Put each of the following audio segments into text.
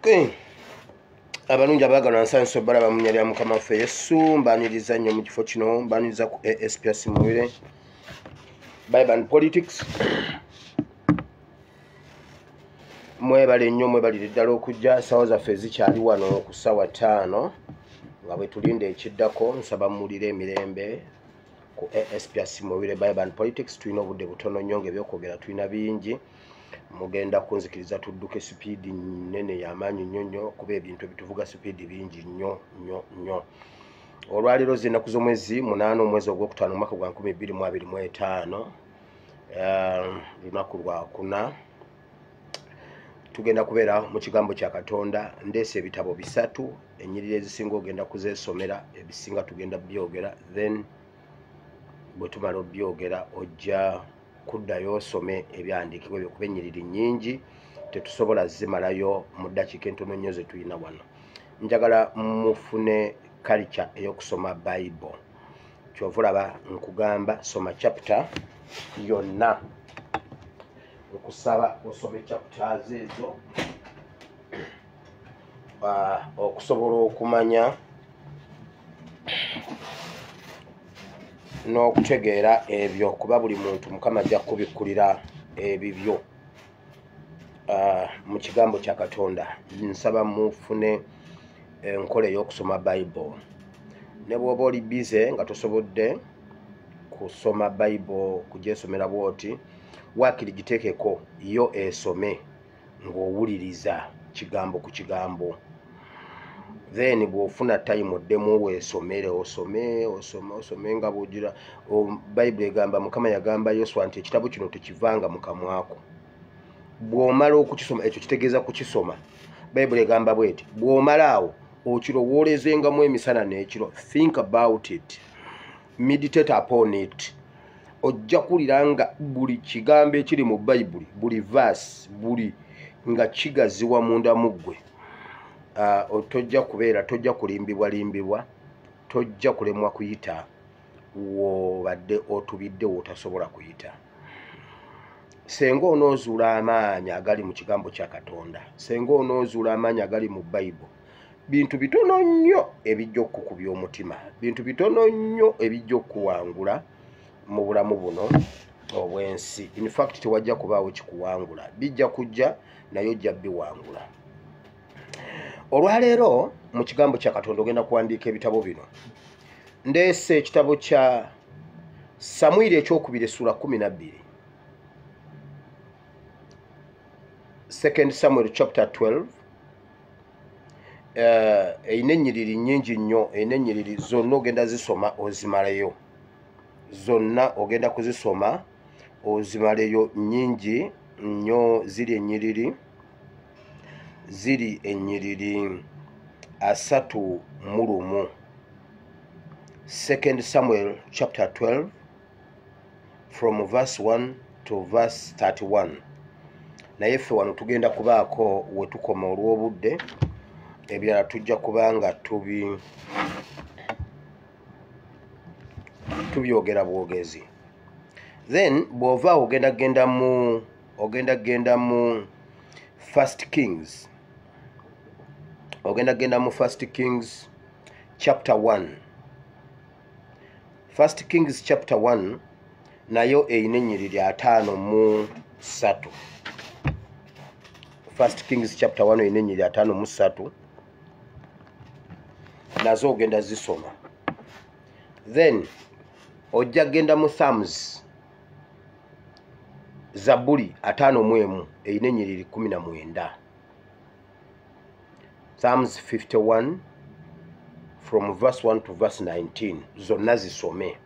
Okay. Abalungi abaagala nsanso balaba mu lya Mukama waffe Yesu, mbaniriza nnyo mu kifo kino, mbaniriza ku ASPS Muwire Bible and Politics. Mwebale nnyo, mwebalire ddala okujja. Ssaawa zaffe zikyali wano ku ssaawa 5 nga bwe tulinda ekiddako. Nsaba muwulire emirembe ku ASPS Muwire Bible and Politics. Tulina obudde butono nnyo ng'ebyokwogera tulina bingi. Mugenda kunzikiriza tudduke sipiidi nnene y'amaanyi nnyo nnyo, kuba ebintu ebituvuga sipiidi bingi nnyo nnyo nnyo. Olwaleero z'ennaku z'omwezi 8 omwezi ogwokutaano omwaka gwa 2025, lunaku lwakuna. Tugenda kubeera mu kigambo kya Katonda. Ndeese ebitabo bisatu, ennyiriri ezisinga ogenda kuzeesomera, ebisinga tugenda byogera, then bwe tumala obyogera ojja kuddayo osome ebyandiikibwa ebyo, kuba ennyiriri nnyingi tetusobola zimalayo mu ddakiika entono nnyo ze tulina wano. Njagala mufune culture ey'okusoma Bible. Kyova olaba nkugamba soma chapter yonna, nkusaba osome chapters ezo okusobola okumanya n'okutegeera ebyo, kuba buli muntu Mukama ajja kubikkulira ebibyo mu kigambo kya Katonda. Nsaba mufune enkola ey'okusoma Bible. Ne bw'oba oli busy nga tosobodde kusoma Bible kugyesomera bw'oti, waakiri giteekeko yo esome ng'owuliriza kigambo ku kigambo. Then bw'ofuna time oddemu weesomere, osome osome osome nga bw'ogira. Bayibuli egamba, Mukama yagamba Yoswa nti ekitabo kino tekivanga mu kamwako. Bw'omala okukisoma, ekyo kitegeeza kukisoma. Bayibuli egamba bw'eti, bw'omala awo okirowoolezengamu emisana n'ekiro. Think about it, meditate upon it. Ojja kuwulira nga buli kigambo ekiri mu Bayibuli, buli verse, buli nga kigaziwa munda mu ggwe. Tojja kubeera, tojja kulimbibwa limbibwa, tojja kulemwa kuyita w'obadde otubidde w'otasobola kuyita. Senga onoozuula amaanyi agali mu kigambo kya Katonda, senga onoozuula amaanyi agali mu Bayibuli, bintu bitono nnyo ebijja okukubya omutima, bintu bitono nnyo ebijja okuwangula mu bulamu buno obw'ensi. In fact tewajja kubaawo kikuwangula, bijja kujja naye ojja biwangula. Olwaleero mu kigambo kya Katonda ogenda kuwandiika ebitabo bino. Ndeese ekitabo kya Samwiri ekyokubiri essula 12, 2 Samuel chapter 12. Erina ennyiriri nnyingi nnyo, erina ennyiriri zonna ogenda zisoma ozimaleyo, zonna ogenda kuzisoma ozimaleyo, nnyingi nnyo. Ziri ennyiriri, ziri ennyiriri 31. 2 Samuel chapter 12 from verse 1 to verse 31. Naye ffe wano tugenda kubaako we tukoma olw'obudde, ebirala tujja kubanga tubyogera bwogezi. Then bw'ova ogenda genda mu First Kings, ogenda genda mu First Kings chapter 1. First Kings chapter 1 nayo erina ennyiriri 53. First Kings chapter 1 erina ennyiriri 53, nazo ogenda zisoma. Then ojja genda mu Psalms, Zabuli 51 erina ennyiriri 19. Psalms 51 from verse 1 to verse 19, zonna zisome.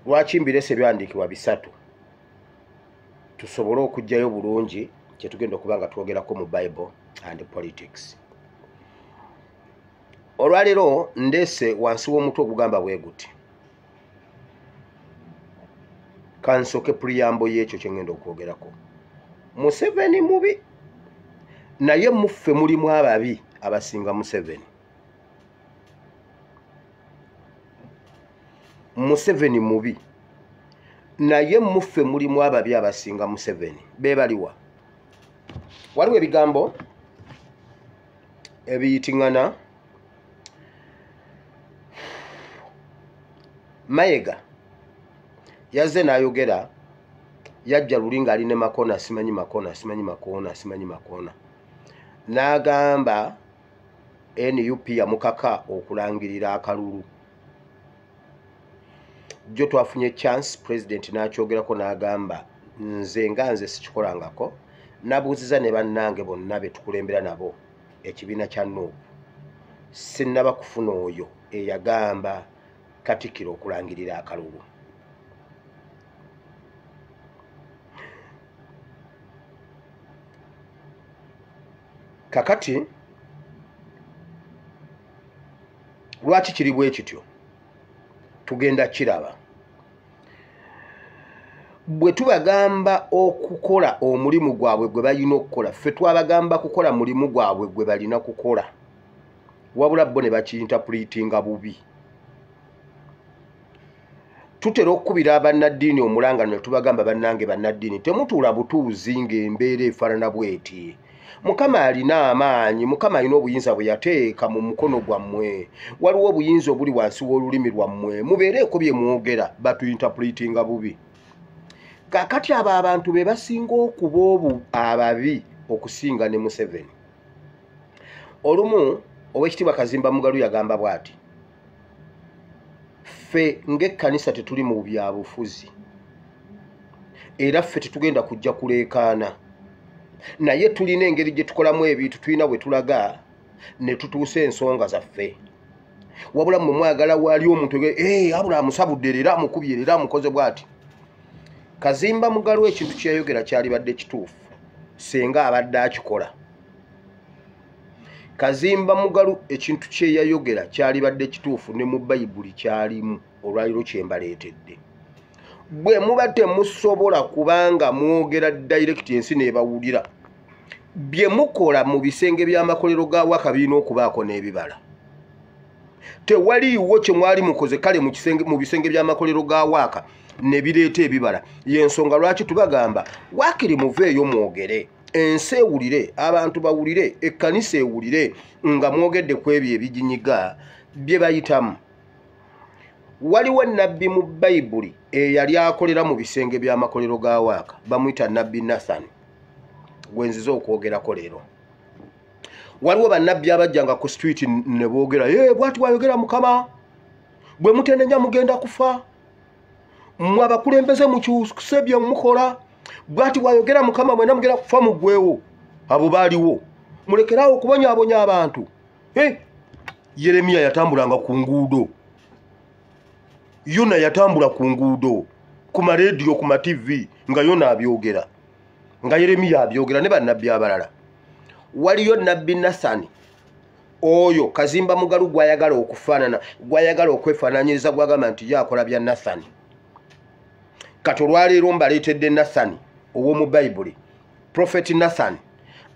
Lwaki mbirese ebyawandiikibwa bisatu? Tusobole okuggyayo bulungi kye tugenda okuba nga twogerako mu Bible and Politics. Olwaleero ndeese wansi w'omutwe ogugamba bwe guti. Kansooke preamble y'ekyo kye ngenda okwogerako. Museveni mubi, naye muffe mulimu ababi abasinga Museveni. Museveni mubi, naye muffe mulimu ababi abasinga Museveni. Be baliwa? Waliwo ebigambo Ebiyitiŋŋana. Mayiga yazze n'ayogera, yajja luli ng'ali ne Makona, simanyi Makona, simanyi Makona, simanyi Makona, n'agamba NUP yamukaka okulangirira akalulu. Jjo twafunye chance, president n'akyogerako n'agamba nze nga nze sikikolangako, nabuuziza ne bannange bonna be tukulembera nabo ekibiina kya NUP, sinnaba kufuna oyo eyagamba Katikkiro okulangirira akalulu. Kakati lwaki kiri bwe kityo? Tugenda kiraba. Bwe tubagamba okukola omulimu gwabwe gwe balina okukola, ffe twabagamba kukola mulimu gwabwe gwe balina kukola, wabula bo ne bakiinterpretinga bubi. Tutera okukubira abannaddiini omulanga ne tubagamba, bannange bannaddiini, temutuula butuuzi ng'embeera efaanana bw'eti. Mukama alina amaanyi, Mukama alina obuyinza bwe yateeka mu mukono gwammwe, waliwo obuyinza obuli wansi w'olulimi lwammwe, mubeereeko bye mwogera. Batuinterpretinga bubi. Kaakati abo abantu be basinga okuba obu ababi okusinga ne Museveni. Olumu Oweekitiibwa Kazimba Mugalu yagamba bw'ati, ffe ng'ekkanisa tetuli mu byabufuzi, era ffe tetugenda kujja kuleekaana, naye tulina engeri gye tukolamu ebintu, tulina bwe tulaga ne tutuusa ensonga zaffe. Wabula mmwe mwagala wali omuntu abula amusabudde, leero amukubye, leero amukoze bw'ati. Kazimba Mugalu ekintu kyeyayogera kyalibadde kituufu singa abadde akikola. Kazimba Mugalu ekintu kyeyayogera kyalibadde kituufu ne mu Bayibuli kyalimu. Olwaliro kyembaleetedde, bwe muba temusobola kubanga mwogera direct ensi n'ebawulira, bye mukola mu bisenge by'amakolero ga waka birina okubaako n'ebibala. Tewaliiwo kye mwali mukoze kale mu bisenge by'amakolero ga waaka ne bireeta ebibala. Y'ensonga lwaki tubagamba waakiri muveeyo mwogere, ensi ewulire, abantu bawulire, ekkanisa ewulire nga mwogedde ku ebyo ebijinyiga bye bayitamu. Waliwo nabbi mu Bayibuli eyali akolera mu bisenge by'amakolero ga waaka, bamuyita Nabbi Nathan, gwe nzize okwogerako leero. Waliwo bannabbi abajjanga ku street ne boogera, bw'ati bw'ayogera Mukama, bwe mutenenya mugenda kufa, mmwe abakulembeze mukyuse bye mukola, bw'ati bw'ayogera Mukama, mwena mugenda kufa muggwewo. Abo baaliwo, mulekeraawo okubonyaabonya abantu. Yeremiya yatambulanga ku nguudo, Yona yatambula ku nguudo, ku marediyo, ku mativi, nga Yona abyogera, nga Yeremiya abyogera ne bannabbi abalala. Waliyo Nabbi Nasani oyo Kazimba Mugalu gw'ayagala okufaanana, gw'ayagala okwefaananyiriza, gw'agamba nti ye akola bya Nasani. Kati olwaleero mbaleetedde Nasani ow'omu Bayibuli, Prophet Nathan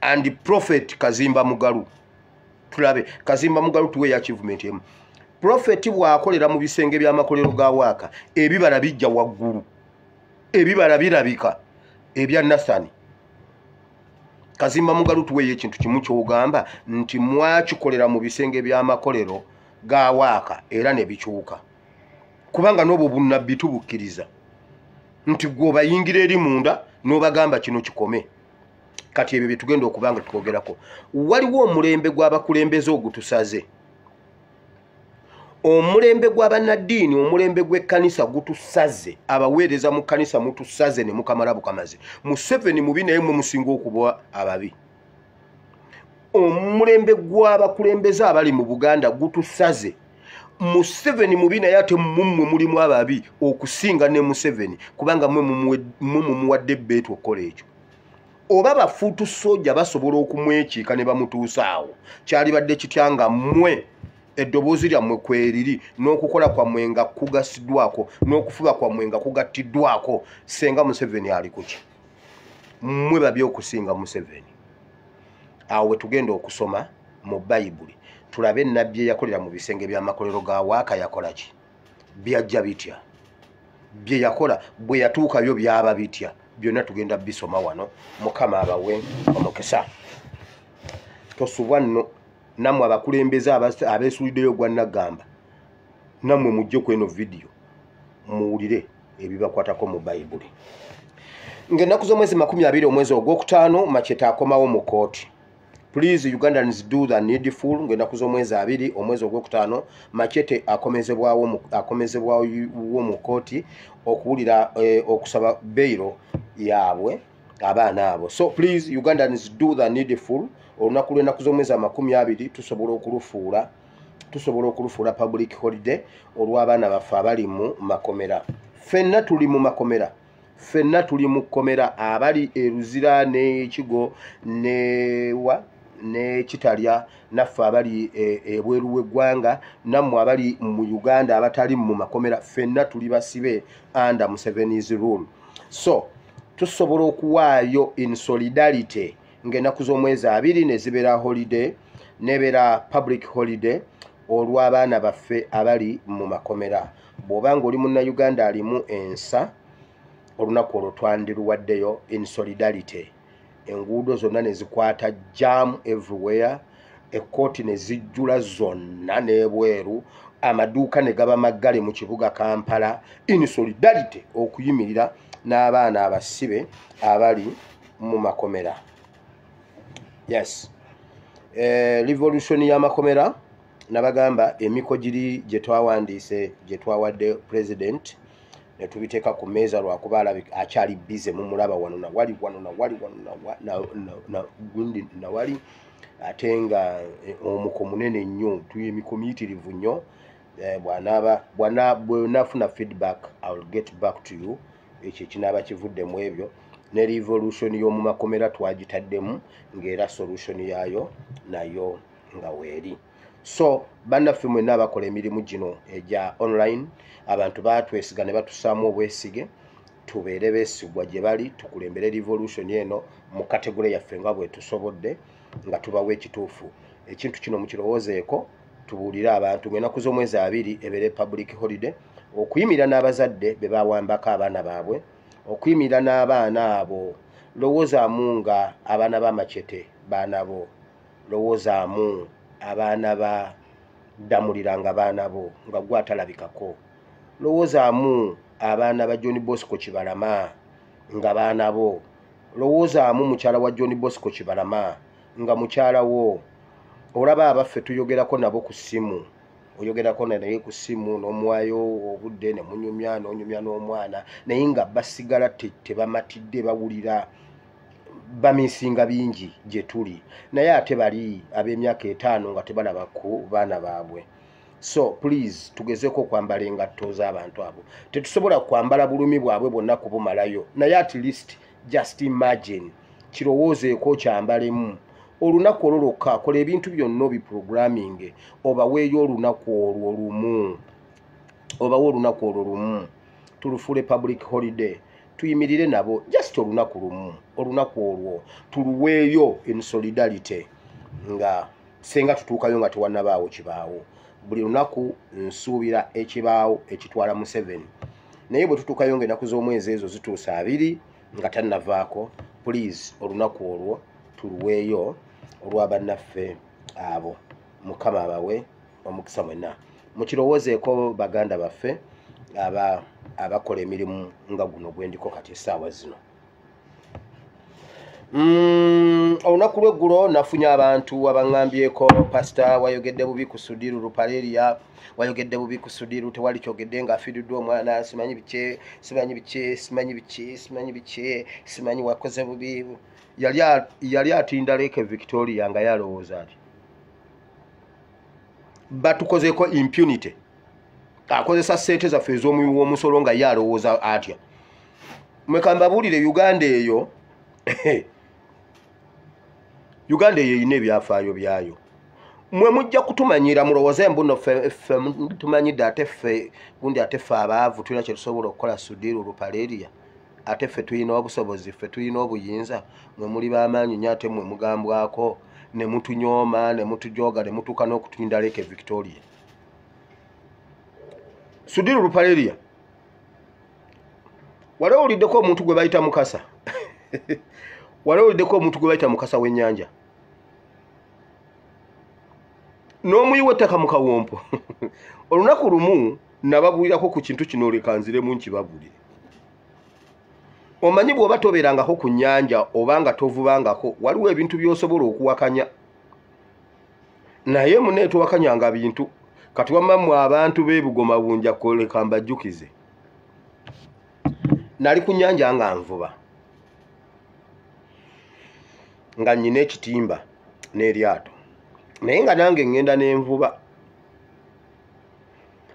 and Prophet Kazimba Mugalu. Tulabe Kazimba Mugalu tuwe achievement emu. Prophet bw'akolera mu bisenge by'amakolero ga waaka, ebibala bijja waggulu, ebibala birabika ebya Nasani. Kazimba Mugalu tuweeyo ekintu kimu ky'ogamba nti mwakikolera mu bisenge by'amakolero ga waaka era ne bikyuka, kubanga n'obwo bunnabbi tubukkiriza nti gwe obayingira eri munda n'obagamba kino kikome. Kati ebyo bye tugenda okuba nga twogerako. Waliwo omulembe gw'abakulembeze ogutusaze, omulembe gw'abannaddiini, omulembe gw'ekkanisa gutusaze, abaweereza mu kkanisa mutusaze ne mukamala bukamaze. Museveni mubi naye mwe musinga okuba ababi. Omulembe gw'abakulembeze abali mu Buganda gutusaze. Museveni mubi naye ate mummwe mulimu ababi okusinga ne Museveni, kubanga mwe mumuwadde ebbeetu okukola ekyo. Oba bafuutu soja basobola okumwekiika ne bamutuusa awo, kyalibadde kitya nga mmwe eddoboozi lyammwe kweriri n'okukola kwammwe nga kugasiddwako n'okufuba kwammwe nga kugattiddwako? Senga Museveni ali kuki? Mmwe babi okusinga Museveni. Awo we tugenda okusoma mu Bayibuli tulabe nabbi eyakolera mu bisenge by'amakolero ga waaka yakola ki, byajja bitya, bye yakola bwe yatuukayo byaba bitya. Byonna tugenda bisoma wano. Mukama abawe omukisa. Tosubwa nno. Nammwe abakulembeze abeesuliddeyo gwa Nagamba, nammwe mujje ku eno vidiyo muwulire ebibakwatako mu Bayibuli. Ng'ennaku z'omwezi 20 omwezi ogwokutaano, Machete akomawo mu kooti. Please, Ugandans, do the needful. Ng'ennaku z'omwezi 20 omwezi ogwokutaano, Machete akomezebwawo mu kooti okuwulira okusaba bail yaabwe abaana abo. So please, Ugandans, do the needful. Olunaku lw'ennaku z'omwezi 20 tusobola okulufuula public holiday olw'abaana baffe abali mu makomera. Ffenna tuli mu makomera, ffenna tuli mu kkomera, abali e Luzira n'ekigo newa n'ekitalya, naffe abali ebweru w'eggwanga, nammwe abali mu Uganda abatali mu makomera, ffenna tuli basibe under Museveni's rule. So tusobola okuwaayo in solidarity ng'ennaku z'omwezi 20 ne zibeera holiday, nebeera public holiday olw'abaana baffe abali mu makomera. Bw'oba nga oli Munnayuganda alimu ensa, olunaku olwo twandiruwaddeyo in solidarity, enguudo zonna ne zikwata jam everywhere, ekkooti ne zijjula zonna n'ebweru, amaduuka ne gaba maggale mu kibuga Kampala, in solidarity okuyimirira n'abaana abasibe abali mu makomera. Yes, revolution y'amakomera, nabagamba emiko giri gye twawandiise, gye twawadde president ne tubiteeka ku mmeeza, lwakuba alabika akyali busy. Mumulaba wano nawali, wano nawali, wano gundi nawali, ate nga omuko munene nnyo, emiko miyitirivu nnyo. Bw'anaaba bwenafuna feedback, I will get back to you. Ekyo ekinaaba kivudde mu ebyo, ne revolution y'omu makomera twagitaddemu, ng'era solution yaayo nayo nga weeri. So bannaffe mwenna abakola emirimu gino egya online, abantu batwesiga ne batusaamu obwesige, tubeere beesigwa gye bali, tukulembere revolution eno mu category yaffe nga bwe tusobodde, nga tubawa ekituufu. Ekintu kino mukirowoozeeko, tubuulire abantu ng'ennaku z'omwezi 20 ebeere public holiday okuyimirira n'abazadde be bawambako abaana baabwe, okuyimirira n'abaana abo. Lowoozaamu nga abaana ba Machete baana bo, lowoozaamu abaana ba Ddamulira nga baana bo nga gwe atalabikako, lowoozaamu abaana ba John Bosco Kibalama nga baana bo, lowoozaamu mukyala wa John Bosco Kibalama nga mukyala wo. Olaba abaffe tuyogerako nabo ku ssimu, oyogerako naye ku ssimu n'omuwayo obudde ne munyumya, n'onyumya n'omwana, naye nga basigala tebamatidde, bawulira bamisinga bingi gye tuli, naye ate bali ab'emyaka 5 nga tebalaba ku baana baabwe. So please, tugezeeko okwambala engatto z'abantu abo. Tetusobola kwambala bulumi bwabwe bwonna kubumalayo, naye at least just imagine, kirowoozeeko, kyambalemu olunaku olwo lwokka. Kola ebintu byonna obiprogramming, obaweeyo olunaku olwo lumu, obawe olunaku olwo lumu, tulufuule public holiday, tuyimirire nabo just olunaku lumu. Olunaku olwo tuluweeyo in solidarity, nga senga tutuukayo nga tewannabaawo kibaawo. Buli lunaku nsuubira ekibaawo ekitwala Museveni, naye bwe tutuukayo nga ennaku z'omwezi ezo zituusa 20 nga tannavaako, please, olunaku olwo tuluweeyo olw'abannaffe abo. Mukama abawe omukisa mwenna. Mukirowoozeeko, baganda baffe abakola emirimu nga guno gwendiko kati essaawa zino. Olunaku lweggulo nafunye abantu abaŋŋambyeko, "Pasita, wayogedde bubi ku Sudhir Ruparelia, wayogedde bubi ku Sudhir, tewali kyogedde ng'afiiriddwa omwana, simanyi biki, simanyi biki, simanyi biki, simanyi biki, simanyi, wakoze bubi." Yali atinda Lake Victoria nga yalowooza ati batukozeeko impunity, akozesa ssente zaffe ez'omuwi w'omusolo nga ye alowooza atya. Mwekambabuulire, Uganda eyo, Uganda eyo erina ebyafaayo byayo. Mwe mujja kutumanyira, mulowooze mbuno ffe tumanyidde, ate ffe gundi, ate ffe abaavu tulina kyetusobola okukola. Sudhir Ruparelia, ate ffe tulina obusobozi, ffe tulina obuyinza. Mwe muli b'amaanyi nnyo, ate mwe mugambwako ne mutunyooma ne mutujoga ne mutuuka n'okutulinda Lake Victoria. Sudhir Ruparelia, wali owuliddeko omuntu gwe bayita Mukasa? Wali owuliddeko omuntu gwe bayita Mukasa w'ennyanja? N'omuyi w'ettaka mu kawompo. Olunaku lumu nababuulirako ku kintu kino, leka nziremu nkibabuulire. Omanyi bw'oba tobeerangako ku nnyanja oba nga tovubangako, waliwo ebintu by'osobola okuwakanya, naye munne towakanyanga bintu. Kati wamma mmwe abantu b'e Bugoma Bunja, leka mbajjukize, nali ku nnyanja nga nvuba, nga nnyina ekitimba n'eryato, naye nga nange ŋŋenda n'envuba.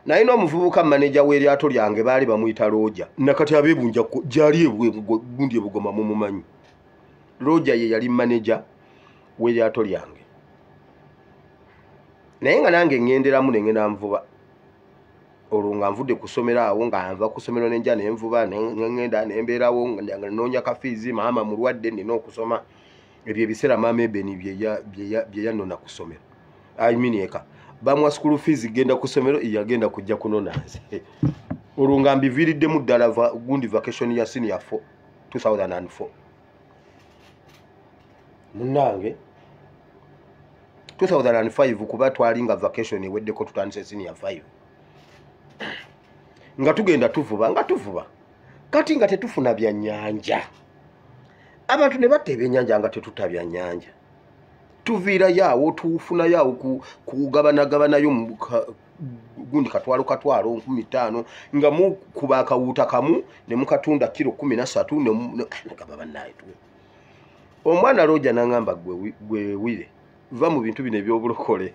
Naye n'omuvubuka maneja w'eryato lyange baali bamuyita Looja. Nakati ab'ebunja gyali gundi ebugoma mumumanyi. Looja ye yali maneja w'eryato lyange, naye nga nange ŋŋenderamu ne ŋŋenda nvuba. Olwo nga nvudde ku ssomero awo, nga nva ku ssomero nenja nenvuba, neŋŋenda nembeerawo nga nnoonya kafiizi. Maama mulwadde, nina okusoma. Ebyo ebiseera maama Ebeni bye yannona ku ssomero, I mean eka bamuwa school fees genda ku ssomero, yagenda kujja kunona nze. Olwo nga mbiviiriddemu ddala gundi vacation ya senior 4 2004. Munnange 2005, kuba twali nga vacation eweddeko, tutandise senior 5, nga tugenda tuvuba, nga tuvuba. Kati nga tetufuna byannyanja, abantu ne batta ebyennyanja, nga tetuta byannyanja. Tuviirayo awo, tufunayo awo kugabanagabanayo gundi katwalo katwalo 5,000, nga mukuba akawuuta kamu ne mukatunda kiro 13. Negamba bannaye tuwe omwana Looja n'aŋŋamba, gwe wire, va mu bintu bino ebyobulokole,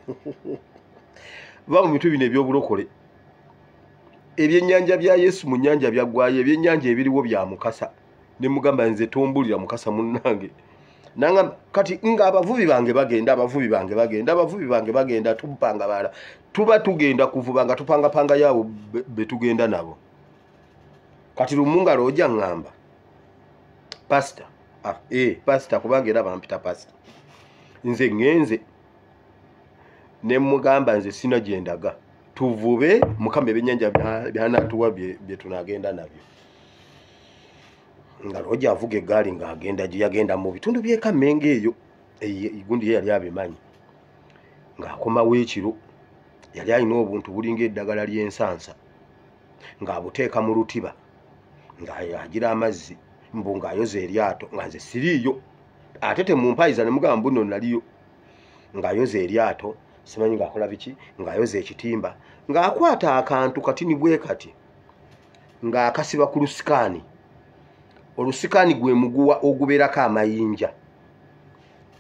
va mu bintu bino ebyobulokole. Ebyennyanja bya Yesu mu nnyanja byaggwayo, ebyennyanja ebiriwo bya Mukasa. Ne mugamba, nze tombulira Mukasa munnange. Nangamba kati nga abavubi bange bagenda, abavubi bange bagenda, abavubi bange bagenda, tupanga bala, tuba tugenda kuvuba nga tupangapanga yaabo be tugenda nabo. Kati lumu nga Looja ŋŋamba, pasita, pasita, kubanga era bampita pasita, nze ŋŋenze. Ne mugamba, nze sina gye ndaga, tuvube, Mukama ebyennyanja byanaatuwa bye tunagenda nabyo. Nga Looja avuga eggaali ng'agenda gye yagenda mu bitundu by'e Kammengo eyo, gundi ye yali abimanyi. Ng'akomawo ekiro, yali alina obuntu bulinga eddagala ly'ensansa, ng'abuteeka mu lutiba, ng'agira amazzi, mbu ng'ayoza eryato. Nga nze siriiyo, ate temumpayiza ne mugamba mbu nno naliyo. Ng'ayoza eryato, simanyi ng'akola biki, ng'ayoza ekitimba, ng'akwata akantu katini bwe kati, ng'akasiba ku lusikaani. Olusikaani gwe muguwa ogubeerako amayinja.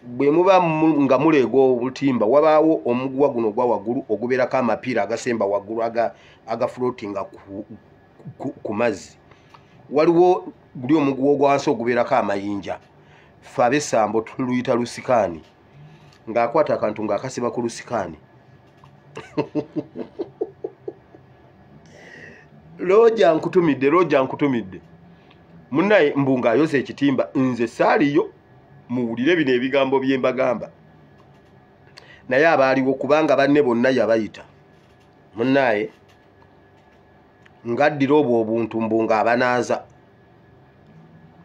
Bwe muba nga muleega obutimba, wabaawo omuguwa guno ogwa waggulu ogubeerako amapiira agasemba waggulu, aga floatinga ku mazzi. Waliwo guli omuguwa ogwa wansi ogubeerako amayinja, ffe ab'essambo tuluyita lusikaani. Ng'akwata akantu ng'akasiba ku lusikaani. Looja nkutumidde, Looja nkutumidde munnaye, mbu ng'ayoza ekitimba, nze saaliyo. Muwulire bino ebigambo bye mbagamba, naye abaaliwo, kubanga banne bonna yabayita. Munnaye ng'addira obwo obuntu, mbu ng'abanaaza,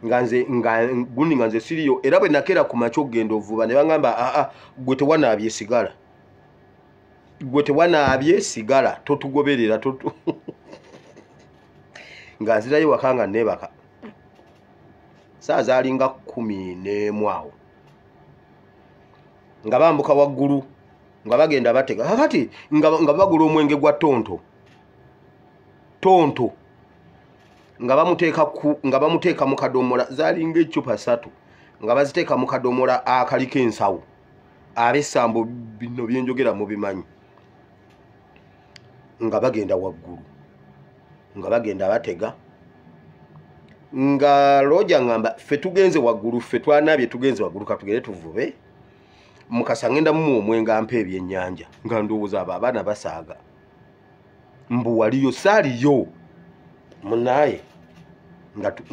nga nze nga gundi nga nze siriyo. Era bwe nakeera ku makya okugenda ovuba, ne baŋŋamba, aa, gwe tewanaabye sigala, gwe tewanaabye sigala, totugoberera totu. Nga nzirayo waka, nga neebaka. Saa zaalinga 11 awo, nga bambuka waggulu, nga bagenda batega. Kakati nga bagula omwenge gwa tonto tonto, nga bamuteeka mu kadomola. Zaalinga eccupa 3, nga baziteeka mu kadomola akaliko ensawo. Ab'essambo bino byenjogera mubimanyi. Nga bagenda waggulu, nga bagenda batega, nga Looja ngamba, ffe tugenze waggulu, ffe twanaabye, tugenze waggulu, katugende tuvube. Mukasa ngenda mumuwa omwenge ampa ebyennyanja. Nga ndowooza abo abaana basaaga, mbu waliyo, saaliyo munaaye.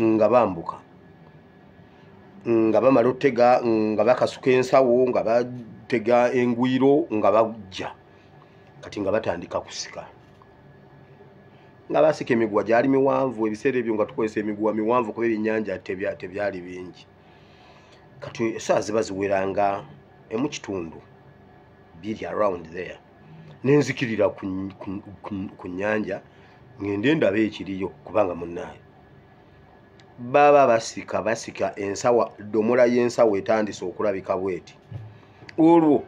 Nga bambuka, nga bamala otega, nga bakasuka ensawo, nga batega engwiro, nga bajja. Kati nga batandika kusika, nga basika emiguwa. Gyali miwanvu ebiseera ebyo, nga tukozesa emiguwa miwanvu kuba ebyennyanja tebyali bingi. Kati esaawa ziba ziweranga 1.5, 2 around there. Nenzikirira ku nnyanja ngende ndabe ekiriyo, kubanga munnaayo baba basika ensawa, domola y'ensawo etandise okulabika bweti. Olwo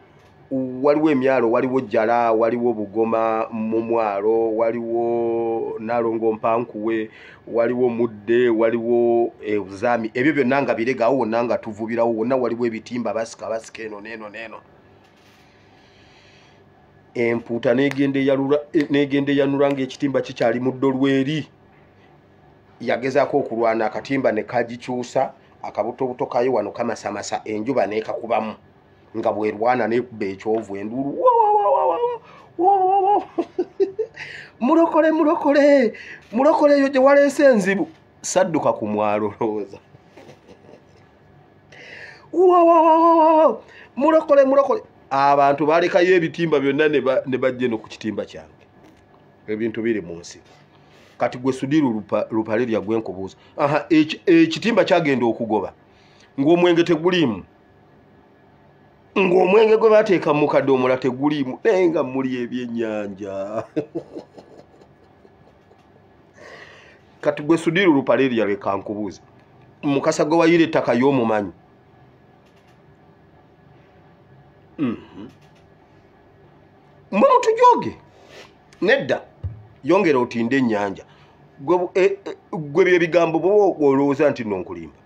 waliwo emyalo, waliwo Jjala, waliwo Bugoma mu mwalo, waliwo Nalongo Mpankuwe, waliwo Mudde, waliwo Buzaami. Ebyo byonna nga birega awo wonna nga tuvubirawo wonna, waliwo ebitimba basika eno n'eno n'eno. Empuuta n'egenda eyanula ng'ekitimba kikyali mu ddolweri. Yagezaako okulwana akatimba ne kagikyusa, akabutobuto kayo wano kamasamasa, enjuba n'ekakubamu nga bwerwana n'ekuba ekyovu enduulu, mulokole mulokole mulokole, eyo gye waleese enzibu. Sadduka ku mwalo lowooza, mulokole mulokole. Abantu balekayo ebitimba byonna ne bajja eno ku kitimba kyange. Ebintu biri mu nsi. Kati gwe Sudiru Ruparelia gwe nkubuuza, aha, ekitimba kyagenda okugoba ng'omwenge teguliimu, ng'omwenge gwe bateeka mu kadomola teguliimu, naye nga muli ebyennyanja. Kati gwe Sudiru Ruparelia leka nkubuuze, Mukasa gwe wayira ettaka y'omumanyi? Mwe mutujoge nedda, yongera otinde ennyanja. Gwe byebigambo bwoba olowooza nti nno nkulimba,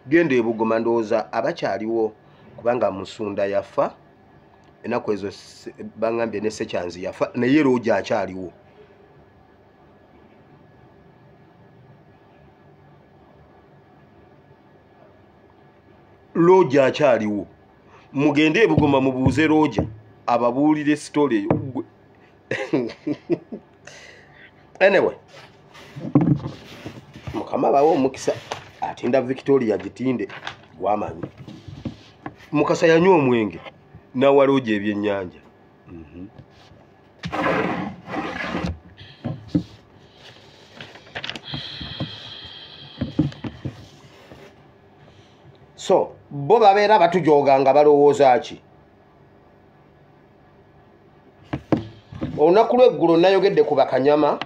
genda ebugoma, ndowooza abakyaliwo, kubanga Musunda yafa ennaku ezo, bangambye ne Sekyanzi yafa, naye Looja akyaliwo. Looja akyaliwo, mugende ebugoma mubuuze Looja ababuulire sitole eyo. Anyway, Mukama bawe omukisa, atinda Victoria gitinde gwamanyi. Mukasa yanywa omwenge n'awa Looja ebyennyanja. So bo babeera batujooga nga balowooza ki? Olunaku lw'eggulo nayogedde ku bakanyama,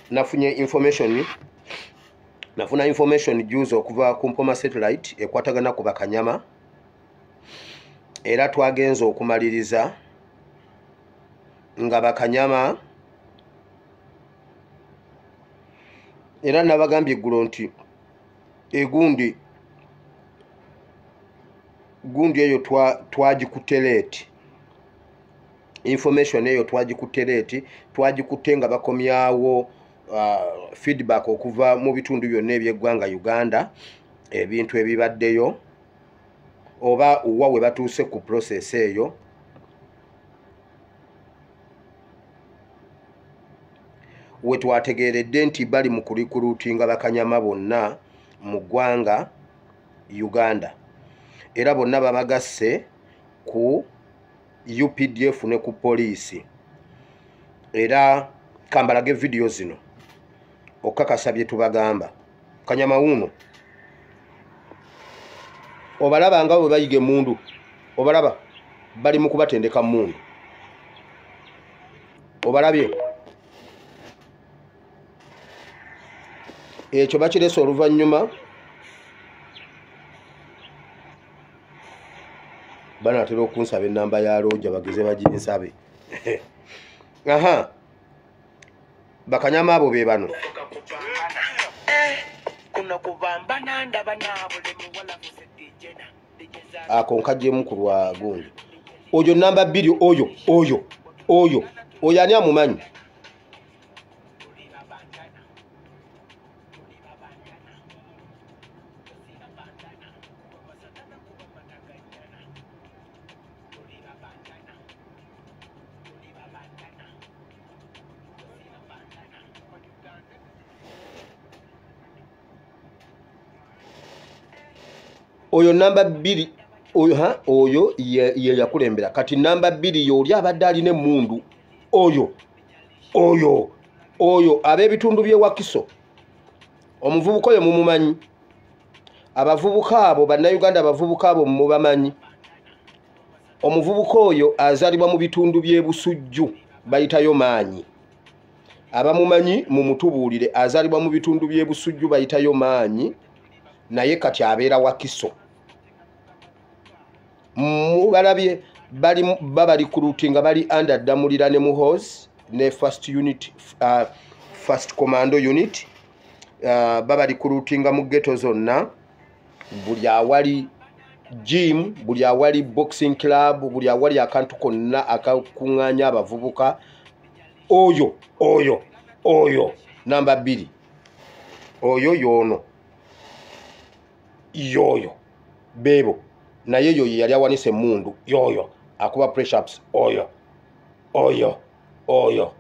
nafunye information, nafuna information juzi okuva ku Mpoma Satellite ekwatagana ku bakanyama, era twagenze okumaliriza nga bakanyama, era nabagambye eggulo nti egundi gundi eyo twagikutte leeti, information eyo twagikutte leeti, twagikutte nga bakomyawo feedback okuva mu bitundu byonna eby'eggwanga Uganda, ebintu ebibaddeyo oba wa we batuuse ku process eyo. We twategeeredde nti bali mu kulikulutinga bakanyama bonna mu ggwanga Uganda, era bonna babagasse ku UPDF ne ku poliisi. Era kambalage vidiyo zino okukakasa bye tubagamba. Kanyama wuno obalaba nga bwe bayiga emmundu, obalaba bali mu kubatendeka mmundu, obalabye ekyo bakirese oluvannyuma banaatera okunsaba ennamba ya Looja bageze baginsabe. Aha, bakanyama abo be bano. Ako nkajjemu ku lwa gundi oyo namba 2, oyo oyo oyo oyo ani amumanyi? Oyo namba 2 oyo, ha, oyo ye yakulembera. Kati namba 2 y'oli abadde alina emmundu, oyo oyo oyo ab'ebitundu by'e Wakiso, omuvubuka oyo mumumanyi, abavubuka abo bannayuganda, abavubuka abo mubamanyi. Omuvubuka oyo azaalibwa mu bitundu by'e Busujju, bayitayo Maanyi. Abamumanyi mumutubuulire. Azaalibwa mu bitundu by'e Busujju, bayitayo Maanyi, naye kati abeera Wakiso. Mubalabye bali baba recruiting, bali under Damulira ne Muhoozi ne first unit, first commando unit. Baba recruiting mu ghetto zonna, buli awali gym, buli awali boxing club, buli awali akantu konna akakuŋŋaanya abavubuka. Oyo oyo oyo namba 2, oyo yoono yoyo bebo, naye yoyo yali awanise emundu, yoyo akuba press ups, oyo oyo oyo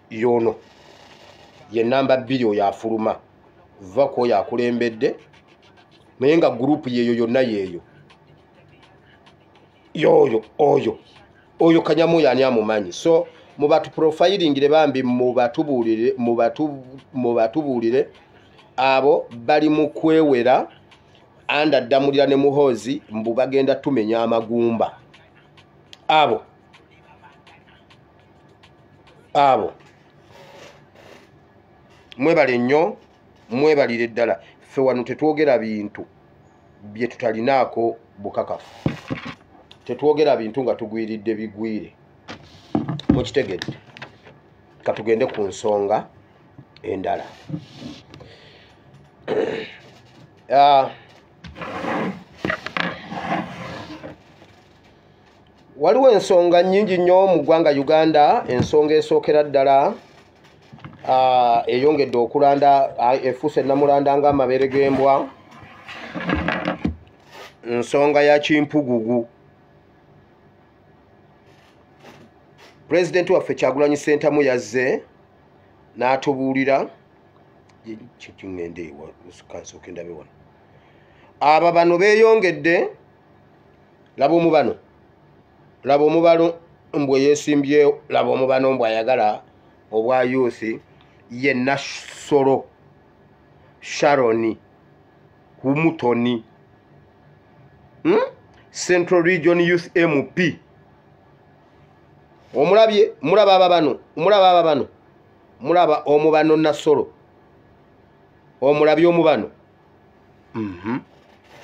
yono ye namba 2. Oyo afuluma va ku oyo akulembedde, naye nga gurupu yeeyo yonna yeeyo. Yoyo oyo oyo Kanyamu oyo ani amumanyi? So mubatuprofilingire bambi, mubatubuulire, mubatubuulire. Abo bali mu kwewera anda Ddamulira ne Muhoozi, mbu bagenda tumenya amagumba. Abo abo mwebale nnyo, mwebalire ddala. Ffe wano tetwogera bintu bye tutalinaako bukakafu, tetwogera bintu nga tugwiridde bigwire. Mukitegedde? Katugende ku nsonga endala. Waliwo ensonga nnyingi nnyo mu ggwanga Uganda. Ensonga esookera ddala eyongedde okulanda, efuuse namulanda ng'amabeere g'embwa, nsonga ya Kimpugugu. Pulezidenti waffe Kyagulanyi Ssentamu yazze n'atubuulira. Kiŋŋende kansooke ndabe wano. Aba bano beeyongedde, laba omubano, laba omubano mbwe yeesimbyewo, laba omubano mbwe ayagala obwa youth, ye Nassolo Sharon Humutoni, Central Region Youth MP. Omulabye? Mulaba aba bano? Mulaba aba bano? Mulaba omubano Nassolo? Omulabye omubano?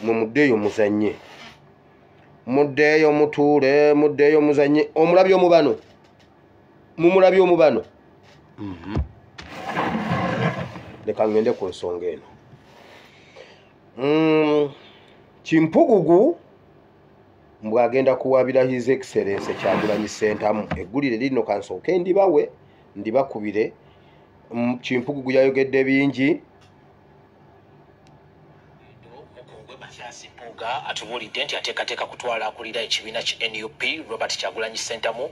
Mumuddeeyo muzanye, muddeeyo mutuule, muddeeyo muzanye. Omulabye omubano? Mumulabye omubano? Leka ngende ku nsonga eno. Kimpugugu mbwagenda kuwabira His Excellence Kyagulanyi Ssentamu. Eggulire lino kansooke ndibawe, ndibakubire. Kimpugugu yayogedde bingi. Mpuuga atubuulidde nti ateekateeka kutwala akulira ekibiina ki NUP Robert Kyagulanyi Ssentamu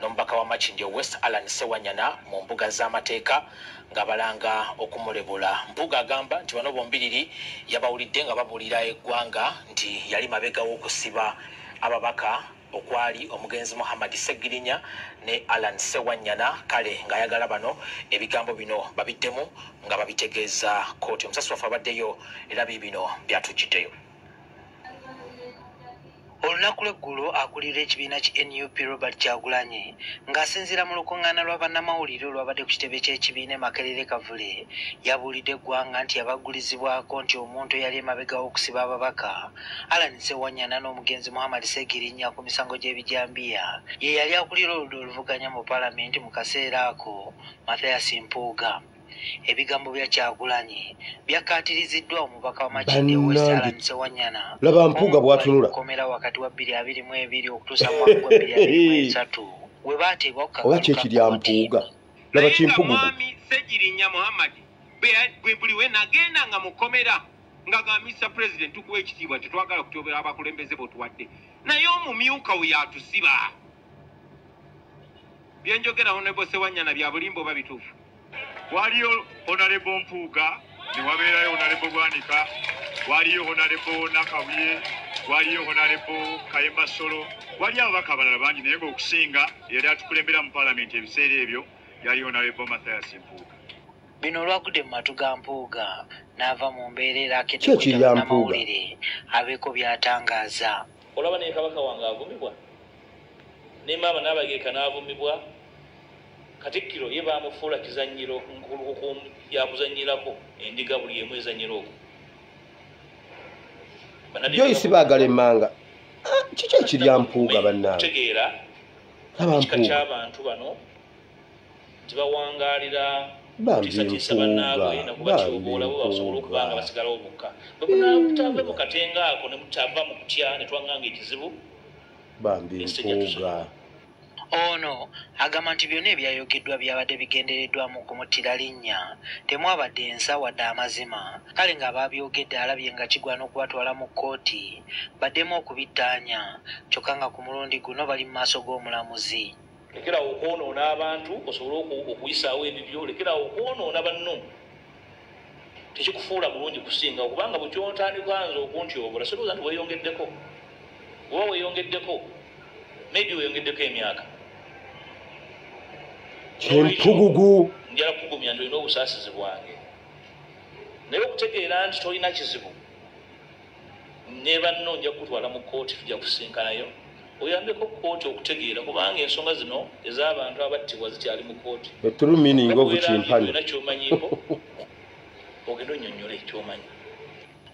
n'omubaka wa Makindye West Allan Ssewanyana mu mbuga z'amateeka nga balanga okumulebula. Mpuuga agamba nti bano bombiriri yabawulidde nga babuulira eggwanga nti yali mabega w'okusiba ababaka okwali omugenzi Muhammad Ssegirinya ne Allan Ssewanyana, kale ng'ayagala bano ebigambo bino babiddemu nga babitegeeza kkooti. Omusasi waffe abaddeyo era biibino byatujjiddeyo. Olunaku lw'eggulo akulira ekibiina ki NUP Robert Kyagulanyi ng'asinziira mu lukuŋŋaana lwa bannamawulire olwabadde ku kitebe ky'ekibiina e Makerere Kavule, yabuulidde eggwanga nti yabagulizibwako nti omuntu eyali emabega w'okusiba ababaka Allan Ssewanyana n'omugenzi Muhammad Ssegirinya ku misango gy'ebijambiya ye yali akulira oludda oluvuganya mu paalamenti mu kaseera ako, Mathias Mpuuga. Ebigambo bya Kyagulanyi byakkaatiriziddwa omubaka wa Makindye West Allan Ssewanyana. Laba Mpuuga bw'atunula. Komera wakati wa 2022 okutuusa mu mwaka gwa 2023 we baateebwa ku Oba kyekirya Mpuuga? Laba Kimpugugu. Mwami Ssegirinya Muhammad bwe buli we nagendanga mu kkomera nga ga Mr President, tukuwa ekitiibwa, tetwagala kutyobera abakulembeze botuwadde, naye omumyuka we yatusiba. Byenjogera Honorable Ssewanyana bya bulimba oba bituufu? Waliyo Honorable Mpuuga, ne wabeerayo Honorable Bwanika, waliyo Honorable Nakabuye, waliyo Honorable Kayemba Solo, waliyo ababaka abalala bangi, naye ng'okusinga yali atukulembera mu paalamenti ebiseera ebyo yali Honorable Mathias Mpuuga. Bino olwagudde mu matu ga Mpuuga n'ava mu mbeera era Ki ekirya Mpuuga? akedde abeeko by'atangaaza. Olaba ne Kabaka wange avumibwa, ne maama Naabagereka n'avumibwa, Katikkiro ye bamufuula kizannyiro yakuzannyirako endiga buli emu ezannyira okwo. Joyce baagala emmanga. Kiki ekirya Mpuuga bannange? Kutegeera ekika ky'abantu bano tibawangaalira kutiisatiisa bannaabwe nakubatyoboola bo basobole okuba nga basigalawo bokka. Bwe munaatave mu katenga ako ne mutava mu kutya ne twaŋŋanga ekizibu. Bambi Mpuuga. Ono agamba nti byonna ebyayogeddwa byabadde bigendereddwamu kumuttira linnya, temwabadde ensa wadde amazima, kale ng'abaabyogedde alabye nga kigwana okubatwala mu kkooti baddemu okubittaanya, kyokka nga ku mulundi guno bali mu maaso g'omulamuzi. Lekerawo okwonoona abantu osobole okuyisaawo ebibyo, lekerawo okwonoona banno. Tekikufuula bulungi kusinga kubanga bwe kyontandika nze okuntyobola sirowooza nti weeyongeddeko. Oba weeyongeddeko, maybe weeyongeddeko emyaka. Kyempugugu. Njala kugumya nti olina obusaasizi bwange, naye okutegeera nti tolina kizibu ne banno, nja kukutwala mu kkooti, tujja kusinkanayo oyambeko kkooti okutegeera, kubanga ensonga zino ez'abantu abattibwa zikyali mu kkooti. The true meaning of kimpani. Olina kyomanyiiko, ogenda onnyonnyole kyomanyi.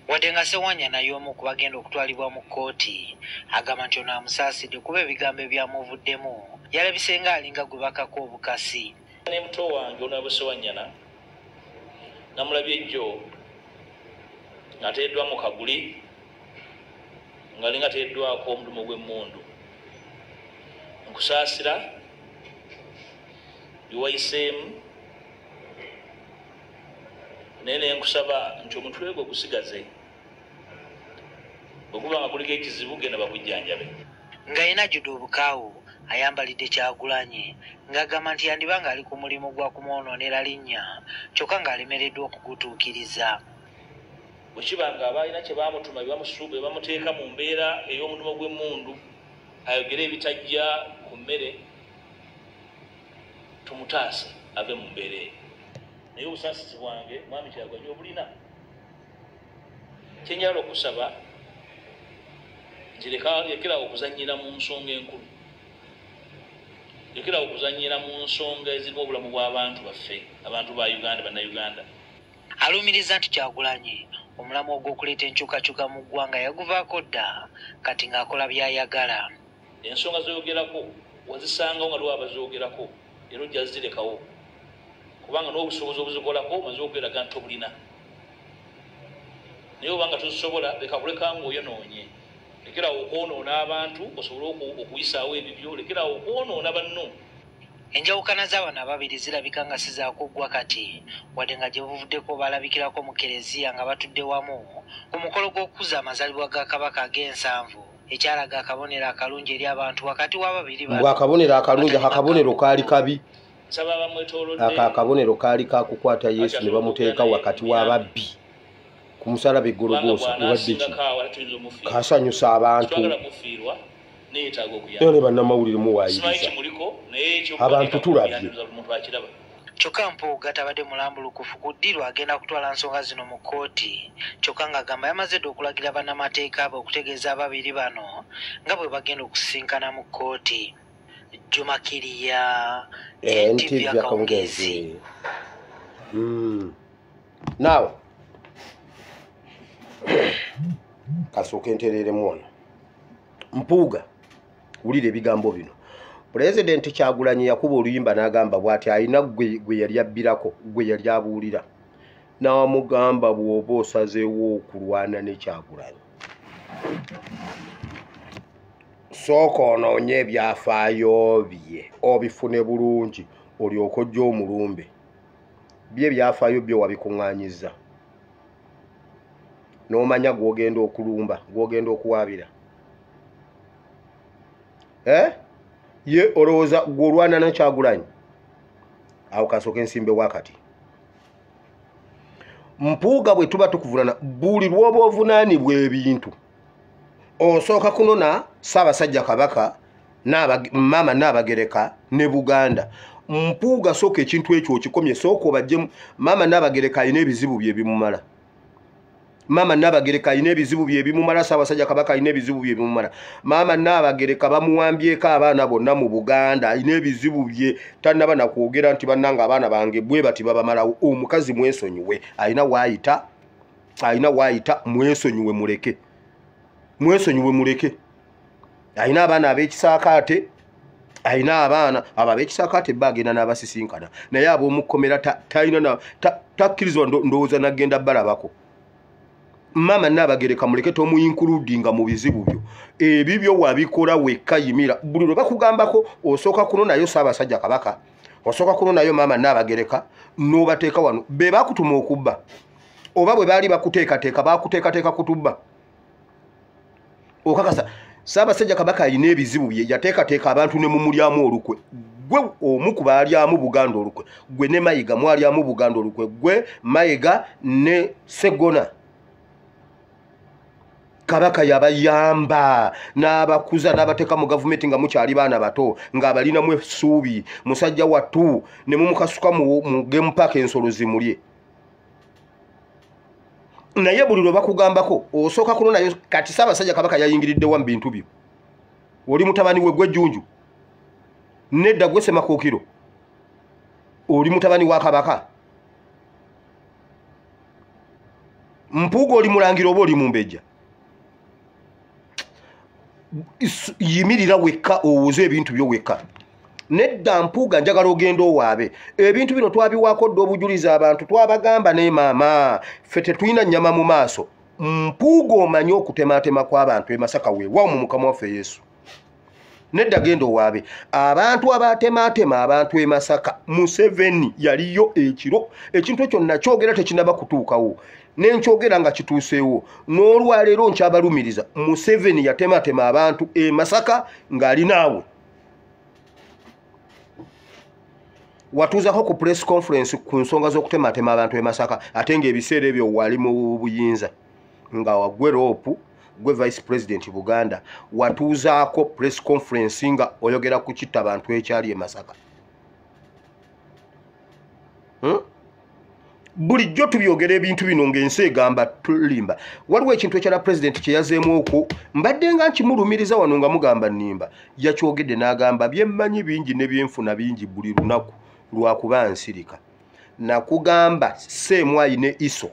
Wadde nga Sewanyana y'omu ku bagenda okutwalibwa mu kkooti, agamba nti ono amusaasidde kuba ebigambo ebyamuvuddemu yalabise ng'alinga gwe bakako obukasi. Ne muto wange Honorable Sewanyana namulabye ejjo ng'ateereddwa mu kaguli ng'alinga ateereddwako omudumo gw'emmundu. Nkusaasira byewayiseemu, naye nenkusaba nti omutwe gwe gusigaze, bwe guba nga guliko ekizibu genda bakujjanjabe. Nga yena ajjudde obukaawu, ayambalidde Kyagulanyi ng'agamba nti yandiba ng'ali ku mulimu gwa kumwonoonera linnya, kyokka ng'alemereddwa okugutuukiriza. Bwe kiba nga abalina kye baamutuma bye bamuteeka mu mbeera ey'omudumo gw'emmundu ayogere ebitajja ku mmere, tumutaase ave mu mbeera eyo. Naye obusaasizi bwange, mwami Kyagulanyi, obulina. Kyenjagala okusaba nti lekerawo okuzannyira mu nsonga enkulu, lekerawo okuzannyira mu nsonga ezirimu obulamu bw'abantu baffe, abantu ba Uganda, Bannayuganda. Alumiriza nti Kyagulanyi omulamwa ogw'okuleeta enkyukakyuka mu ggwanga yaguvaako dda, kati ng'akola by'ayagala. Ensonga zoyogerako wazisangawo nga lwaba bazoogerako, era ojja zirekawo kubanga n'obusobozi obuzikolako omaze okweraga nti tobulina. Naye obanga tozisobola, leka kuleka ngaoyonoonye. Lekerawo okwonoona abantu osobole okuyisaawo ebibyo, lekerawo okwonoona banno. Enjawukana z'abano ababiri zirabika nga si zaakuggwa kati, wadde nga gye buvuddeko balabikirako mu kereziya nga batudde wamu ku mukolo gw'okukuza amazaalibwa ga Kabaka ag'ensanvu, ekyalaga akabonero akalungi eri abantu wakati w'ababiri Mbw akabonero akalungi, ako akabonero kaali kabi. Nsaba abamwetoolodde Ako akabonero kaali kakukwata Yesu ne bamuteeka wakati w'ababbi ku musalaba kubanga eggologoosa. Obadde ki? bw'anaasingako awo ate tuyinza omufiirwa. Kasanyusa abantu. Twagala mufiirwa, neetaaga okuyamba. Era ne bannamawulire Simanyi muwaayiriza. kimuliko, naye Abantu tulabye. Omuntu akiraba. Kyokka Mpuuga tabadde mulambulukufu ku ddiiru agenda kutwala nsonga zino mu kkooti, kyokka ng'agamba yamaze dda okulagira bannamateeka be okutegeeza ababiri bano nga bwe bagenda okusisinkana mu kkooti. Juma Kiriya, NTV NTV Akawungeezi. Akawungeezi. Now kasooke ntereeremu wano. Mpuuga, wulira ebigambo bino. Pulezidenti Kyagulanyi yakuba oluyimba n'agamba bw'ati alina gwe yali abbirako, gwe yali abuulira, n'amugamba, bw'oba osazeewo okulwana ne Kyagulanyi, sooka onoonye ebyafaayo bye obifune bulungi, olyoke ojja omulumbe. Bye ebyafaayo byo wabikuŋŋaanyiza n'omanya gw'ogenda okulumba, gw'ogenda okuwaabira. Eh? Ye olowooza gw'olwana ne Kyagulanyi? Awo kasooke ensimbe wakati. Mpuuga, bwe tuba tukuvunana, buli lw'oba ovunaanibwa ebintu, osooka kunona Ssaabasajja Kabaka, maama Naabagereka ne Buganda. Mpuuga, sooka ekintu ekyo okikomye, sooka obajjemu. Maama Naabagereka alina ebizibu bye bimumala. Maama Nnaabagereka alina ebizibu bye bimumala, Ssaabasajja Kabaka alina ebizibu bye bimumala. Maama Nnaabagereka bamuwambyeko abaana bonna mu Buganda, alina ebizibu bye tannaba nakwogera nti bannanga abaana bange bwe bati babamalawo. Omukazi mwesonyiwe, alina waayita, alina waayita, mwesonyiwe muleke, mwesonyiwe muleke. Alina abaana ab'ekisaakaate, alina abaana abo ab'ekisaakaate bagenda n'abasisinkana, naye ab'omukomera talina takkirizibwa ndowooza nagenda balabako. Maama Nnaabagereka muleke, tomuinkuludinga mu bizibu byo, ebibyo wabikola wekka. Yimira buli lwe bakugambako osooka kuno nayo Ssaabasajja Kabaka, osooka kuno nayo Maama Nnaabagereka, n'obateeka wano. Be bakutuma okubba oba bwe baali bakuteekateeka, bakuteekateeka kutubba. Okakasa Ssaabasajja Kabaka alina ebizibu bye yateekateeka abantu ne mumulyamu olukwe. Gwe omu ku baalyamu Buganda olukwe, gwe ne Mayiga mwalyamu Buganda olukwe, gwe Mayiga ne Ssegona. Kabaka yabayamba n'abakuza n'abateeka mu gavumenti nga mukyali baana bato, ng'abalinamu essuubi. Musajja wattu ne mumukasuka mu game park ensolo zimulye. Naye buli lwe bakugambako osooka kuno nayo. Kati Ssaabasajja Kabaka yayingiriddewa mu bintu byo? Oli mutabani we gwe Jjunju? Nedda, gwe Ssemakookiro oli mutabani wa Kabaka? Mpuuga oli mulangira oba oli mumbejja? Yimirira wekka owoze ebintu byo wekka. Nedda Mpuuga, njagala ogenda owaabe. Ebintu bino twabiwaako dda obujulizi, abantu twabagamba, naye maama ffe tetulina nnyama mu maaso. Mpuuga omanyi okutematema kw'abantu e Masaka, weewaawo mu Mukama waffe Yesu. Nedda, genda owaabe. Abantu abatematema abantu e Masaka, Museveni yaliyo ekiro. Ekintu ekyo nakyogera tekinaba kutuukawo, nenkyogera nga kituuseewo. N'olwaleero nkyabalumiriza, Museveni yatematema abantu e Masaka ng'ali naawe. Watuuzako ku press conference ku nsonga z'okutematema abantu e Masaka, ate ng'ebiseera ebyo wali mu buyinza nga wagwe LOP, gwe vice president Buganda. Watuuzaako press conference nga oyogera ku kitta abantu ekyali e Masaka? Bulijjo tubyogera ebintu bino ng'ensi egamba tulimba. Waliwo ekintu ekyala president kye yazeemu okwo, mbadde nga nkimulumiriza wano nga mugamba nnimba. Yakyogedde n'agamba, byemmanyi bingi ne byenfuna bingi buli lunaku, lwakuba nsirika. Nakugamba seemu ne iso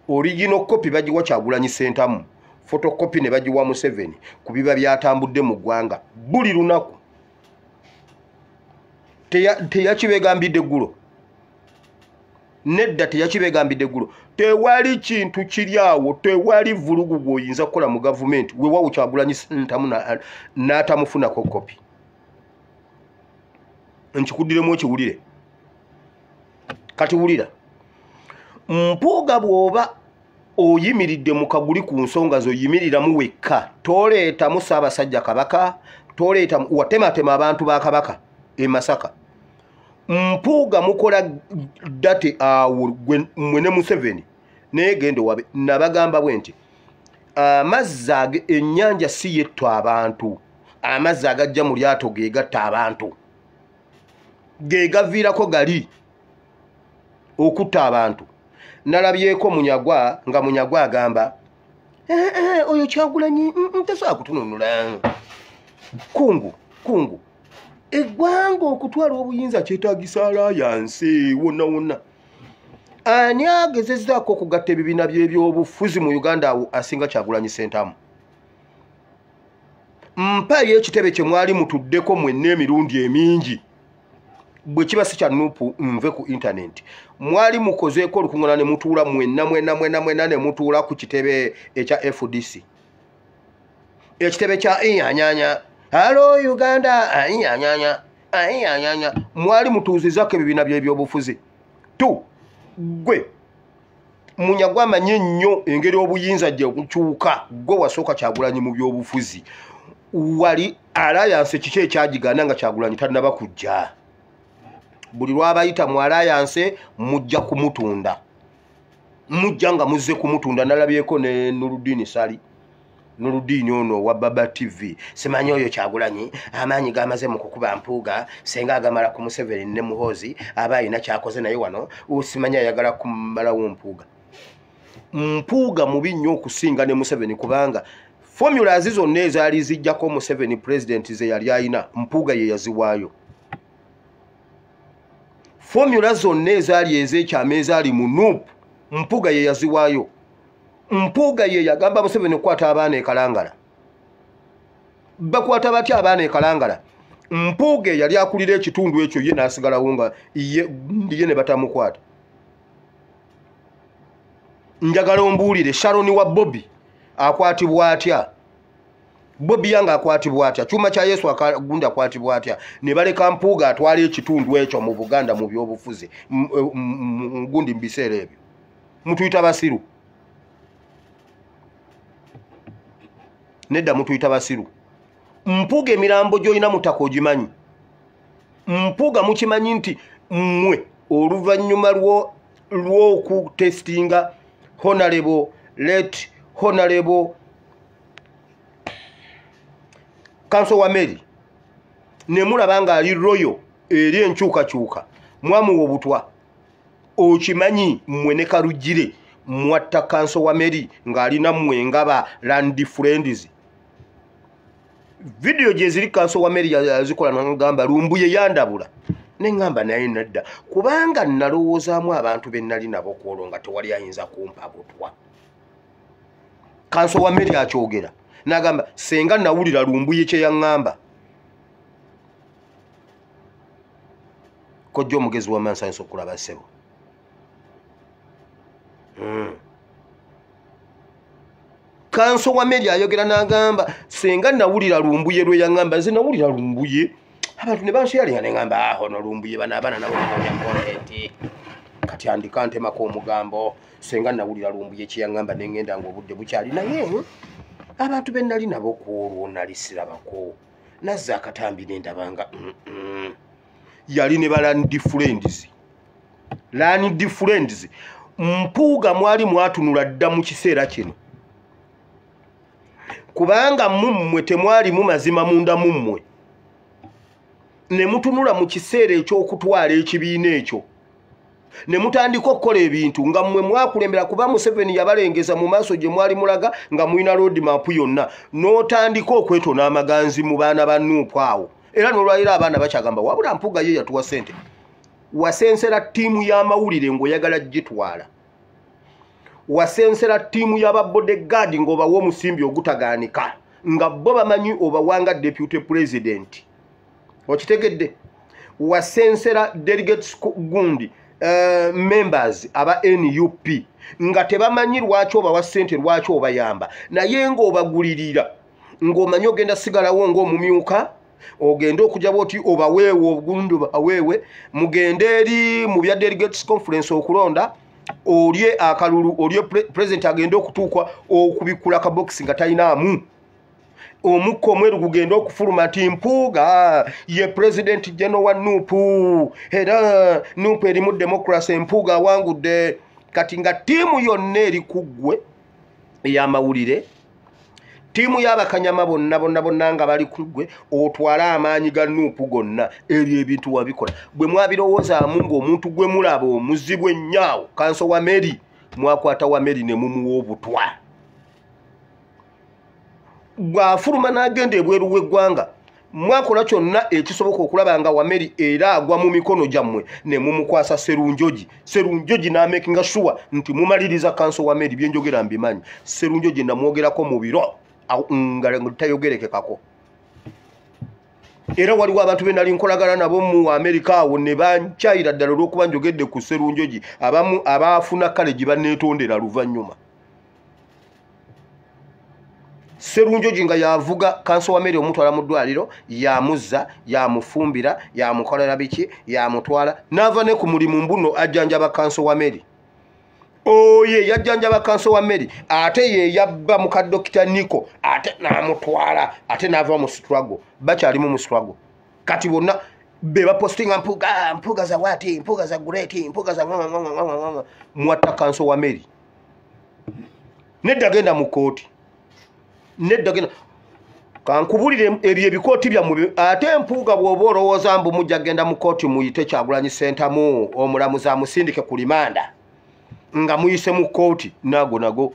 original copy bagiwa Kyagulanyi Ssentamu, photocopy ne bagiwa Museveni ku biba byatambudde mu ggwanga buli lunaku. Teyakibegambidde eggulo? Nedda, teyakibegambidde eggulo. Tewali kintu kiri awo, tewali vulugu gw'oyinza kukola mu gavumenti wewawo Kyagulanyi Ssentamu n'atamufunako kopi. Nkikuddiremu okiwulire. Kati wulira Mpuuga, bw'oba oyimiridde mu kaguli ku nsonga zo, yimiriramu wekka, toleetamu Ssaabasajja Kabaka, toleetamu watematema abantu ba Kabaka e Masaka. Mpuuga mukola date awo mmwe ne Museveni, naye genda wabe. Nabagamba bwe nti amazzi ennyanja si yetto abantu, amazzi agajja mu lyato ge gatta abantu, ge gaviirako gali okutta abantu. Nalabyeko Munyagwa nga Munyagwa agamba, oyo Kyagulanyi tasobola kutununula. Kungu kungu, eggwanga okutwala obuyinza kyetaagisa alliance wonna wonna. Ani agezezzaako okugatta ebibiina by'ebyobufuzi mu Uganda awo asinga Kyagulanyi Ssentamu? Mpayo ekitebe kye mwali mutuddeko mwenna emirundi emingi. Bwe kiba si kya NUP, nve ku internet. Mwali mukozeeko olukuŋŋaana ne mutuula mwenna mwenna mwenna mwenna ne mutuula ku kitebe ekya FDC, ekitebe kya inyanyanya, "Hello Uganda," inyanyanya, inyanyanya. Mwali mutuuzizaako ebibiina by'ebyobufuzi tu? Gwe Munyagwa amanyi ennyo engeri obuyinza gye bukyuka, gwe wasooka Kyagulanyi mu byobufuzi. Wali alliance kiki ekyagigaana nga Kyagulanyi tannaba kujja? Buli lwabayita mu alliance mujja kumutunda, mujja nga muzze kumutunda. Nalabyeko ne Nurudini Sali Nurudini ono wa Baba TV, simanyi oyo Kyagulanyi amaanyi gamaze mu kukuba Mpuuga, senga agamala ku Museveni ne Muhoozi aba alina kyakoze, naye wano simanyi ayagala kumalawo Mpuuga. Mpuuga mubi nnyo okusinga ne Museveni, kubanga formulas zonna ezaali zijjako Museveni president ze yali ayina, Mpuuga ye yaziwaayo. Formula zonna ezaali ez'ekyama ezaali mu NUP, Mpuuga ye yaziwaayo. Mpuuga ye yagamba Museveni okukwata abaana e Kalangala. Bakwata batya abaana e Kalangala? Mpuuga yali akulira ekitundu ekyo, ye n'asigalawo nga ye ne batamukwata. Njagala ombuulire, Sharon wa Bobi akwatibwa atya? Bobi yange akwatibwa atya? Kyuma kya Yesu gundi akwatibwa atya? Ne baleka Mpuuga atwala ekitundu ekyo mu Buganda mu byobufuzi gundi mu biseera ebyo. Mutuyita basiru? Nedda, mutuyita basiru. Mpuuga emirambo gy'olina mu ttaka ogimanyi. Mpuuga mukimanyi nti mmwe oluvannyuma lw'okutestinga Honorable late Honorable Kanso Wameri ne mulaba ng'ali royo eri enkyukakyuka, mwamuwa obutwa. Okimanyi mmwe ne Karugire mwatta Kanso Wameri ng'alina mmwe ngaba land friends. Vidiyo gye ziri Kanso Wameri yazikola n'agamba Lumbuye yandabula. Ne ŋŋamba naye nedda, kubanga nalowoozaamu abantu be nali nabo ku olwo nga tewali ayinza kumpa butwa. Kanso Wameri akyogera n'agamba senga nawulira Lumbuye kye yaŋŋamba. Kojja omugezi w'amansanso okulaba ssebo. Kanso Wameri ayogera n'agamba senga nawulira Lumbuye lwe yaŋŋamba, nze nawulira Lumbuye. Abantu ne bansharinga ne ŋŋamba aho no Lumbuye bano abaana nabo banoonya content. Kati andika ntemako omugambo senga nawulira Lumbuye kye yaŋŋamba ne ŋŋenda ng'obudde bukyali, naye abantu be nali nabo ku olwo nali sirabako. Nazza akatambi ne ndaba nga yali ne ba land friends. Land friends. Mpuuga mwali mwatunula dda mu kiseera kino, kubanga mummwe temwalimu mazima munda mummwe. Ne mutunula mu kiseera eky'okutwala ekibiina ekyo, ne mutandika okukola ebintu nga mmwe mwakulembera, kuba Museveni yabalengeza mu maaso gye mwali mulaga nga mulina road map yonna, n'otandika okwetona amaganzi mu baana ba NUP awo. Era n'olwaliro abaana bakyagamba wabula Mpuuga ye yatuwa ssente. Wasensera ttiimu y'amawulire ng'oyagala gitwala, wasensera ttiimu y'aba bodyguard ng'obawa omusimbi ogutagaanika, nga bo bamanyi obawanga deputy president. Okitegedde? Wasensera delegates gundi members aba NUP nga tebamanyi lwaki obawa ssente, lwaki obayamba, naye ng'obagulirira ng'omanyi ogenda sigalawo ng'omumyuka, ogende okujja bw'oti obaweewe obugundi obaweewe, mugende eri mu bya delegates conference okulonda, olye akalulu, olye president agende okutuuka okubikkula akabokisi nga talinaamu. Omukka omweru gugenda okufuluma nti Mpuuga ye president general wa NUP, era NUP erimu democracy, Mpuuga awangudde. Kati nga ttiimu yonna eri ku ggwe ey'amawulire, ttiimu y'abakanyama bonna bonna bonna nga bali ku ggwe, otwale amaanyi ga NUP gonna. Ebyo ebintu wabikola bwe mwabirowoozaamu ng'omuntu gwe mulaba omuzibu ennyo awo Kanso Wameri, mwakwata Wameri ne mumuwa obutwa. Bw'afuluma n'agenda ebweru w'eggwanga, mwakola kyonna ekisoboka okulaba nga Wameri era agwa mu mikono gyammwe, ne mumukwasa Serunjogi. Serunjogi n'amakinga sure nti mumaliriza Kanso Wameri. Byenjogera mbimanyi. Serunjogi namwogerako mu biro nga tayogerekekako, era waliwo abantu be nali nkolagana nabo mu Amerika awo ne bankyayira ddala olw'okuba njogedde ku Serunjogi. Abamu abaafuna kale gye banneetondera luvannyuma. Serunjogi nga yavuga Kanso Wameri omutwala mu ddwaliro, yamuzza, yamufumbira, yamukolera biki, yamutwala n'ava ne ku mulimu mbuno ajjanjaba Kanso Wameri. Oye yajjanjaba Kanso Wameri, ate ye yabba muka Dokita Niko, ate n'amutwala, ate n'ava mu struggle. Bakyalimu mu struggle kati bonna be bapostinga Mpuuga, Mpuuga za wati, Mpuuga za great, Mpuuga za mwatta Kanso Wameri. Nedda genda mu kkooti, nedda genda kankubulire ebyo ebikooti byammwe. Ate Mpuuga bw'oba olowooza mbu mujja genda mu kkooti muyite Kyagulanyi Ssentamu omulamuzi amusindike ku limanda, Nga muyise mu kkooti nago nago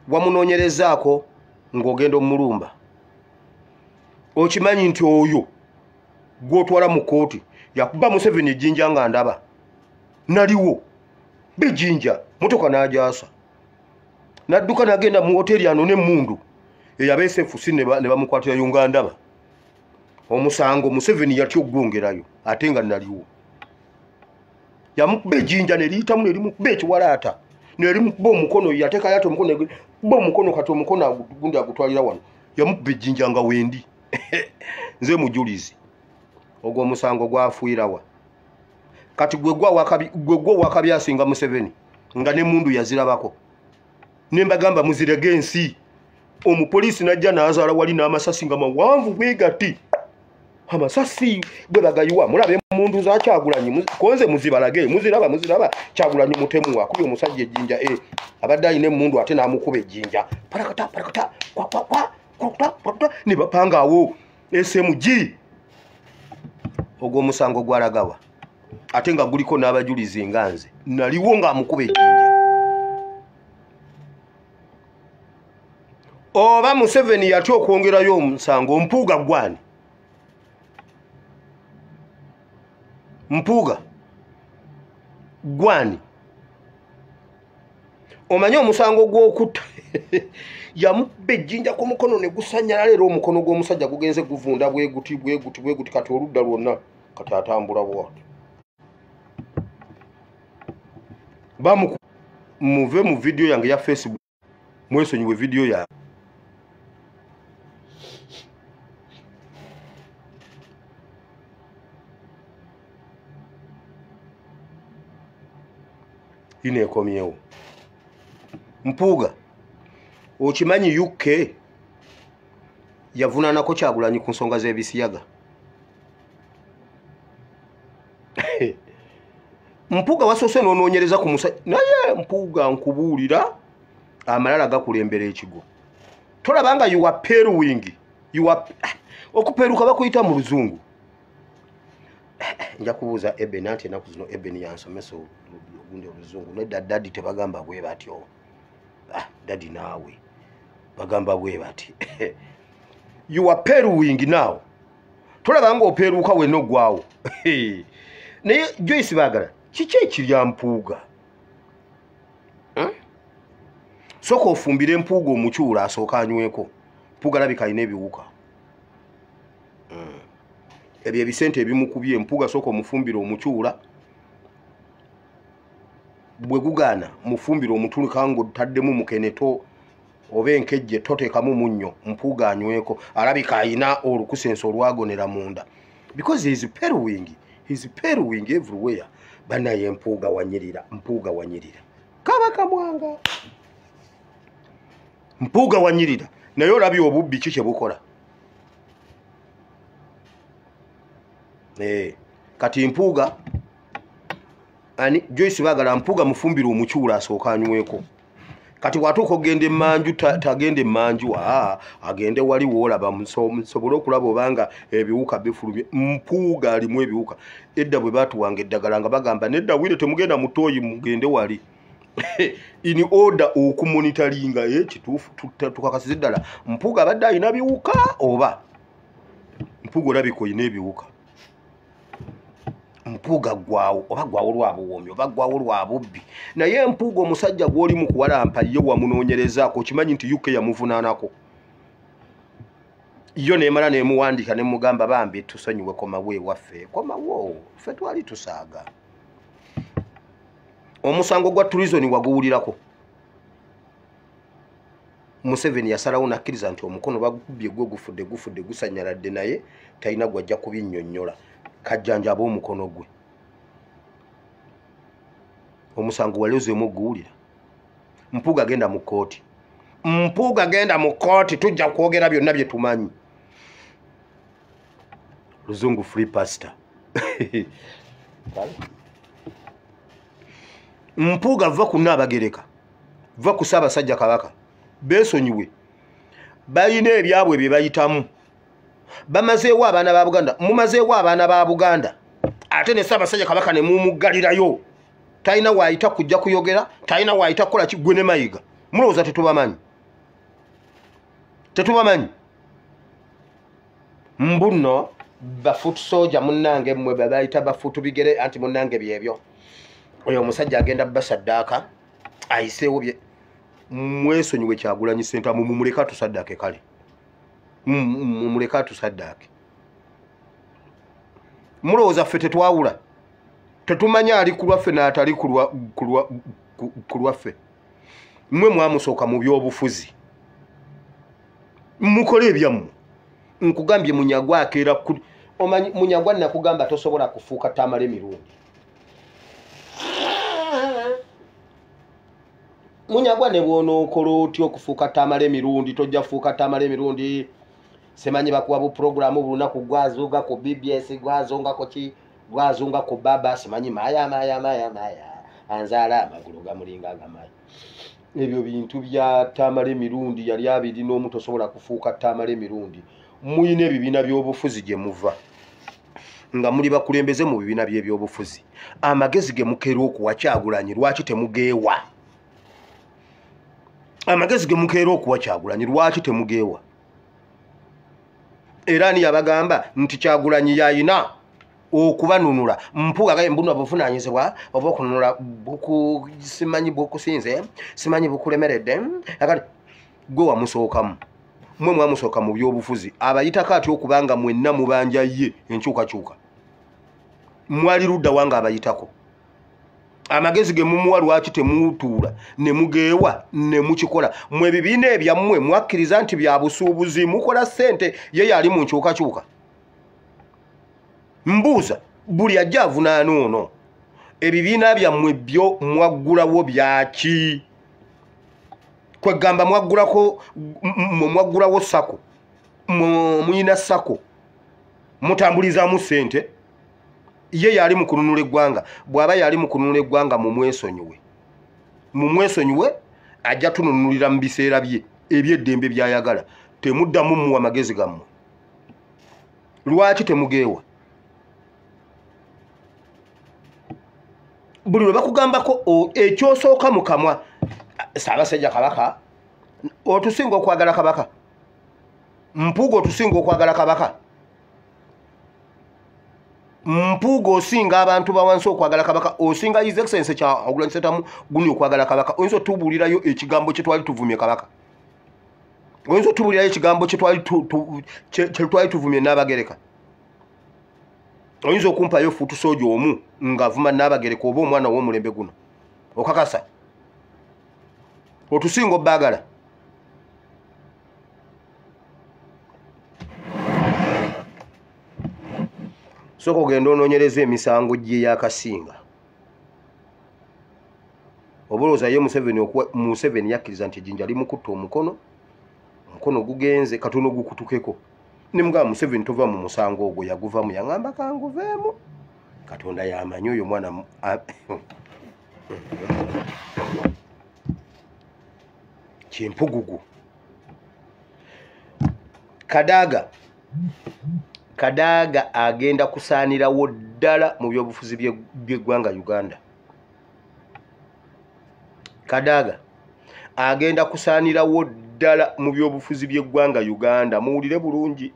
wamunoonyerezaako ng'ogenda omulumba. Okimanyi nti oyo gw'otwala mu kkooti yakuba Museveni ejjinja nga ndaba naliwo bejjinja motoka n'agyasa n'adduka n'agenda mu woteeri anone emmundu eyabeese FC ne bamukwatirayo nga ndaba. Omusango Museveni yatya okugwongerayo ate nga naliwo. Yamukuba ejjinja ne liyitamu ne limukuba ekiwalaata ne limukuba omukono, yateekayo ate omukono kuba omukono kati omukono gundi agutwalira wano, yamukuba ejjinja nga wendi. Nze mujulizi. Ogwo omusango gwafuirawa. Kati gwe gwa wakabi asinga Museveni nga n'emmundu yazirabako. Ne mbagamba muzirege ensi. Omupoliisi n'ajja n'azaala wali n'amasasi nga mawanvu bwe gati. Amasasi bwe bagayiwa mulabe emmundu za Kyagulanyi konze muzibalage muziraba muziraba. Kyagulanyi mutemu akubye omusajja ejjinja abadde alina emmundu ate n'amukuba ejjinja parakata parakata kwa kwa kwa kwa kwa ne bapanga awo SMG. Ogwo omusango gwalagawa ate nga guliko n'abajulizi nga nze naliwo ng'amukuba ejjinja. Oba Museveni yatya okwongerayo omusango Mpuuga gwani? Mpuuga gwani? Omanyi omusango gw'okutta yamukuba ejjinja ku mukono ne gusanyalala era omukono gw'omusajja gugenze guvunda bwe guti bwe guti bwe guti kati oludda lwonna kati atambula bw'atyo. Muve mu vidiyo yange ya Facebook mwesonyiwe vidiyo yange. Ino ekomyewo. Mpuuga okimanyi UK yavunaanako Kyagulanyi ku nsonga z'ebisiyaga. Mpuuga wasoose n'onoonyereza ku musajja naye Mpuuga nkubuulira amalala gakulembera ekigo. Tolaba nga you are peruwing, you are okuperuka bakuyita mu luzungu. Nja kubuuza Eben anti ennaku zino Eben yansomesa ogundi oluzungu. Nedda daddy tebagamba bwe batyo. Daddy naawe bagamba bwe bati. You are peruwing now. Tolaba nga operuka wenna oggwawo. Naye Joyce Bagala kiki ekirya Mpuuga? Sooka ofumbire Mpuuga omukyula asooka anyweko. Mpuuga alabika alina ebiwuka. Ebyo ebisente ebimukubye Mpuuga sooka omufumbire omukyula. Bwe gugaana mufumbire omutuluka ng'otaddemu mukeneto oba enkejje toteekamu munnyo Mpuuga anyweko. Alabika alina olukusenso olwagonera munda. Because he is peruwing everywhere. Banaye Mpuuga wanyirira, Mpuuga wanyirira. Kabaka Mwanga. Mpuuga wanyirira. Naye olabye obubbi ki kye bukola. Kati Mpuuga ani Joyce Bagala Mpuuga mufumbire omukyula asooka anyweko. Kati bw'atuuka okugenda emmanju tagenda emmanju agende wali woolaba nsobole okulaba obanga ebiwuka bifulumye. Mpuuga alimu ebiwuka. Edda bwe baatuwanga eddagala nga bagamba nedda wire temugenda mu ttooyi mugende wali. In order okumonitaringa kituufu tukakasize ddala Mpuuga abadde alina biwuka oba Mpuuga olabika olina ebiwuka. Mpuuga ggwawo oba ggwawo lwa buwoomi oba ggwawo lwa bubbi. Naye Mpuuga omusajja gw'oli mu kuwalampa ye wamunoonyerezaako okimanyi nti UK yamuvunaanako. Yo neemala neemuwandiika ne mugamba bambi tusonyiwe komawo ewaffe komawo ffe twali tusaaga. Omusango gwa treason waguwulirako. Museveni yasalawo n'akkiriza nti omukono bagukubye gwe gufudde gufudde gusanyaladde naye talina gw'ajja kubinnyonnyola. Kajjanjaba omukono gwe. Omusango wali ozeemu oguwulira. Mpuuga genda mu kkooti. Mpuuga genda mu kkooti tujja kwogera byonna bye tumanyi. Luzungu free pastor. Mpuuga va ku Nnaabagereka, va ku Ssaabasajja Kabaka, beesonyiwe. Balina ebyabwe bye bayitamu. Bamazeewo abaana ba Buganda, mumazeewo abaana ba Buganda, ate ne Ssaabasajja Kabaka ne mumuggalirayo. Talina waayita kujja kuyogera, talina waayita kukola ki. Gwe ne Mayiga mulowooza tetubamanyi? Tetubamanyi? Mbuno bafutu soja munnange, mmwe babayita bafutu bigere, anti munnange byebyo. Oyo omusajja agenda basaddaaka ayiseewo bye. Mwesonyiwe Kyagulanyi Ssentamu, mumuleke atusaddaake. Kale mumuleke atusaddaake. Mulowooza ffe tetwawula, tetumanya ali ku lwaffe n'atali ku lwaffe? Mmwe mwamusooka mu byobufuzi, mukole ebyammwe. Nkugambye Munyagwa akeera. Omanyi Munyagwa, nakugamba tosobola kufuuka Tamala emirundi. Munyagwa, ne bwonookola otya okufuuka Tamala emirundi, tojja fuuka Tamala emirundi. Semanyi bakuwa bupuroguramu bulunaku, gwazunga ku BBS, gwazunga ku ki, gwazunga ku baba, simanyi maya maya maya maya anzaala amagulu gamulinga gamaya. Ebyo bintu bya Tamala emirundi yali 21, tosobola kufuuka Tamala emirundi. Muyina ebibiina by'obufuzi gye muva nga muli bakulembeze mu bibiina by'ebyobufuzi. Amagezi ge mukeera okuwa Kyagulanyi, lwaki temugeewa? Amagezi ge mukeera okuwa Kyagulanyi, lwaki temugeewa? Era ani yabagamba nti Kyagulanyi yayina okubanunula? Mpuuga gaye mbuno obuvunaanyizibwa oba okununula simanyi bukusinze, simanyi bukulemeredde. Akati gwe wamusookamu, mwe mwamusooka mu byobufuzi, abayitako atya okubanga mwenna mubanja ye enkyukakyuka? Mwali ludda wange abayitako? Amagezi ge mumuwa, lwaki temutuula ne mugeewa ne mukikola? Mwe ebibiina ebyammwe mwakkiriza nti bya busuubuzi, mukola ssente, ye yali mu nkyukakyuka. Mbuuza buli ajja avunaana ono, ebibiina byammwe byo mwaggulawo byaki? Kwegamba mwaggulako, mwaggulawo SACCO, muyina SACCO mutambulizaamu ssente. Ye yali mu kununula eggwanga. Bw'aba yali mu kununula eggwanga, mumwesonyiwe, mumwesonyiwe, ajja tununulira mu biseera bye ebyeddembe by'ayagala. Temuddamu muwa magezi gammwe. Lwaki temugeewa? Buli lwe bakugambako ekyosooka mu kamwa, Ssaabasajja Kabaka. Otusinga okwagala Kabaka? Mpuuga, otusinga okwagala Kabaka? Mpuuga, osinga abantu bawansi okwagala Kabaka? Osinga His Excellence Kyagulanyi Ssentamu guni okwagala Kabaka? Oyinza otubuulirayo ekigambo kye twali tuvumye Kabaka? Oyinza otubuulirayo ekigambo kye twali tuvumye Naabagereka? Oyinza okumpayo foot soldier omu ng'avuma Naabagereka oba omwana w'omulembe guno? Okakasa otusinga obbaagala? Sooka ogenda onoonyereza emisango gye yakasinga. Oba ye Museveni, Museveni yakkiriza nti ejjinja limukutta omukono, omukono gugenze katono gukutukeko. Nemugamba, "Museveni, tova mu musango ogwo." Yaguvamu, yaŋŋamba kanguveemu. Katonda yamanyi oyo mwana kimpugugu. Kadaga, Kadaga agenda kusaanirawo ddala mu byobufuzi by'eggwanga Uganda. Kadaga agenda kusaanirawo ddala mu byobufuzi by'eggwanga Uganda. Muwulire bulungi,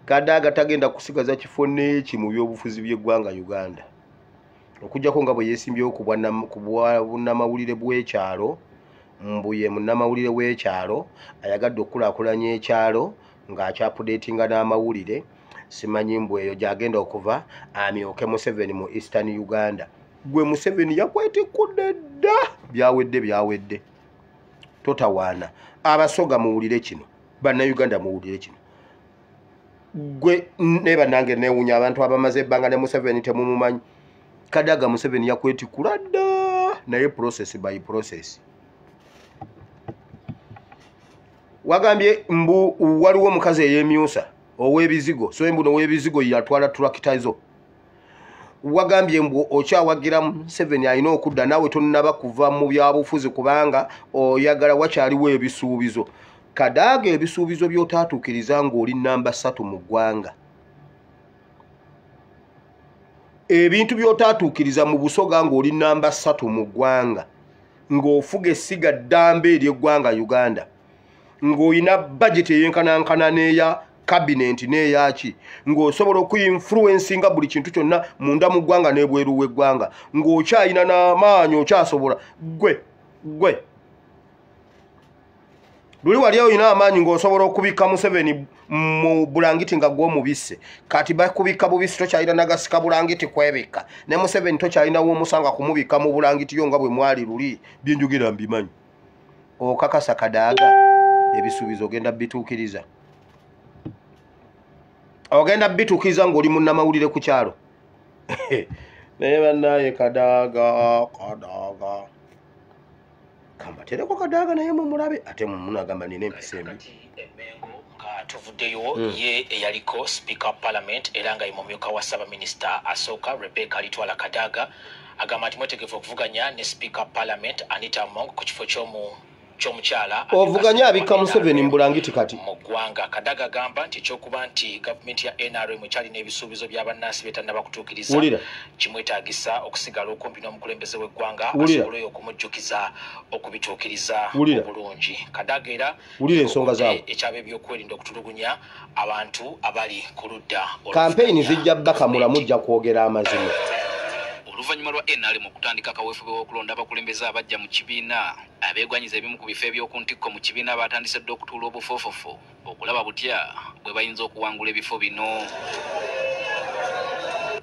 Kadaga tagenda kusigaza kifo n'eki mu byobufuzi by'eggwanga Uganda, okuggyako nga bwe yeesimbyewo ku bwannamawulire bw'ekyalo. Mbuye munnamawulire w'ekyalo ayagadde okukulaakulanya ekyalo ng'akyaupdatinga n'amawulire, simanyi mbu eyo gy'agenda okuva amyoke Museveni mu Eastern Uganda. Gwe Museveni yakwetikkudde dda, byawedde, byawedde, totawaana. Abasoga muwulire kino, Bannayuganda muwulire kino. Gwe ne bannange, neewunya abantu abamaze ebbanga ne Museveni temumumanyi. Kadaga, Museveni yakwetikkula dda, naye process by process. Wagambye mbu waliwo omukazi ey'emyusa ow'ebizigo, so mbu now'ebizigo yatwala tulakita zo. Wagambye mbu okyawagira Museveni, alina okudda, naawe tonnaba kuva mu byabufuzi kubanga oyagala wakyaliwo ebisuubizo. Kadaga ebisuubizo by'otaatuukiriza ng'oli namba 3 mu ggwanga, ebintu by'otaatuukiriza mu Busoga ng'oli namba 3 mu ggwanga, ng'ofuga essiga ddamba ery'eggwanga Uganda, ng'olina budget eyenkanankana n'eya cabinet n'eyaki, ng'osobola okuinfluencinga buli kintu kyonna munda mu ggwanga n'ebweru w'eggwanga, ng'okyayina n'amaanyi, okyasobola. Gwe luli wali olina amaanyi ng'osobola okubikka Museveni mu bulangiti nga gw'omubisse. Kati bakubikka bubisi, tokyalina nagasika bulangiti kwebikka, ne Museveni tokyalina w'omusanga kumubikka mu bulangiti yo nga bwe mwali luli. Byenjogera mbimanyi. Okakasa Kadaga ebisuubizo ogenda bituukiriza, ogenda bituukiriza ng'oli munnamawulire ku kyalo. Naye bannaye Kadaga, Kadaga kambatereko Kadaga naye mumulabe, ate mumunagamba nina empisa embi. Nga tuvuddeyo, ye eyaliko Speaker of Parliament era nga ye mumyuka wa Ssaabaminisita asooka Rebecca Alitwala Kadaga agamba nti mwetegefu okuvuganya ne Speaker of Parliament Anita Among ku kifo ky'omukyala ovuganya abikka Museveni mu bulangiti kati mu ggwanga. Kadaga agamba nti ekyokuba nti gavumenti ya NRM ekyalina ebisuubizo bya bannansi byetannaba kutuukiriza kimwetaagisa okusigala okumpi n'omukulembeze w'eggwanga asobole okumujjukiza okubituukiriza obulungi. Kadaga era wulira ensonga zaabwe ekyab'ebyokwerinda okutulugunya abantu abali ku ludda. Kampeyini zijja bakamula, mujja kwogera amazima. Oluvannyuma lwa NRM okutandika kaweefube w'okulonda abakulembeze abajja mu kibiina, abeegwanyiza ebimu ku bifo eby'oku ntikko mu kibiina batandise dda okutuula obufoofofo okulaba butya bwe bayinza okuwangula ebifo bino.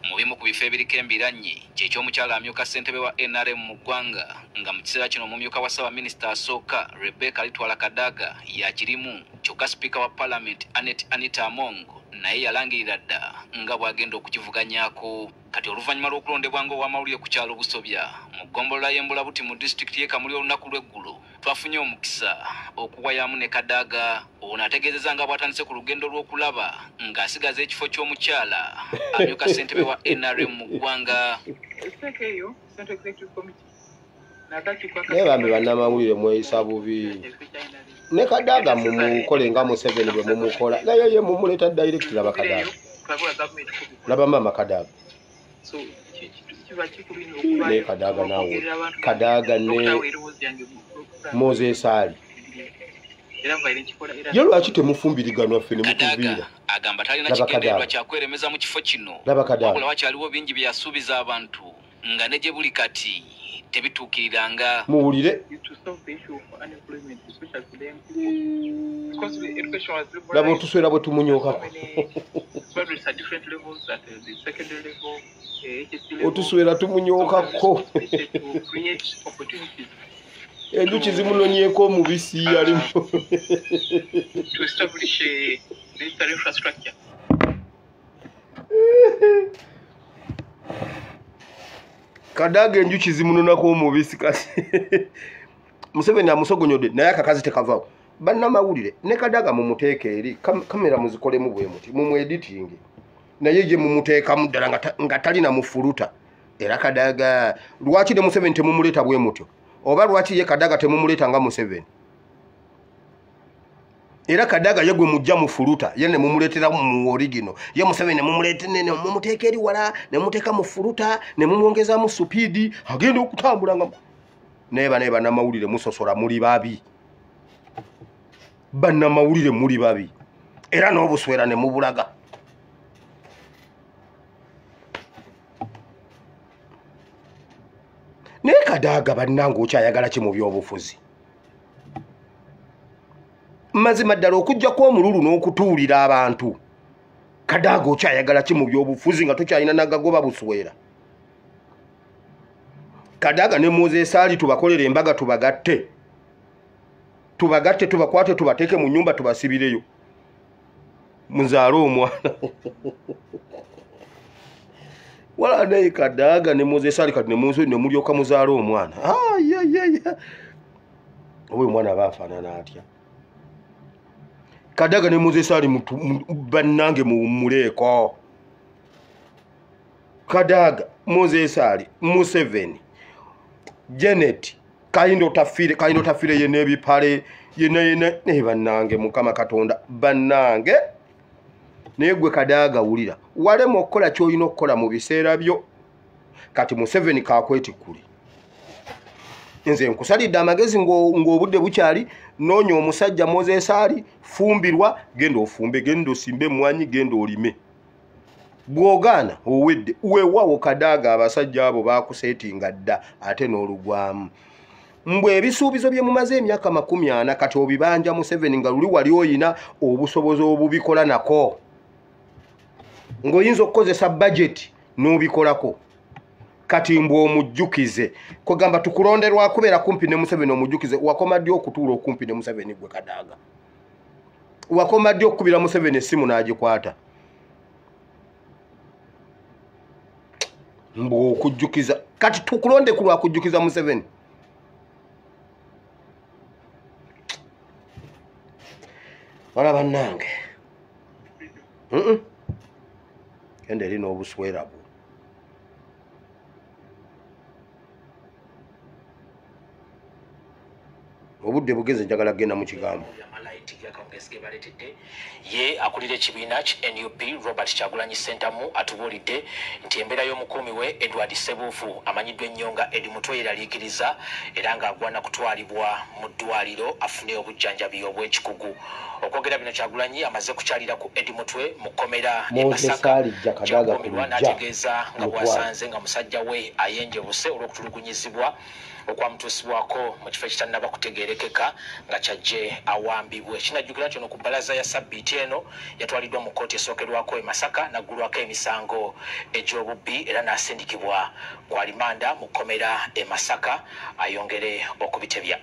Mu bimu ku bifo ebiriko embiranye ky'ekyomukyala amyuka ssentebe wa NRM mu ggwanga, nga mu kiseera kino omumyuka wa Ssaabaminisita asooka Rebecca Alitwala Kadaga yakirimu, kyokka Sipiika wa Parliament Anita Among naye yalangirira dda nga bw'agenda okukivuganyaako. Kati oluvannyuma lw'okulondebwa ng'owamawulire ku kyalo Busobya mu ggombolola y'Embulabuti mu disitulikiti y'e Kamuli olunaku lw'eggulo, twafunye omukisa okuwayamu ne Kadaga. Ono ategeezezza nga bw'atandise ku lugendo lw'okulaba ng'asigaza ekifo ky'omukyala amyuka ssentebe wa NRM mu ggwanga. Naye bambi bannamawulire mweyisa bubi. Ne Kadaga mumukole nga Museveni bwe mumukola, naye ye mumuleeta direct. Laba Kadaga, laba maama Kadaga. Ne Kadaga naawe, Kadaga ne Moses Ali, ye lwaki temufumbiriganwa ffe ne mutuviira? Agamba talina kigendererwa kyakweremeza mu kifo kino, wabula wakyaliwo bingi bye yasuubiza abantu nga ne gye buli kati tebituukiriranga. Muwulire, laba otuswera bwe tumunyokako, otuswera tumunyokako, enjuki zimunonyeeko omubisi alimu. Kadaga enjuki zimunonako omubisi. Kati Museveni amusogonyodde naye akakazi tekavaawo. Bannamawulire ne Kadaga mumuteeke eri, kamera muzikolemu bwe muti, mumweditinge, naye ye mumuteekamu ddala nga talina mufuluta. Era Kadaga lwaki ne Museveni temumuleeta bwe mutyo? Oba lwaki ye Kadaga temumuleeta nga Museveni? Era Kadaga ye gwe mujja mufuluta, ye ne mumuleetera mu origino, ye Museveni ne mumuleeta ne mumuteeka eri wala, ne mumuteeka mu fuluta, ne mumwongezaamu supiidi agenda okutambula nga. Naye banaye bannamawulire musosola, muli babi. Bannamawulire muli babi, era n'obuswera ne mubulaga. Naye Kadaga bannange okyayagala ki mu byobufuzi? Mazima ddala okuggyako omululu n'okutuulira abantu, Kadaga okyayagala ki mu byobufuzi nga tokyalina nagagoba buswera? Kadaga ne Moses Ali tubakolere embaga, tubagatte, tubagatte, tubakwate, tubateeke mu nnyumba, tubasibireyo muzaale omwana. Wala naye Kadaga ne Moses Ali kati ne mulyoka muzaale omwana. Oba omwana aba afaanana atya? Kadaga ne Moses Ali bannange muwummuleeko. Kadaga, Moses Ali, Museveni, Janet Kahindo Otafiire, Kahindo Otafiire ye n'ebipale Yenna yenna naye bannange, Mukama Katonda bannange. Naye gwe Kadaga wulira, walema okukola ky'olina okukola mu biseera byo. Kati Museveni kakwetikkule. Nze nkusalidde amagezi ng'obudde bukyali, noonya omusajja Moses Ali, fumbirwa, genda ofumbe, genda osimbe emmwanyi, genda olime. Bw'ogaana owedde. Weewaawo Kadaga, abasajja abo baakuseetinga dda ate n'olugwamu. Mbwe ebisuubizo bye mumaze emyaka 40 kati obibanja Museveni, nga luli wali oyina obusobozi obubikola nako, ng'oyinza okukozesa budget n'obikolako. Kati mbwe omujjukize kugamba tukulonderwa kubeera kumpi ne Museveni, omujjukize wakoma ddi okutuula okumpi ne Museveni? Gwe Kadaga, wakoma ddi okukubira Museveni essimu n'agikwata? Mbwe okujjukiza, kati tukulonde ku lwakujjukiza Museveni. Wala bannange, genda eri n'obuswera bwo. Obudde bugeze, njagala kugenda mu kigambo. Ye akulira ekibiina ki NUP Robert Kyagulanyi Ssentamu atubuulidde nti embeera y'omukuumi we Edward Sebuufu, amanyiddwa ennyo nga Edi Mutwe, yeraliikiriza era ng'agwana kutwalibwa mu ddwaliro afune obujjanjabi obw'ekikugu. Okwogera bino, Kyagulanyi amaze kukyalira ku Edi Mutwe mu kkomera e Moses Masaka Ali jja Kadaga gyakuumirwa, ku n'ategeeza nga mutwalo. bw'asanze nga musajja we ayenjebuse olw'okutulugunyizibwa okwamutuusibwako mu kifo ekitannaba kutegeerekeka nga kyajje awambibwe. Kinajjukira nti ono ku bbalaza ya sabbiiti eno yatwaliddwa mu kkooti esookerwako e Masaka n'aggulwako emisango egy'obubbi era n'asindikibwa ku alimanda mu kkomera e Masaka ayongere okubitebya.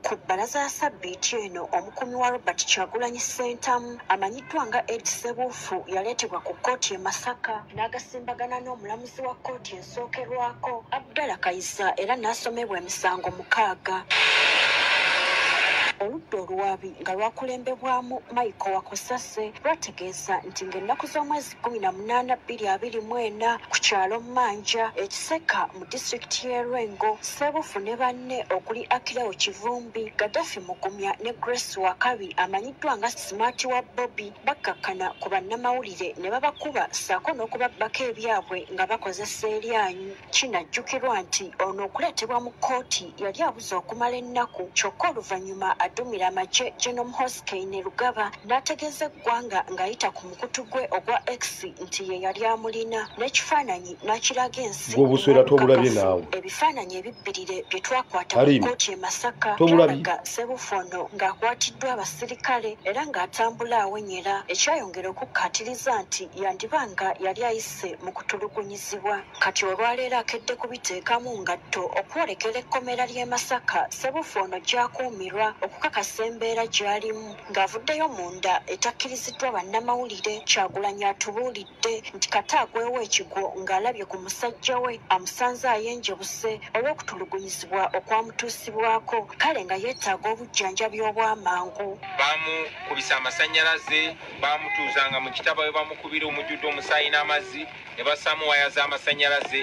Ku bbalaza ya sabbiiti eno, omukuumi wa Robert Kyagulanyi Ssentamu amanyiddwa nga Ed Sebuufu yaleetebwa ku kkooti e Masaka n'agasimbagana n'omulamuzi wa kkooti esookerwako Abdallah Kayiza era n'asomebwa emisango 6. Oludda oluwaabi nga lwakulembebwamu Michael Wakosase lwategeeza nti ng'ennaku z'omwezi 18 2024 ku kyalo Mmanja ekiseka mu disitulikiti y'e Lwengo, Sebufu ne banne okuli Akireo Kivumbi, Gaddafi Mugumya ne Grace Wakabi amanyiddwa nga Smart wa Bobi bakkakkana ku bannamawulire ne babakuba ssaako n'okubabbako ebyabwe nga bakozesa eryanyi. Kinajjukirwa nti ono okuleetebwa mu kkooti yali abuze okumala ennaku, kyokka oluvannyuma addumira amagye General Muhoozi Kainerugaba n'ategeeza eggwanga ng'ayita ku mukutu gwe ogwa X nti ye yali amulina n'ekifaananyi n'akiraga ensi. Gwe obuswera tobulabye Ng'obukakafu, naawe. Ebifaananyi ebibbirire bye twakwata mu Halima, kkooti e Masaka tobulabye? byalaga Sebufu ono ng'akwatiddwa abasirikale era ng'atambula awenyera, ekyayongera okukkaatiriza nti yandiba nga yali ayise mu kutulugunyizibwa. Kati olwaleero akedde kubiteekamu ngatto okwolekera ekkomera ly'e Masaka Sebufu ono gy'akuumirwa okukakasa embeera gy'alimu. Ng'avuddeyo munda etakkiriziddwa bannamawulire, Kyagulanyi atubuulidde nti kata agwewo ekigwo ng'alabye ku musajja we amusanze ayenjebuse olw'okutulugunyizibwa okwamutuusibwako, kale nga yeetaaga obujjanjabi obw'amangu. Bamukubisa amasannyalaze, bamutuuzanga mu kitaba we bamukubira omujjudde omusaayi n'amazzi, ne bassaamu waya z'amasannyalaze,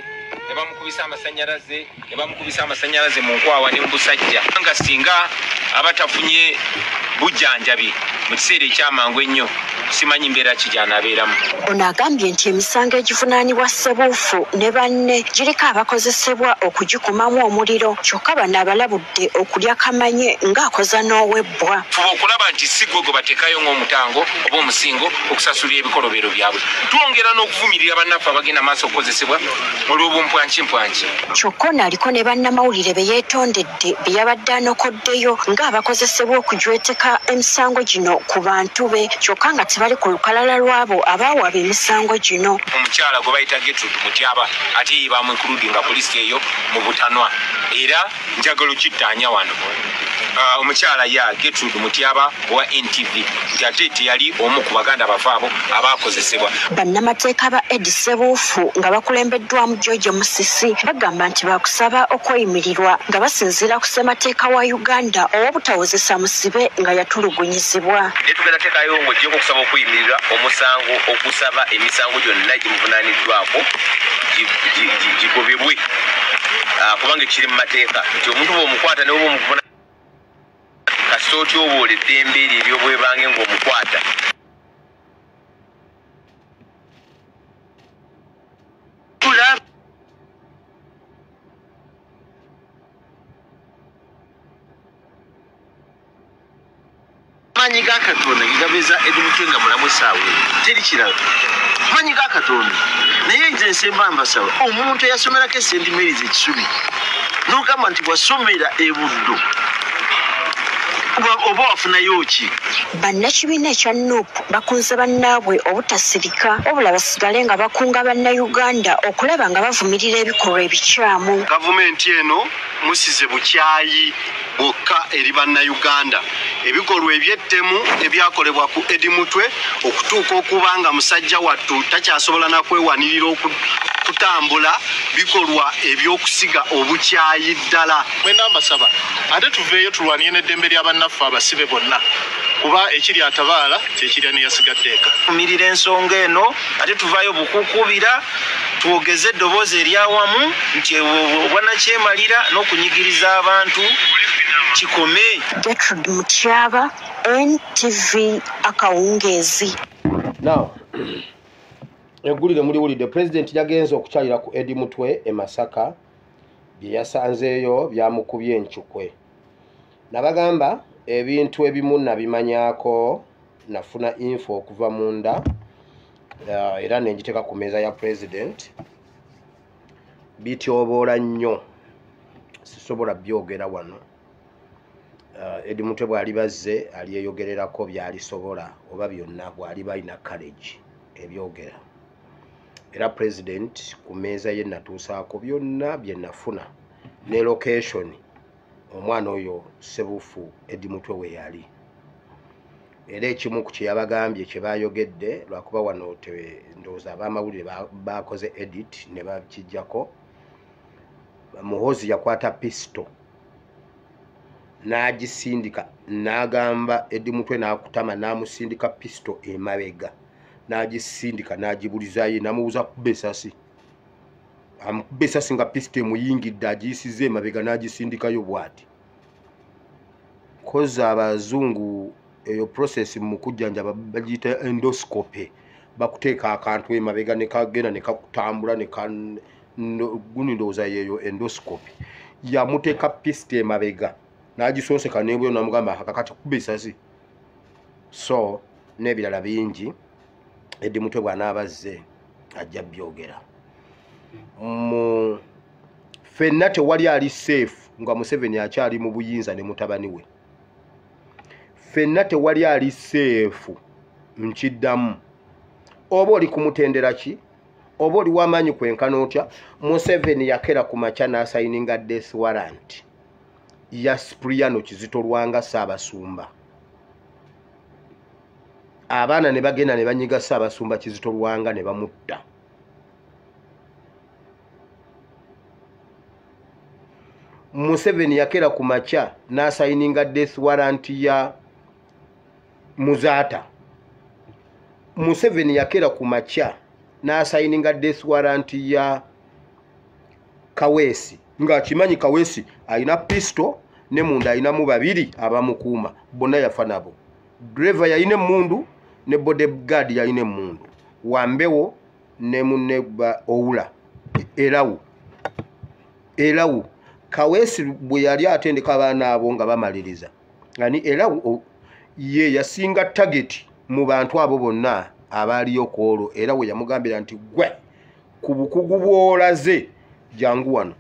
ne bamukubisa amasannyalaze, ne bamukubisa amasannyalaze mu nkwawa ne mu busajja, nga singa aba tafunye bujjanjabi mu kiseera ekyamangu ennyo, simanyi mbeera ki gy'anaabeeramu. Ono agambye nti emisango egivunaanibwa Sebuufu ne banne giriko abakozesebwa okugikumamu omuliro, kyokka bano abalabudde okulya kamanye ng'akoza n'owebbwa. Fuba okulaba nti si gwe gwe bateekayo ng'omutango oba omusingo okusasulira ebikolobero byabwe. Twongera n'okuvumirira bannaffe abagenda maaso okukozesebwa olw'obumpwankimpwanki. Kyokka ono aliko ne bannamawulire be yeetondedde be yabadde anokoddeyo ng'abakozesebwa okujweteka emisango gino ku bantu be, kyokka nga tebali ku lukalala lw'abo abaawaba emisango gino. Omukyala gwe bayita Gertrude Mutyaba ate ye bamuinkludinga ku lisiti eyo mu butanwa, era njagala okittaanya wano. Omukyala ya Gertrude Mutyaba owa NTV nti ate teyali omu ku baganda bafe abo abakozesebwa. Bannamateeka ba Edi Sebuufu nga bakulembeddwamu George Musisi bagamba nti bakusaba okweyimirirwa nga basinziira ku ssemateeka wa Uganda ow'obutawozesa musibe nga yatulugunyizibwa. Naye tugenda teekayo ng'oggyeko okusaba okuyimirira omusango, okusaba emisango gyonna gimuvunaaniddwako gigobebwe, kubanga ekiri mu mateeka nti omuntu bw'omukwata ne bw'oba omuvuna Kasita otyoboola eddembe eryo ery'obwebange ng'omukwata. Maanyi ga Katonda gegabeeza Eddie Mutwe nga mulamu essaawa eyo, teri kirala. Maanyi ga Katonda. Naye nze nsemba mbasaba, omuntu eyasomerako e St Mary's e Kisubi n'ogamba nti wasomera e Buddo, oba wafunayo ki? Bannakibiina ekya NUP bakunze bannaabwe obutasirika wabula basigale nga bakunga bannayuganda okulaba nga bavumirira ebikolwa ebikyamu. Gavumenti eno musize bukyayi bwokka eri bannayuganda. Ebikolwa eby'ettemu ebyakolebwa ku Eddie Mutwe okutuuka okuba nga musajja wattu takyasobola na kwewanirira okutambula, bikolwa eby'okusiga obukyayi ddala. Mwena mbasaba ate tuveeyo tulwanire n'eddembe lya bannaffe abasibe bonna, kuba ekiri atabaala kyekirya neyasigadde eka. Tuvumirira ensonga eno ate tuvaayo bukukubira twogeze eddoboozi eryawamu nti obwannakyemalira n'okunyigiriza abantu kikome. Gertrude Mutyaba, NTV akawungeezi. Now, eggulire muliwulidde, pulezidenti yagenze okukyalira ku Eddie Mutwe e Masaka, bye yasanzeeyo byamukubye encukwe. Nabagamba ebintu ebimu nabimanyaako, nafuna info okuva munda era nengiteeka ku mmeeza ya pulezidenti. Bityoboola nnyo, sisobola byogera wano. Eddie Mutwe bw'aliba azze alyeyogererako by'alisobola oba byonna bw'aliba alina courage ebyogera. Era pulezidenti ku mmeeza ye natuusaako byonna bye nafuna ne location omwana oyo Ssebuufu Eddie Mutwe we yali. Era ekimu ku kye yabagambye kye baayogedde, lwakuba wano ndowooza ab'amawulire baakoze edit ne bakiggyako. Muhoozi yakwata pisito n'agisindika n'agamba Eddie Mutwe n'akutama n'amusindika pisito emabega n'agisindika n'agibulizaayo n'amubuuza kuba essasi, amukuba essasi nga pisito emuyingidde agiyisizza emabega n'agisindikayo bw'ati. Koza abazungu eyo process mu kujjanjaba bagiyita endoscopy, bakuteeka akantu emabega ne kagenda ne kakutambula ne guni, ndowooza yeeyo endoscopy. Yamuteeka pisito emabega n'agisonseka n'ebweru n'amugamba kakati kuba essasi. So n'ebirala bingi Eddie Mutwe bw'anaaba azze ajja byogera. Mu ffenna tewali ali safe nga Museveni akyali mu buyinza ne mutabani we. Ffenna tewali ali safe, nkiddamu. Oba oli ku mutendera ki, oba oli w'amaanyi kwenkana otya, Museveni yakera ku makya n'asayininga death warrant ya Cypriano Kizito Lwanga Ssaabasumba. Abaana ne bagenda ne banyiga Ssaabasumba Kizito Lwanga ne bamutta. Museveni yakera ku makya n'asayininga death warrant ya Muzaata. Museveni yakera ku makya n'asayininga death warrant ya Kaweesi, ng'akimanyi Kaweesi alina pisto ne munda alinamu babiri abamukuuma, bonna yafa nabo. Driver yalina emmundu ne bodyguard yalina emmundu, Wambewo ne munne Owula Erawu. Kaweesi bwe yali atendeka abaana abo nga bamaliriza, ani Erawu ye yasinga target mu bantu abo bonna abaaliyo ku olwo, era we yamugambira nti gwe ku bukugu bw'olaze jangu wano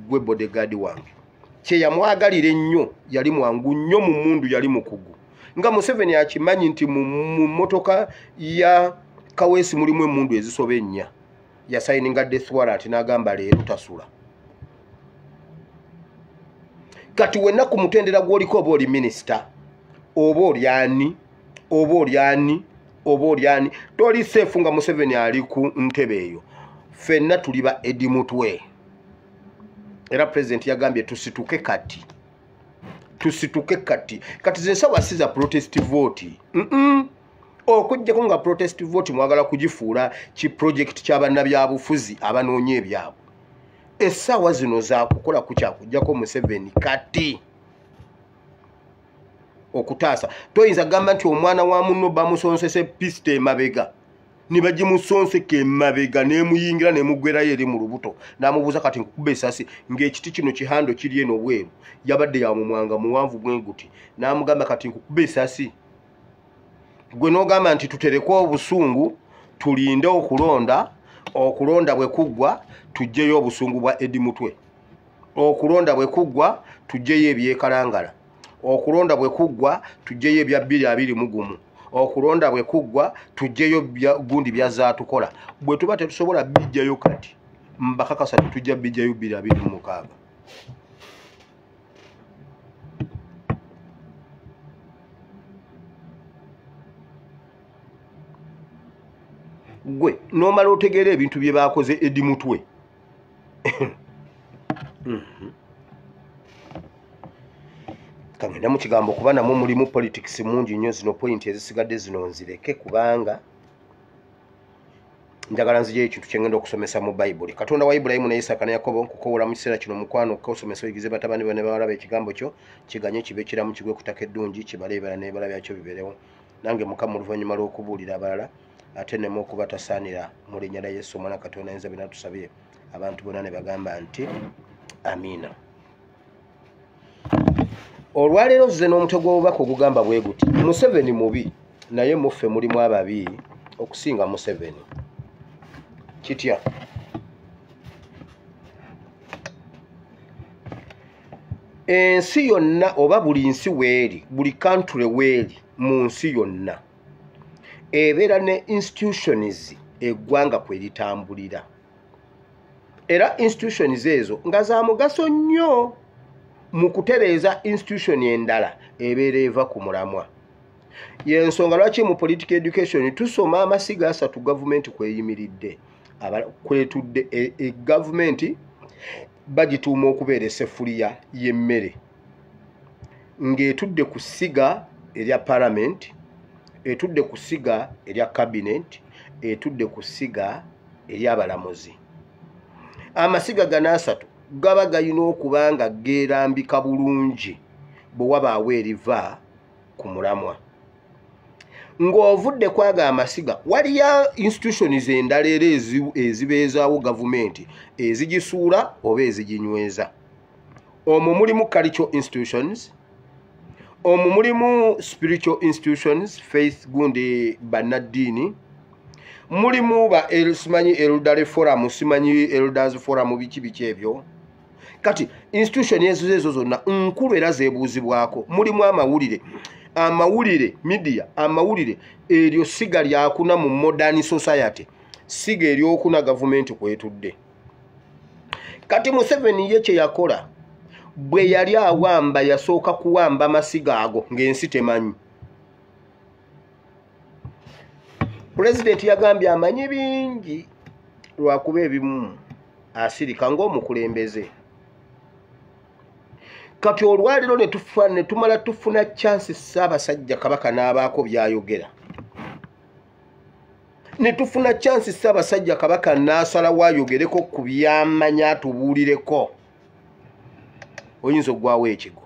gwe bodyguard wange. Kye yamwagalira ennyo, yali mwangu nnyo mu mmundu, yali mukugu. Nga Museveni akimanyi nti mu mmotoka ya Kaweesi mulimu emmundu ezisoba ennya, yasayininga death warrant n'agamba leero tasula. Kati wenna ku mutendera gw'oliko, oba oli minisita, oba oli ani, oba oli ani, oba oli ani, toli safe nga Museveni ali ku ntebe eyo. Ffenna tuli ba Eddie Mutwe. Era pulezidenti yagambye tusituke kati, tusituke kati. Kati ze nsawa si za protest vote. Okuggyako nga protest vote mwagala kugifuula ki project ky'abannabyabufuzi abanoonya ebyabwe. Essaawa zino za kukola ku kyakuggyako Museveni kati. Okutaasa toyinza kugamba nti omwana wa munno bamusonsese pisita emabega, ne bagimusonseka emabega n'emuyingira n'emuggwerayo eri mu lubuto, n'amubuuza kati nkukuba esasi ng'ekiti kino kihando kiri eno bweru, yabadde yamumwanga muwanvu bwe guti, n'amugamba kati nkukuba esasi. Gwe n'ogamba nti tutereke obusungu tulinde okulonda, okulonda bwe kuggwa tuggyeyo obusungu bwa Eddie Mutwe, okulonda bwe kuggwa tuggyeyo ebyekalangala, okulonda bwe kuggwa tuggyeyo ebya 2021, okulonda bwe kuggwa tuggyeyo gundi byazaatukola. Bwe tuba tetusobola bijjayo kati, mbakakasa tetujja bijjayo 2026. Gwe n'omala otegeera ebintu bye baakoze Eddie Mutwe. Kangenda mu kigambo kuba namwo mulimu politics mungi nnyo. Zino point ezisigadde zino nzireke kubanga njagala nzijeyo ekintu kye ngenda okusomesa mu Bayibuli. Katonda wa Ibulayimu ne Isaaka ne Yakobo, nkukoowoola mu kiseera kino mukwano okusomesa oyigize batabani bo ne bawala bo ekigambo kyo, kiganye kibe kiramu, kigwe ku ttaka eddungi, kibale ebibala n'ebibala byakyo bibeerewo. Nange Mukama oluvannyuma lw'okubuulira abalala ate nneme okubatasaanira, mu linnya lya Yesu Omwana Katonda ayinza byonna tusabye. Abantu bonna ne bagamba nti amiina. Olwaleero nzize n'omutwe gw'obubaka ogugamba bwe guti: Museveni mubi, naye muffe mulimu ababi okusinga Museveni. Kitya? Ensi yonna oba buli nsi weeri, buli country weeri mu nsi yonna ebeera ne institutions eggwanga kwe litambulira, era institutions ezo nga za mugaso nnyo mu kutereeza institution endala ebeera eva ku mulamwa. Y'ensonga lwaki mu political education tusoma amasiga asatu gavumenti kweyimiridde, kwetudde. Gavumenti bagituuma okubeera essefuliya y'emmere ng'etudde ku ssiga erya parliament, etudde ku ssiga erya cabinet, etudde ku ssiga ery'abalamuzi. Amasiga gano asatu gaba galina okuba nga geerambika bulungi bwe wabaawo eriva ku mulamwa. Ng'ovudde kwaga amasiga, waliyo institutions endala era ezibeezaawo gavumenti ezigisuula oba eziginyweza. Omwo mulimu cultural institutions, omwo mulimu spiritual institutions, faith gundi bannaddiini, mulimu ba simanyi elderly forum, simanyi elders forum, biki biki ebyo. Kati institution ezo ezo zonna nkulu era zeebuuzibwako. Mulimu amawulire, amawulire media, amawulire eryo ssiga lyakuna mu modern society, ssiga eryokuna gavumenti kwetudde. Kati Museveni ye kye yakola bwe yali awamba, yasooka kuwamba masiga ago ng'ensi temanyi. Pulezidenti yagambye amanyi bingi lwakuba ebimu asirika ng'omukulembeze. Kati olwaleero ne tumala tufuna chance Ssaabasajja Kabaka n'abaako by'ayogera, ne tufuna chance Ssaabasajja Kabaka n'asalawo ayogereko ku by'amanyi atubuulireko, oyinza oggwawo ekigo.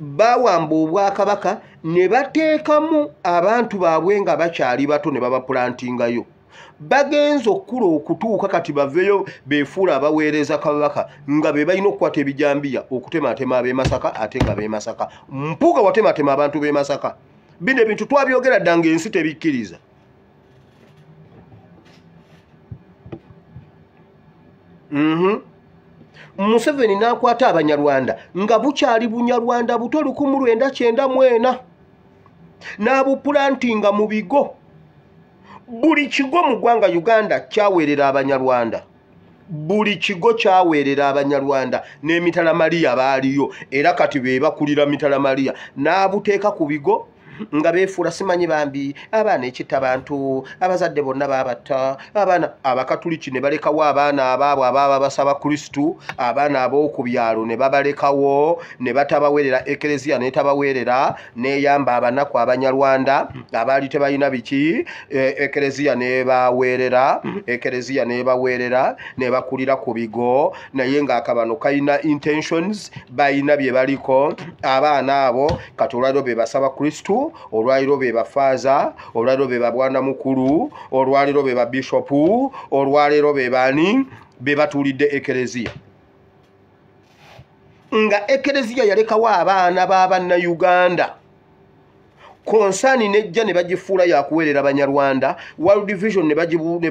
Baawamba obwakabaka ne bateekamu abantu baabwe nga bakyali bato ne babapulantingayo. Bagenze okukula okutuuka kati baveeyo beefuula abaweereza Kabaka nga be balina okukwata ebijambiya okutematema ab'e Masaka, ate nga b'e Masaka. Mpuuga watematema abantu b'e Masaka. Bino ebintu twabyogera dda ng'ensi tebikkiriza. Museveni n'akwata Abanyarwanda nga bukyali Bunyarwanda buto 1994 n'abupulantinga mu bigo. Buli kigo mu ggwanga Uganda kyaweerera Abanyarwanda, buli kigo kyaweerera Abanyarwanda n'emitala Maria baaliyo, era kati be bakulira mitala Maria. N'abuteeka ku bigo, Nga beefuula simanyi bambi abaana ekitta bantu, abazadde bonna babatta abaana. Abakatuliki ne balekawo abaana abaabwe abaaba basaba Kristu, abaana ab'oku byalo ne babalekawo ne batabaweerera, ekereziya n'etabaweerera, n'eyamba abanaku abanyarwanda abaali tebalina biki, ekereziya n'ebaweerera, ekereziya n'ebaweerera ne bakulira ku bigo, naye ng'akabano kalina intentions, balina bye baliko abaana abo. Kati olwaliro be basaba Kristu, olwaliro be bafaaza, olwaliro be babwana mukulu, olwaliro be babishopu, olwaliro be bani be batuulidde ekereziya. Nga ekereziya yalekawo abaana b'abannayuganda, konsaani nejja ne bagifuula yakuweerera Banyarwanda, World Vision ne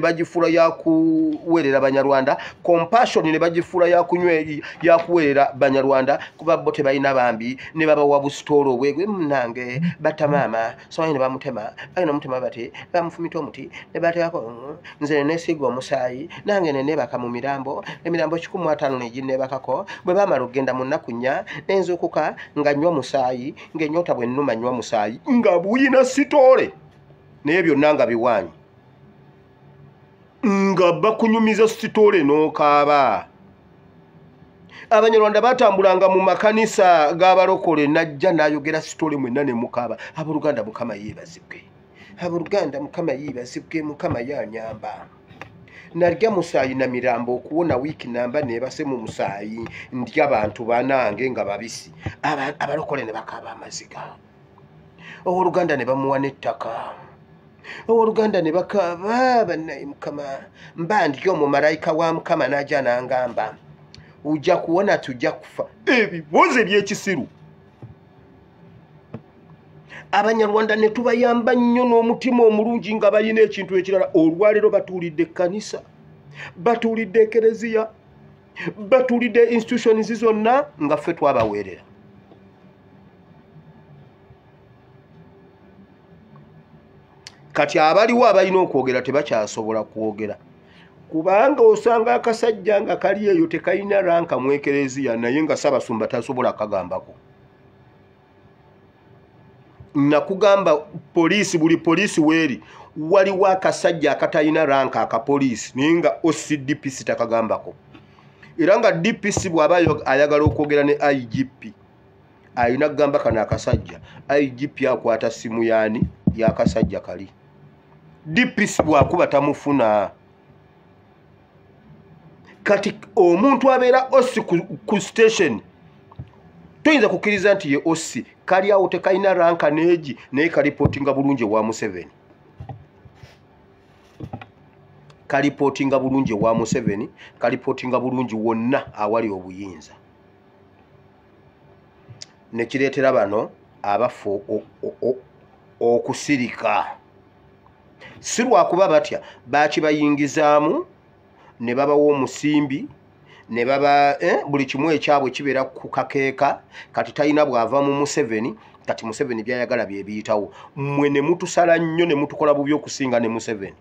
bagifuula yakuweerera Banyarwanda, Compassion ne bagifuula yakuweerera Banyarwanda, kuba bo tebalina bambi ne babawa busitoolo obwegwe munange batta maama somanyi ne bamutema, bagenda omutema bati bamufumita omuti ne bateekako nze neneesiiga omusaayi nange ne neebaka mu mirambo, emirambo 150 neginneebakako. Bwe baamala okugenda mu nnaku 4 nenzuukuka nga nnywa musaayi, ng'ennyota bwe nnuma nnywa musaayi, nga buyina sitoole naye byonna nga biwaanyi, nga bakunyumiza sitoole n'okaaba. Abanyarwanda batambulanga mu makanisa g'abalokole najja n'ayogera sitoole mwenna ne mukaaba. Abooluganda Mukama yeebazibwe, abooluganda Mukama yeebazibwe, Mukama yanyamba. Nalya musaayi na mirambo okuwona wiiki namba neebase mu musaayi, ndya bantu banange nga babisi. Abalokole ne bakaaba amaziga, owooluganda ne bamuwa n'ettaka, owooluganda ne bakaaba bannaye Mukama mba ndi omumalayika wa Mukama n'ajja n'angamba ujja kuwona tujja kufa. Ebibuuzo eby'ekisiru. Abanyarwanda ne tubayamba nnyo n'omutima omulungi nga balina ekintu ekirala. Olwaleero batuulidde ekkanisa, batuulidde ekereziya, batuulidde institutions zonna nga ffe twabaweerera. Kati abaliwo abalina okwogera tebakyasobola kwogera, kubanga osanga akasajja nga kali eyo tekalina ranka mu ekereziya, naye nga Ssaabasumba tasobola kagambako. Nakugamba poliisi, buli poliisi weeri waliwo akasajja akatalina ranka akapoliisi naye nga OCDPC takagambako. Era nga DPC bw'aba ayagala okwogera ne IGP alina kugamba kano akasajja, IGP akwata simu yaani yakasajja kali. DPC bw'akuba tamufuna. Kati omuntu abeera OC ku station toyinza kukkiriza nti ye OC, kali awo tekalina ranka neegi naye kalipootinga bulungi ewa Museveni, kalipootinga bulungi ewa Museveni, kalipootinga bulungi wonna awali obuyinza. Ne kireetera bano abafu okusirika, si lwakuba batya, bakibayingizaamu ne babawa omusimbi ne baba buli kimu ekyabwe kibeera ku kakeeka. Kati talina bw'ava mu Museveni, kati Museveni by'ayagala bye biyitawo. Mmwe ne mutusala nnyo ne mutukola bubi okusinga ne Museveni.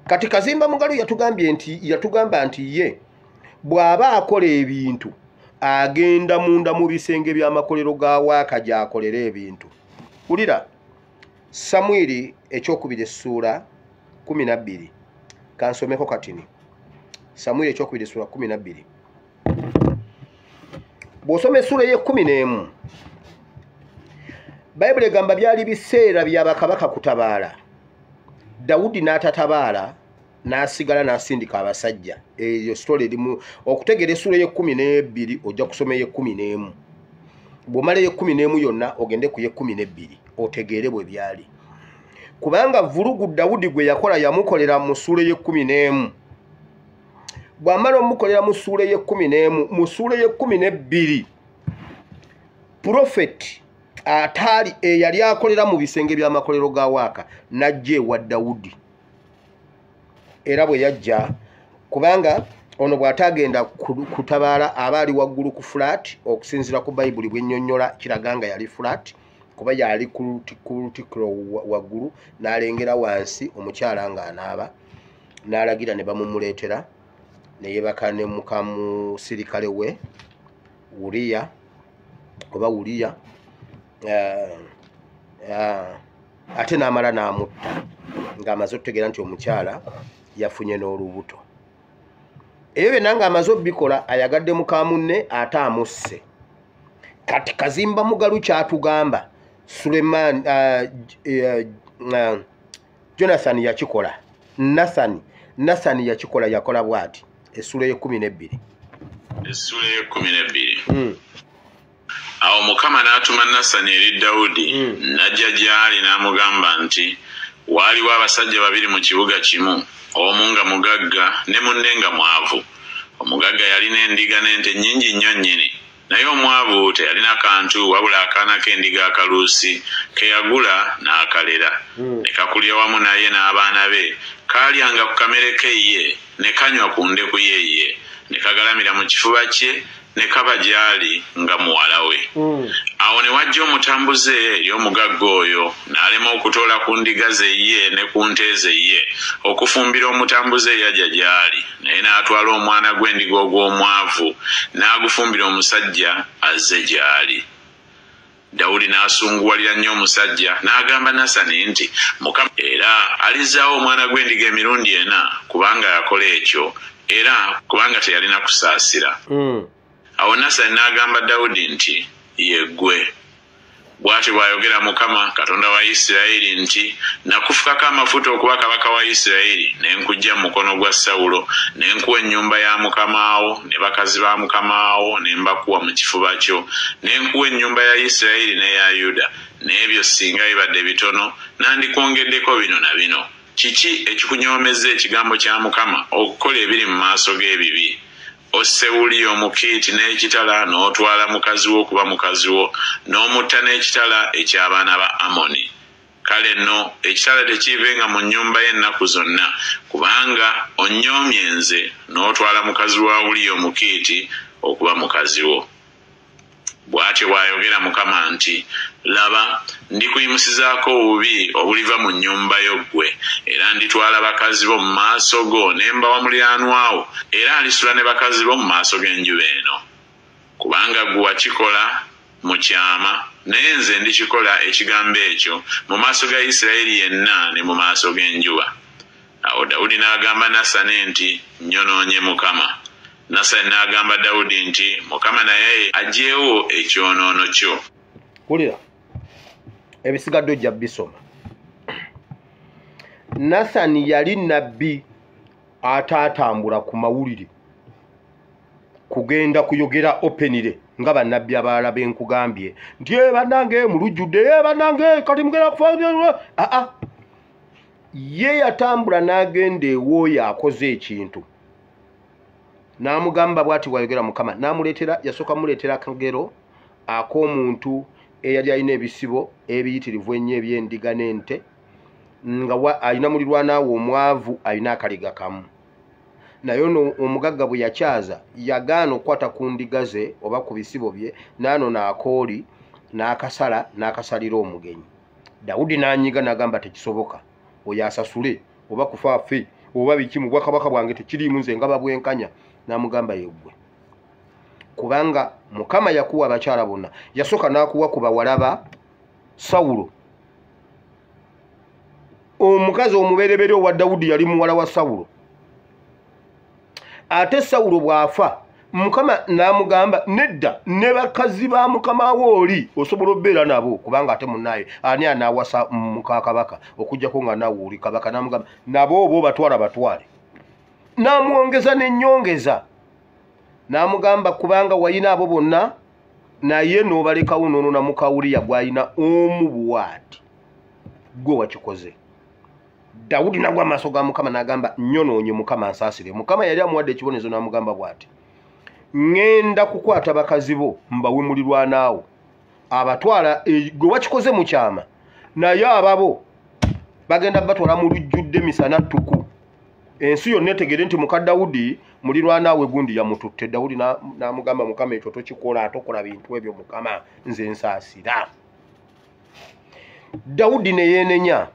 Kati Kazimba Mugalu yatugambye nti, yatugamba nti ye bw'aba akola ebintu agenda munda mu bisenge by'amakolero ga waaka gy'akolera ebintu. Wulira Samwiri ekyokubiri essuula 12, kansomeko katini. Samwiri ekyokubiri essuula 12. Bw'osoma essuula ey'e11, Bayibuli egamba byali biseera bya bakabaka kutabaala. Dawudi n'atatabaala n'asigala n'asindika abasajja. Eyo story erimu okutegeera essuula ey'e12, ojja kusoma ey'e11. Bw'omala ey'e11 yonna ogende ku y'e12 otegeere bwe byali. Kubanga vulugu Dawudi gwe yakola yamukolera mu ssuula ey'e11. Bw'amala omukolera mu ssuula ey'e11, mu ssuula ey'e12 profeti ataali eyali akolera mu bisenge by'amakolero ga waaka n'ajja ewa Dawudi. Era bwe yajja, kubanga ono bw'atagenda kutabaala aba ali waggulu ku flat, okusinziira ku Bayibuli bw'ennyonnyola kiraga nga yali flat, kuba yali ku lutikiro waggulu n'alengera wansi omukyala ng'anaaba, n'alagira ne bamumuleetera ne yeebaka ne muka musirikale we Uriya oba Uriya, ate n'amala n'amutta ng'amaze okutegeera nti omukyala yafunye n'olubuto. Ebyo byonna ng'amaze obikola, ayagadde muka munne ate amusse. Kati Kazimba Mugalu kyatugamba, Suleman Jonathan yakikola, Nathan yakikola, yakola bw'ati. Essula ey'e12. Essula ey'e12. Awo Mukama n'atuma Nasani eri Dawudi, n'ajja gy'ali n'amugamba nti, waaliwo abasajja babiri mu kibuga kimu, omu nga mugagga ne munne nga mwavu. Omugagga yalina endiga n'ente nnyingi nnyo nnyini, naye omwavu teyalina kantu wabula akaana k'endiga akaluusi ke yagula n'akalera. Ne kakulira wamu naye n'abaana be, kaalyanga ku kamere ke ye, ne kanywa ku ndeku ye ye, ne kagalamira mu kifuba kye, ne kaba gy'ali nga muwala we. Awo ne wajja omutambuze eri omugagga oyo, n'alema okutoola ku ndiga ze ye ne ku nte ze ye, okufumbira omutambuze eyajja gy'ali. Naye n'atwala omwana gw'endiga ogw'omwavu, n'agufumbira omusajja azze gy'ali. Dawudi n'asunguwalira nnyo omusajja, n'agamba Nasani nti, Mukama era alizzaawo omwana gw'endiga emirundi 4, kubanga yakola ekyo, era kubanga teyalina kusaasira. Awo Nasani n'agamba Dawudi nti, ye ggwe. Bw'atyo bw'ayogera Mukama Katonda wa Isirayiri nti, nakufukako amafuta okuba kabaka wa Isirayiri, ne nkuggya mu mukono gwa Sawulo, ne nkuwa ennyumba ya mukamaawo ne bakazi ba mukamaawo, ne mbakuwa mu kifuba kyo, ne nkuwa ennyumba ya Isirayiri n'eya Yuda. N'ebyo singa bibadde bitono, nandikwongeddeko bino na bino. Kiki ekikunyoomezza ekigambo kya Mukama okukola ebiri mu maaso g'ebibi? Osse Uliya Omukiiti n'ekitala, n'otwala mukazi wo okuba mukazi wo, n'omutta n'ekitala eky'abaana ba Amoni. Kale nno ekitala tekiivenga mu nnyumba ye ennaku zonna, kubanga onnyoomye nze, n'otwala mukazi wa Uliya Omukiiti okuba mukazi wo. Bw'atyo bw'ayogera Mukama nti, laba, ndikuyimusizaako obubi obuliva mu nnyumba yo ggwe, era nditwala bakazi bo mu maaso go ne mbawa muliraanwa wo, era alisula ne bakazi bo mu maaso g'enjuba eno. Kubanga ggwe wakikola mu kyama, naye nze ndikikola ekigambo ekyo mu maaso ga Isirayiri yenna ne mu maaso g'enjuba. Awo Dawudi n'agamba Nasani nti, nnyonoonye Mukama. Nasani n'agamba Dawudi nti, Mukama naye aggyewo ekyonoono kyo. Wulira, ebisigadde ojja bisoma. Nasani yali nabbi ataatambula ku mawulire kugenda kuyogera openire nga bannabbi abalala benkugambye nti bannange mulujjudde, bannange kati mugenda kufa. Aa, ye yatambula n'agenda ew'oyo akoze ekintu, n'amugamba bw'ati bw'ayogera Mukama. N'amuleetera, yasooka muleetera akagero ak'omuntu eyali alina ebisibo ebiyitirivu ennyo eby'endiga n'ente, nga alina mulirwanaawe omwavu alina akaliga kamu. Naye ono omugagga bwe yakyaza, yagaana okukwata ku ndiga ze oba ku bisibo bye, n'anona akooli n'akasala n'akasalira omugenyi. Dawudi n'anyiga n'agamba tekisoboka, oyo asasule oba kufa afe oba biki, mu bwakabaka bwange tekiriimu nze nga babwenkanya. N'amugamba yeggwe, kubanga Mukama yakuwa abakyala bonna. Yasooka n'akuwa ku bawala ba Sawulo. Omukazi omubereberye owa Dawudi yali muwala wa Sawulo. Ate Sawulo bw'afa, Mukama n'amugamba nedda, ne bakazi ba mukama wo oli osobola okubeera nabo, kubanga ate munnaye ani anaawasa muka kabaka okuggyako nga naawe oli kabaka. N'amugamba nabo oba obatwala batwale. N'amwongeza n'ennyongeza, n'amugamba kubanga wayina abo bonna naye n'obalekawo n'onona muka Uliya gw'alina omu bw'ati, gwe wakikoze. Dawudi nagwa amaaso ga Mukama n'agamba nnyonoonye Mukama ansaasire. Mukama yali amuwadde ekibonerezo n'amugamba bw'ati, ŋŋenda kukwata bakazi bo mbawe mulirwanaawo abatwala, gwe wakikoze mu kyama, naye ababo bagenda batwala mu lujjudde misana ttuku, ensi yonna etegere nti muka Dawudi mulirwanaawe gundi yamututte. Dawudi n'amugamba Mukama ekyo tokikola, tokola bintu ebyo Mukama, nze nsaasira. Dawudi ne yeenenya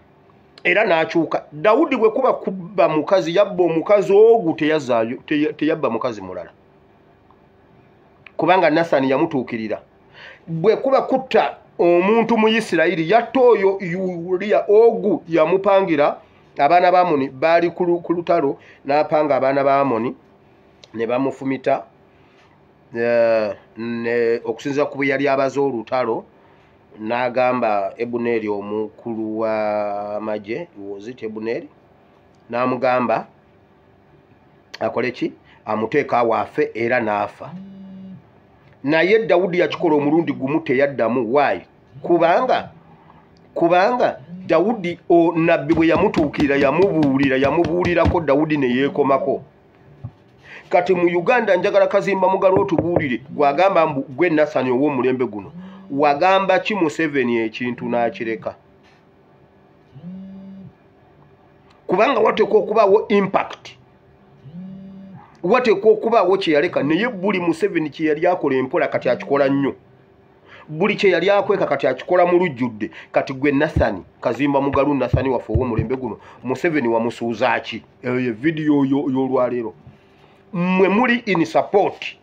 era n'akyuka. Dawudi bwe kuba kubba mukazi, yabba omukazi ogu, teyabba mukazi mulala. Kubanga Nasani yamutuukirira. Bwe kuba kutta omuntu mu Isirayiri, yatta oyo Uliya. Ogu yamupangira abaana ba Amoni, baali ku lutalo, n'apanga abaana ba Amoni ne bamufumita okusinziira ku bwe yali abaze olutalo. N'agamba Ebuneeri, omukulu w'amagye, was it Ebuneeri, n'amugamba akole ki? Amuteeka awo afe, era n'afa. Naye Dawudi yakikola omulundi gumu, teyaddamu. Why? Kubanga Dawudi, nabbi bwe yamutuukirira, yamubuulira, yamubuulirako, Dawudi ne yeekomako. Kati mu Uganda njagala Kazimba Mugalo otubuulire, gwagamba mbu gwe Nasani ow'omulembe guno, wagamba ki Museveni ekintu n'akireka? Kubanga wateekwa okubaawo impact, wateekwa okubaawo kye yaleka. Naye buli Museveni kye yali akola empola, kati akikola nnyo. Buli kye yali akweka, kati akikola mu lujjudde. Kati gwe Nasani Kazimba Mugalu, Nasani waffe ow'omulembe guno, Museveni wamusuuza ki? Eyo ye vidiyo y'olwaleero. Mmwe muli in support.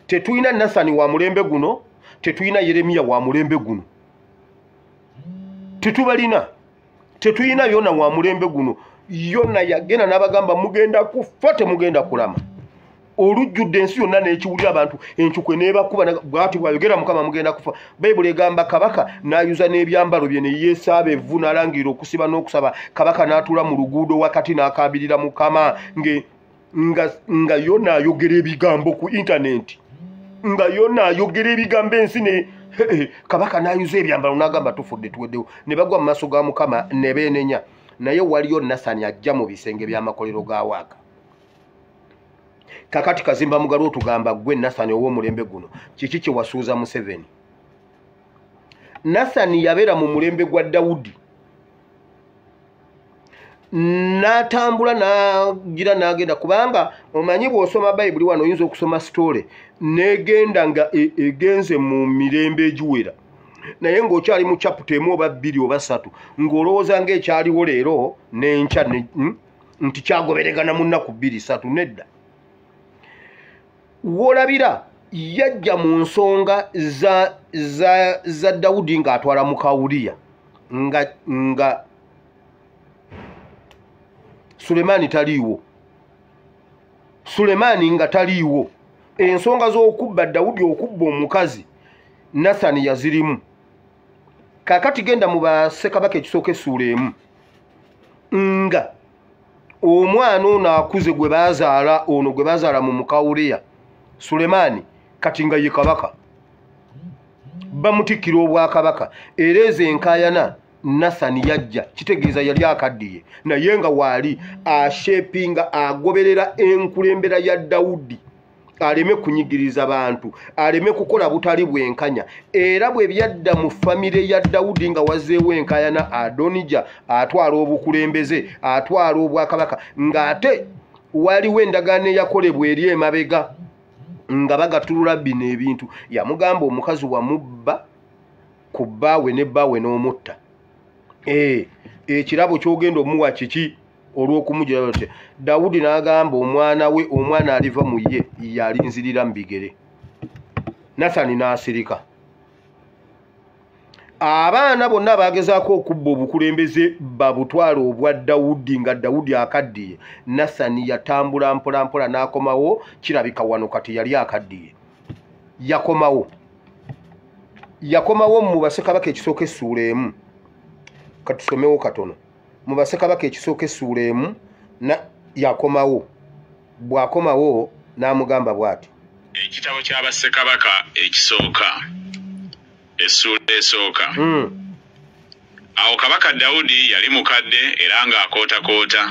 Tetulina Nasani wa mulembe guno, tetulina Yeremiya wa mulembe guno, tetubalina. Tetulina Yona wa mulembe guno. Yona yagenda n'abagamba mugenda kufa, temugenda kulama. Olujjudde ensi yonna n'ekiwulira, abantu encukwe n'ebakuba, bw'ati bw'ayogera Mukama, mugenda kufa. Bayibuli egamba kabaka n'ayuza n'ebyambalo bye ne yeesaaba evvu, n'alangirira okusiba n'okusaba. Kabaka n'atuula mu luguudo wakati n'akaabirira Mukama, nga Yona ayogera ebigambo ku intaneti, nga Yona ayogera ebigambo ensi ne kabaka n'ayuza ebyambalo n'agamba tufudde, tuweddewo, ne bagwa mu maaso ga Mukama ne beenenya. Naye waliyo Nasani ajja mu bisenge by'amakolero ga waaka. Kakati Kazimba Mugalu otugamba gwe Nasani ow'omulembe guno, kiki kye wasuuza Museveni? Nasani yabeera mu mulembe gwa Dawudi, n'atambula n'agira n'agenda. Kubanga omanyi bw'osoma Bayibuli wano, oyinza okusoma story n'egenda nga egenze mu mirembe egiwera, naye ng'okyali mu chapter emu oba bbiri oba ssatu, ng'olowooza ng'ekyaliwo leero n'enkya nti kyagoberegana mu nnaku 2 3. Nedda. W'olabira yajja mu nsonga za Dawudi ng'atwala muka Uliya, nga Sulemaani taliiwo. Sulemaani nga taliiwo. Ensonga z'okubba Dawudi, okubba omukazi, Nasani yazirimu. Kaakati genda mu Bassekabaka ekisooka essuula 1, nga omwana ono akuze gwe baazaala, ono gwe baazaala mu muka Uliya, Sulemaani, kati nga ye kabaka, bamutikkira obwakabaka. Era ezo enkaayana Nasani yajja, kitegeeza yali akaddiye, naye nga waali ashepinga, agoberera enkulembera ya Dawudi, aleme kunyigiriza bantu, aleme kukola butali bwenkanya. Era bwe byadda mu famire ya Dawudi nga wazeewo enkaayana, Adonija atwala obukulembeze, atwala obwakabaka, ng'ate waliwo endagaano eyakolebwa eri emabega nga bagatulula bino ebintu. Yamugamba omukazi wamubba ku bbaawe ne bbaawe n'omutta. Ekirabo ky'ogenda omuwa kiki olw'okumugira? Dawudi n'agamba omwana we, omwana aliva mu ye yalinzirira mu bigere. Nasani n'asirika. Abaana bonna bagezaako okubba obukulembeze babutwala obwa Dawudi nga Dawudi akaddiye. Nasani yatambula mpola mpola n'akomawo. Kirabika wano kati yali akaddiye, yakomawo, yakomawo mu Bassekabaka ekisooka essuula 1. Katusomewo katono mu Bassekabaka ekisooka essuula 1. Yakomawo. Bw'akomawo n'amugamba bw'ati: Ekitabo ky'Abassekabaka ekisooka essuula 1. Awo Kabaka Dawudi yali mukadde era ng'akootakoota,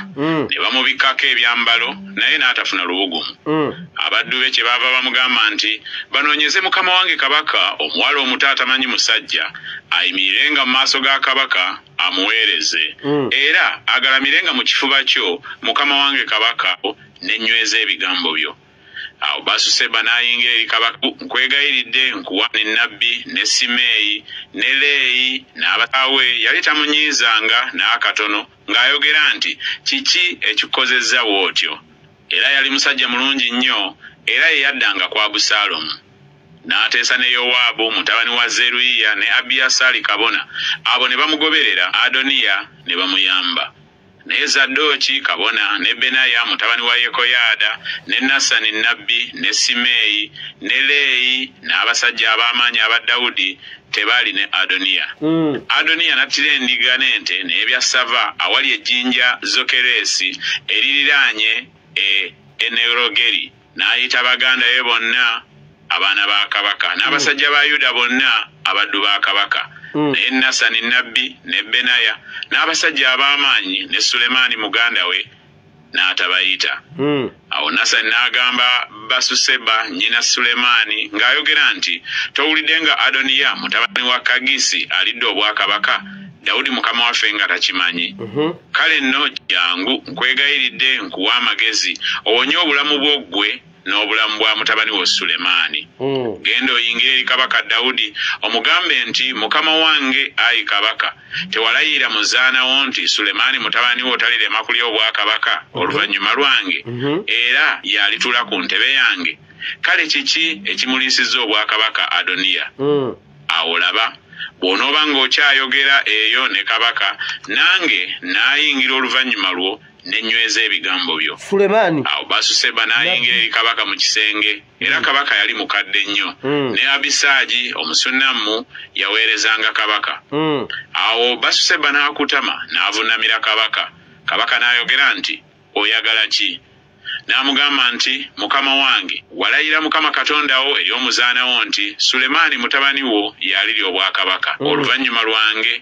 ne bamubikkako ebyambalo, naye n'atafuna lubugumu. Abaddu be kye baava bamugamba nti, banoonyeze mukama wange kabaka omuwala omuto atamanyi musajja, ayimirirenga mu maaso ga kabaka amuweereze, era agalamirenga mu kifuba kyo mukama wange kabaka, nenyweza ebigambo byo. Awo Basuseba n'ayingira eri kabaka, nkwegayiridde nkuwa ne nabbi ne Simeeyi ne Leeyi n'abataawe yali tamunyiizanga n'akatono, ng'ayogera nti, kiki ekikukozezza bw'otyo? Era yali musajja mulungi nnyo Era ye yaddanga ku Abusaalomu. N'ateesa ne Yowaabu mutabani wa Zeruyiya ne Abiyasaali kabona, abo ne bamugoberera Adoniya ne bamuyamba. Naye Zadooki kabona ne Benaya mutabani wa Yekoyaada ne Nasani nnabbi ne Simeeyi ne Leeyi n'abasajja ab'amaanyi aba Dawudi tebaali ne Adoniya. Adoniya n'attira endiga n'ente n'ebyassava awali ejjinja Zokereesi eririraanye e Enerogeri, n'ayita baganda be bonna abaana ba kabaka n'abasajja ba Yuda bonna abaddu ba kabaka. Naye Nasani nnabbi ne Benaya n'abasajja ab'amaanyi ne Sulemaani muganda we n'atabayita. Awo Nasani n'agamba Basuseba nnyina Sulemaani ng'ayogera nti, towulidde nga Adoniya mutabani wa Kagisi alidde obwakabaka, Dawudi mukama waffe nga takimanyi? Kale nno jangu nkwegayiridde nkuwa amagezi owonye obulamu bwo ggwe n'obulamu bwa mutabani wo Sulemaani. Genda oyingire eri kabaka Dawudi omugambe nti, mukama wange ayi kabaka, tewalayira muzaana wo nti Sulemaani mutabani wo talirema kulya obwakabaka oluvannyuma lwange, era y'alituula ku ntebe yange? Kale kiki ekimuliisizza obwakabaka Adoniya? Awo laba, bw'onooba ng'okyayogera eyo ne kabaka, nange naayingira oluvannyuma lwo ne nyweza ebigambo byo. Sulemaani. Awo Basuseba n'ayingira eri kabaka mu kisenge, era kabaka yali mukadde nnyo. Ne Abisaagi Omusunammu yaweerezanga kabaka. Awo Basuseba n'akutama n'avunnamira kabaka. Kabaka n'ayogera nti, oyagala ki? N'amugamba nti, mukama wange, walayira Mukama Katonda wo eri omuzaana wo nti Sulemaani mutabani wo y'alirya obwakabaka oluvannyuma lwange,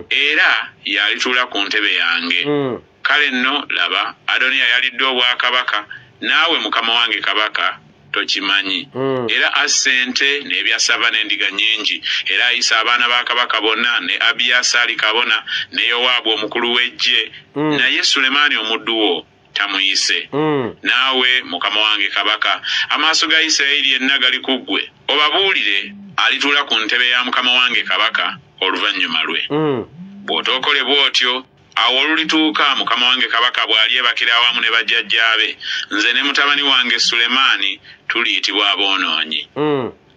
era y'alituula ku ntebe yange. Kale nno laba, Adoniya yalidde obwakabaka, naawe mukama wange kabaka tokimanyi. Era asse ente n'ebyassava n'endiga nnyingi, era ayisa abaana ba kabaka bonna ne Abiyasaali kabona ne Yowaabu omukulu w'eggye, naye Sulemaani omuddu wo tamuyise. Naawe mukama wange kabaka, amaaso ga Isirayiri yenna gali ku ggwe, obabuulire alituula ku ntebe ya mukama wange kabaka oluvannyuma lwe. Bw'otookole bw'otyo, awo olulituuka mukama wange kabaka bw'alyebakira awamu ne bajjajjaabe, nze ne mutabani wange Sulemaani tuliyitibwa aboonoonyi.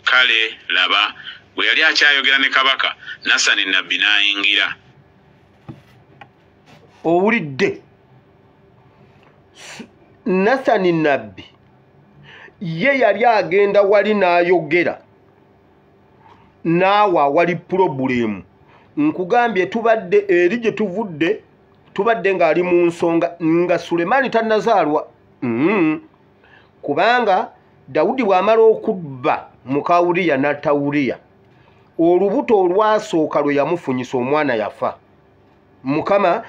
Kale laba, bwe yali akyayogera ne kabaka, Nasani nnabbi n'ayingira. Owulidde? Nasani nnabbi ye yali agenda wali n'ayogera naawe awali pulobulemu. Nkugambye tubadde eri gye tuvudde, tubadde ng'ali mu nsonga nga Sulemaani tannazaalwa. Kubanga Dawudi bw'amala okubba muka Uriya n'atta Uriya, olubuto olwasooka lwe yamufunyisa omwana yafa. Mukama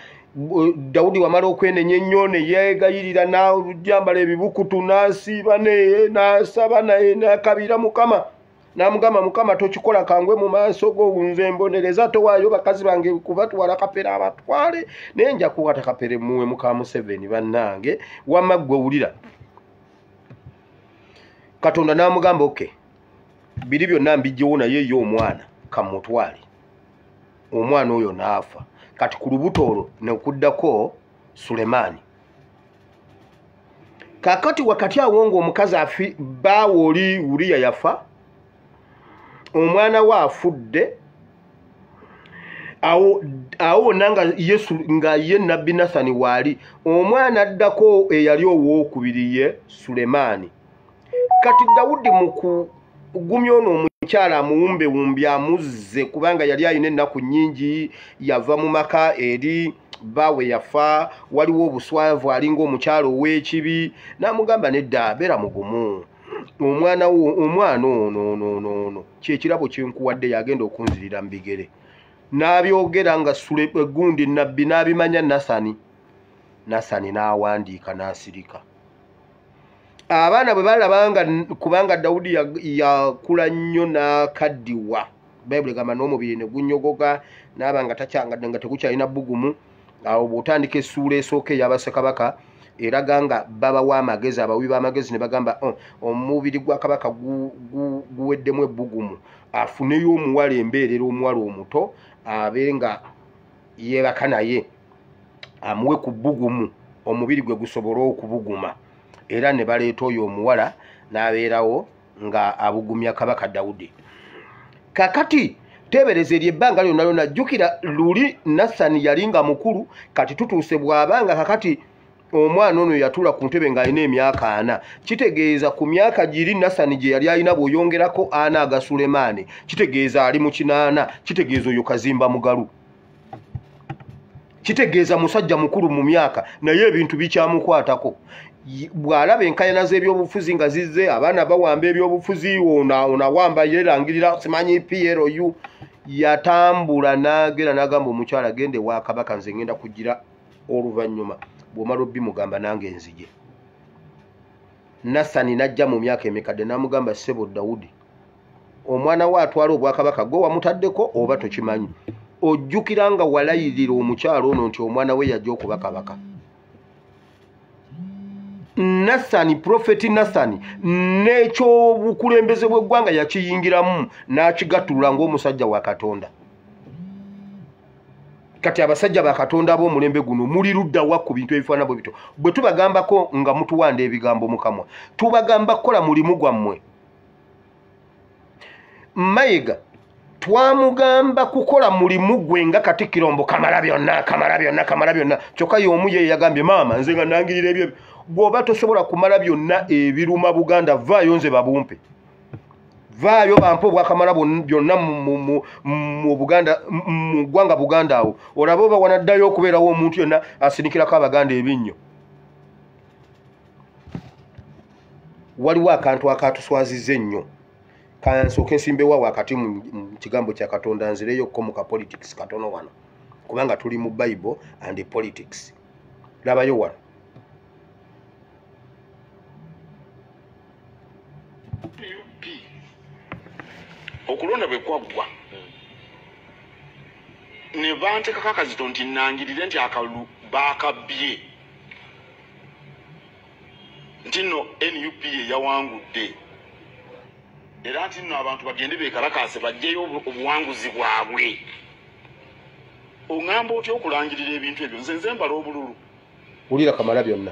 Dawudi wamala okwenenya ennyo ne yeegayirira n'ajambala ebibukutu n'asiiba naye n'asaba naye n'akabira Mukama, n'amugamba, Mukama tokikola kangwe mu maaso go, nze mbonereza, towaayo bakazi bange kubatwala Kapere abatwale, naye nja kuwata Kapere muwe muka Museveni bannange, wamma ggwe wulira. Katonda n'amugamba, okay, biri byonna mbijjewo naye ye omwana kamutwale. Omwana oyo n'afa. Kati ku lubuto olwo nekuddako Sulemaani. Kaakati wakati awo ng'omukazi bbaawe oli Uriya yafa, omwana we afudde, awo wonna nga Yesu nga ye nnabbi Nasani waali, omwana addako eyali owookubiri ye Sulemaani. Kati Dawudi mu kugumya ono omukyala amuwumbewumbi amuzze, kubanga yali alina ennaku nnyingi, yava mu maka eri bbaawe yafa, waliwo obuswavu, alinga omukyala ow'ekibi, n'amugamba nedda, beera mugumu, omwana ono kyekirabo kyenkuwadde yagenda okunzirira mu bigere. N'abyogera nga gundi nnabbi n'abimanya Nasani. Nasani n'awandiika n'asirika. Abaana bwe balabanga, kubanga Dawudi yakula nnyo n'akaddiwa, Bayibuli egamba n'omubiri ne gunyogoga, n'aba nga takyanga tegukyalina bbugumu. Awo bw'otandika essuula esooka ey'abassekabaka eraga nga babawa amagezi, abawi b'amagezi ne bagamba omubiri gwa kabaka guweddemu ebbugumu, afuneyo omuwala embeerera, omuwala omuto abe nga yeebaka naye amuwe ku bbugumu omubiri gwe gusobole okubuguma. Era ne baleeta oyo omuwala N'abeerawo nga abugumya Kabaka Dawudi. Kakati teebereza eryo ebbanga lyonna lyonna, jjukira luli Nasani yali nga mukulu, kati tutuuse bw'abanga kakati omwana ono yatuula ku ntebe ng'alina emyaka 4. Kitegeeza ku myaka giri Nasani gye yali alina bw'oyongerako 4 aga Sulemaani, kitegeeza ali mu 8, kitegeeza oyo Kazimba Mugalu, kitegeeza musajja mukulu mu myaka, naye ebintu bikyamukwatako. Bw'alaba enkayana z'ebyobufuzi nga zizze, abaana bawamba ebyobufuzi, ono awamba yeerangirira simanyi PLU, yatambula n'agenda n'agamba omukyala, genda ewa Kabaka, nze ngenda kugira oluvannyuma, bw'omala obbimugamba nange nzije. Nasani n'ajja mu myaka emikadde n'amugamba, ssebo Dawudi, omwana we atwala obwakabaka gwe wamutaddeko oba tokimanyi? Ojjukira nga walayirira omukyala ono nti omwana we yajja okuba kabaka. Nasani, Profeti Nasani, n'ekyobukulembeze bw'eggwanga yakiyingiramu n'akigattulula ng'omusajja wa Katonda. Kati abasajja ba Katonda ab'omulembe guno muli ludda wa ku bintu ebifaanana bwe bityo? Bwe tubagambako nga mutuwanda ebigambo mu kamwa, tubagamba kukola mulimu gwammwe. Mayiga twamugamba kukola mulimu gwe nga Katikkiro mbu kamala byonna, kamala byonna, kamala byonna. Kyokka y'omu ye yagambye, maama nze nga nangirira ebyo. Bw'oba tosobola kumala byonna ebiruma Buganda, vaayo nze babumpe, vaayo bampe obwakamala byonna mu Buganda, mu ggwanga Buganda awo, olabe oba wanaddayo okubeerawo omuntu yenna asinikirako Abaganda ebinnyo. Waliwo akantu akatuswazizza ennyo, kansooke nsimbewo wakati mu kigambo kya Katonda, nzireyokko mu ka politics katono wano, kubanga tuli mu Bible and politics. Labayo wano. Okulonda bwe kwaggwa ne banteekako akazito nti nangirire nti akalulu baakabbye, nti nno NUP yawangudde, era nti nno abantu bagende beekalakaase baggyeyo obuwanguzi bwabwe. Oŋŋamba otya okulangirira ebintu ebyo? Nze mbala obululu. Wulira kamala byonna.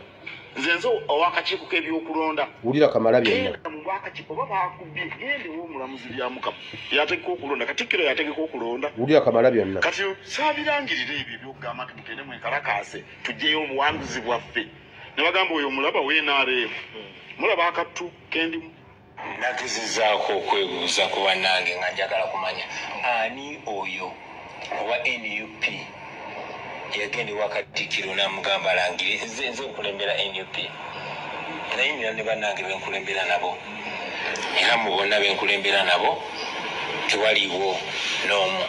Nze nze ow'akakiiko k'ebyokulonda. Wulira kamala byonna. Genda mu bwakakiiko oba baakubye, genda ew'omulamuzi Byamukama yategeka okulonda, Katikkiro yategeka okulonda. Wulira kamala byonna. Kati saabirangirira ebyo ebyokugamba nti mugende mwekalakaase tuggyeyo obuwanguzi bwaffe. Ne bagamba oyo omulaba w'NRM, mulaba akattu kendimu. Nagezezaako okwebuuza ku bannange nga njagala kumanya ani oyo owa NUP yagenda ewa Katikkiro n'amugamba alangire. Nze nkulembera NUP, naye nina ne bannange benkulembera nabo, era mu bonna benkulembera nabo tewaliiwo n'omu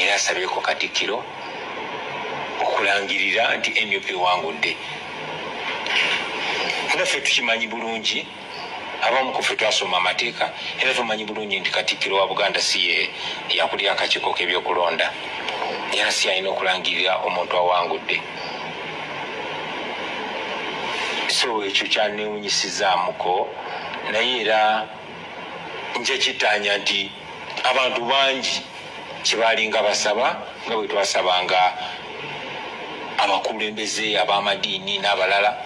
era asabyeko Katikkiro okulangirira nti NUP ewangudde. Naffe tukimanyi bulungi, abamu ku ffe twasoma amateeka, era tumanyi bulungi nti Katikkiro wa Buganda si ye yakulira akakiiko k'ebyokulonda, era si alina okulangirira omuntu awangudde. So ekyo kyanneewunyisizaamuko, naye era nja kittaanya nti abantu bangi kye baalinga basaba nga bwe twasabanga abakulembeze ab'amadiini n'abalala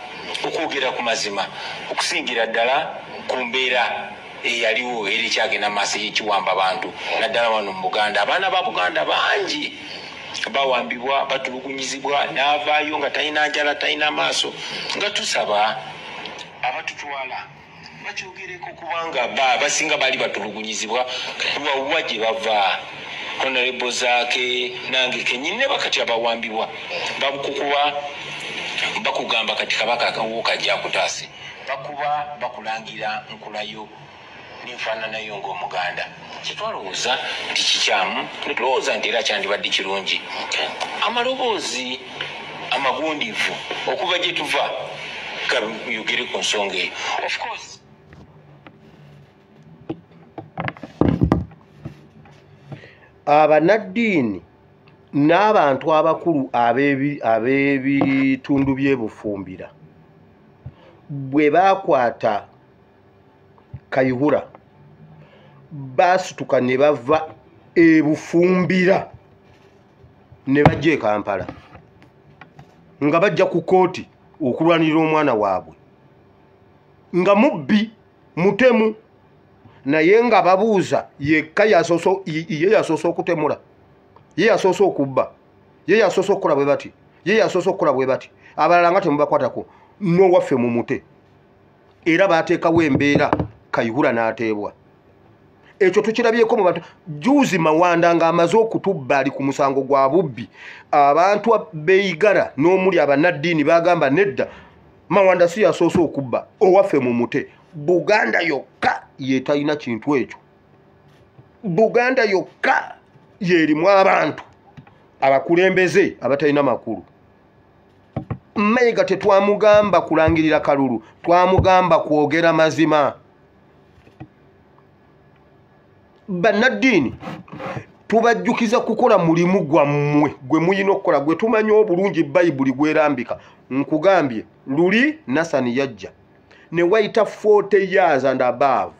okwogera ku mazima, okusingira ddala ku mbeera eyaliwo era ekyagenda maaso y'ekiwamba bantu, naddala wano mu Buganda. Abaana ba Buganda bangi bawambibwa, batulugunyizibwa, n'avaayo nga talina njala, talina maaso, nga tusaba abatutwala bakyogereko, kubanga basinga baali batulugunyizibwa wawa gye bava. Honorable Zaake nange kennyini ne bakati abawambibwa bakukuba, bakugamba kati Kabaka akawo kajja akutaase, bakuba bakulangira nkulayo n'enfaananayo ng'Omuganda. Kyetwalowooza nti kikyamu, ne tulowooza nti era kyandibadde kirungi amaloboozi amagundivu okuva gye tuva gayogere ku nsonga eyo. Of course Abannaddiini n'abantu abakulu ab'ebitundu by'ebufumbira bwe baakwata Kayihura baasituka ne bava ebufumbira ne bajja e Kampala nga bajja ku kkooti okulwanirira omwana waabwe nga mubbi Mutemu. Naye nga babuuza yekka ye yasoose okutemula, ye yasoose okubba, ye yasoose okukola bwe bati, ye yasoose okukola bwe bati, abalala nga temubakwatako, n'owaffe mumute. Era baateekawo embeera Kayihura n'ateebwa. Ekyo tukirabyeko mu bantu. Juzi Mawanda ng'amaze okutubba ali ku musango gwa bubbi, abantu beeyigala n'omuli abannaddiini bagamba nedda, Mawanda si yasoose okubba, owaffe mumute. Buganda yokka yetalina kintu ekyo. Buganda yokka yerimu abantu abakulembeze abatalina makulu. Mayiga tetwamugamba kulangirira kalulu, twamugamba kwogera mazima. Bannaddiini tubajjukiza kukola mulimu gwammwe gwe muyina okukola, gwe tumanyi obulungi Bayibuli gwerambika. Nkugambye luli Nasani yajja ne wayita 40 years and above.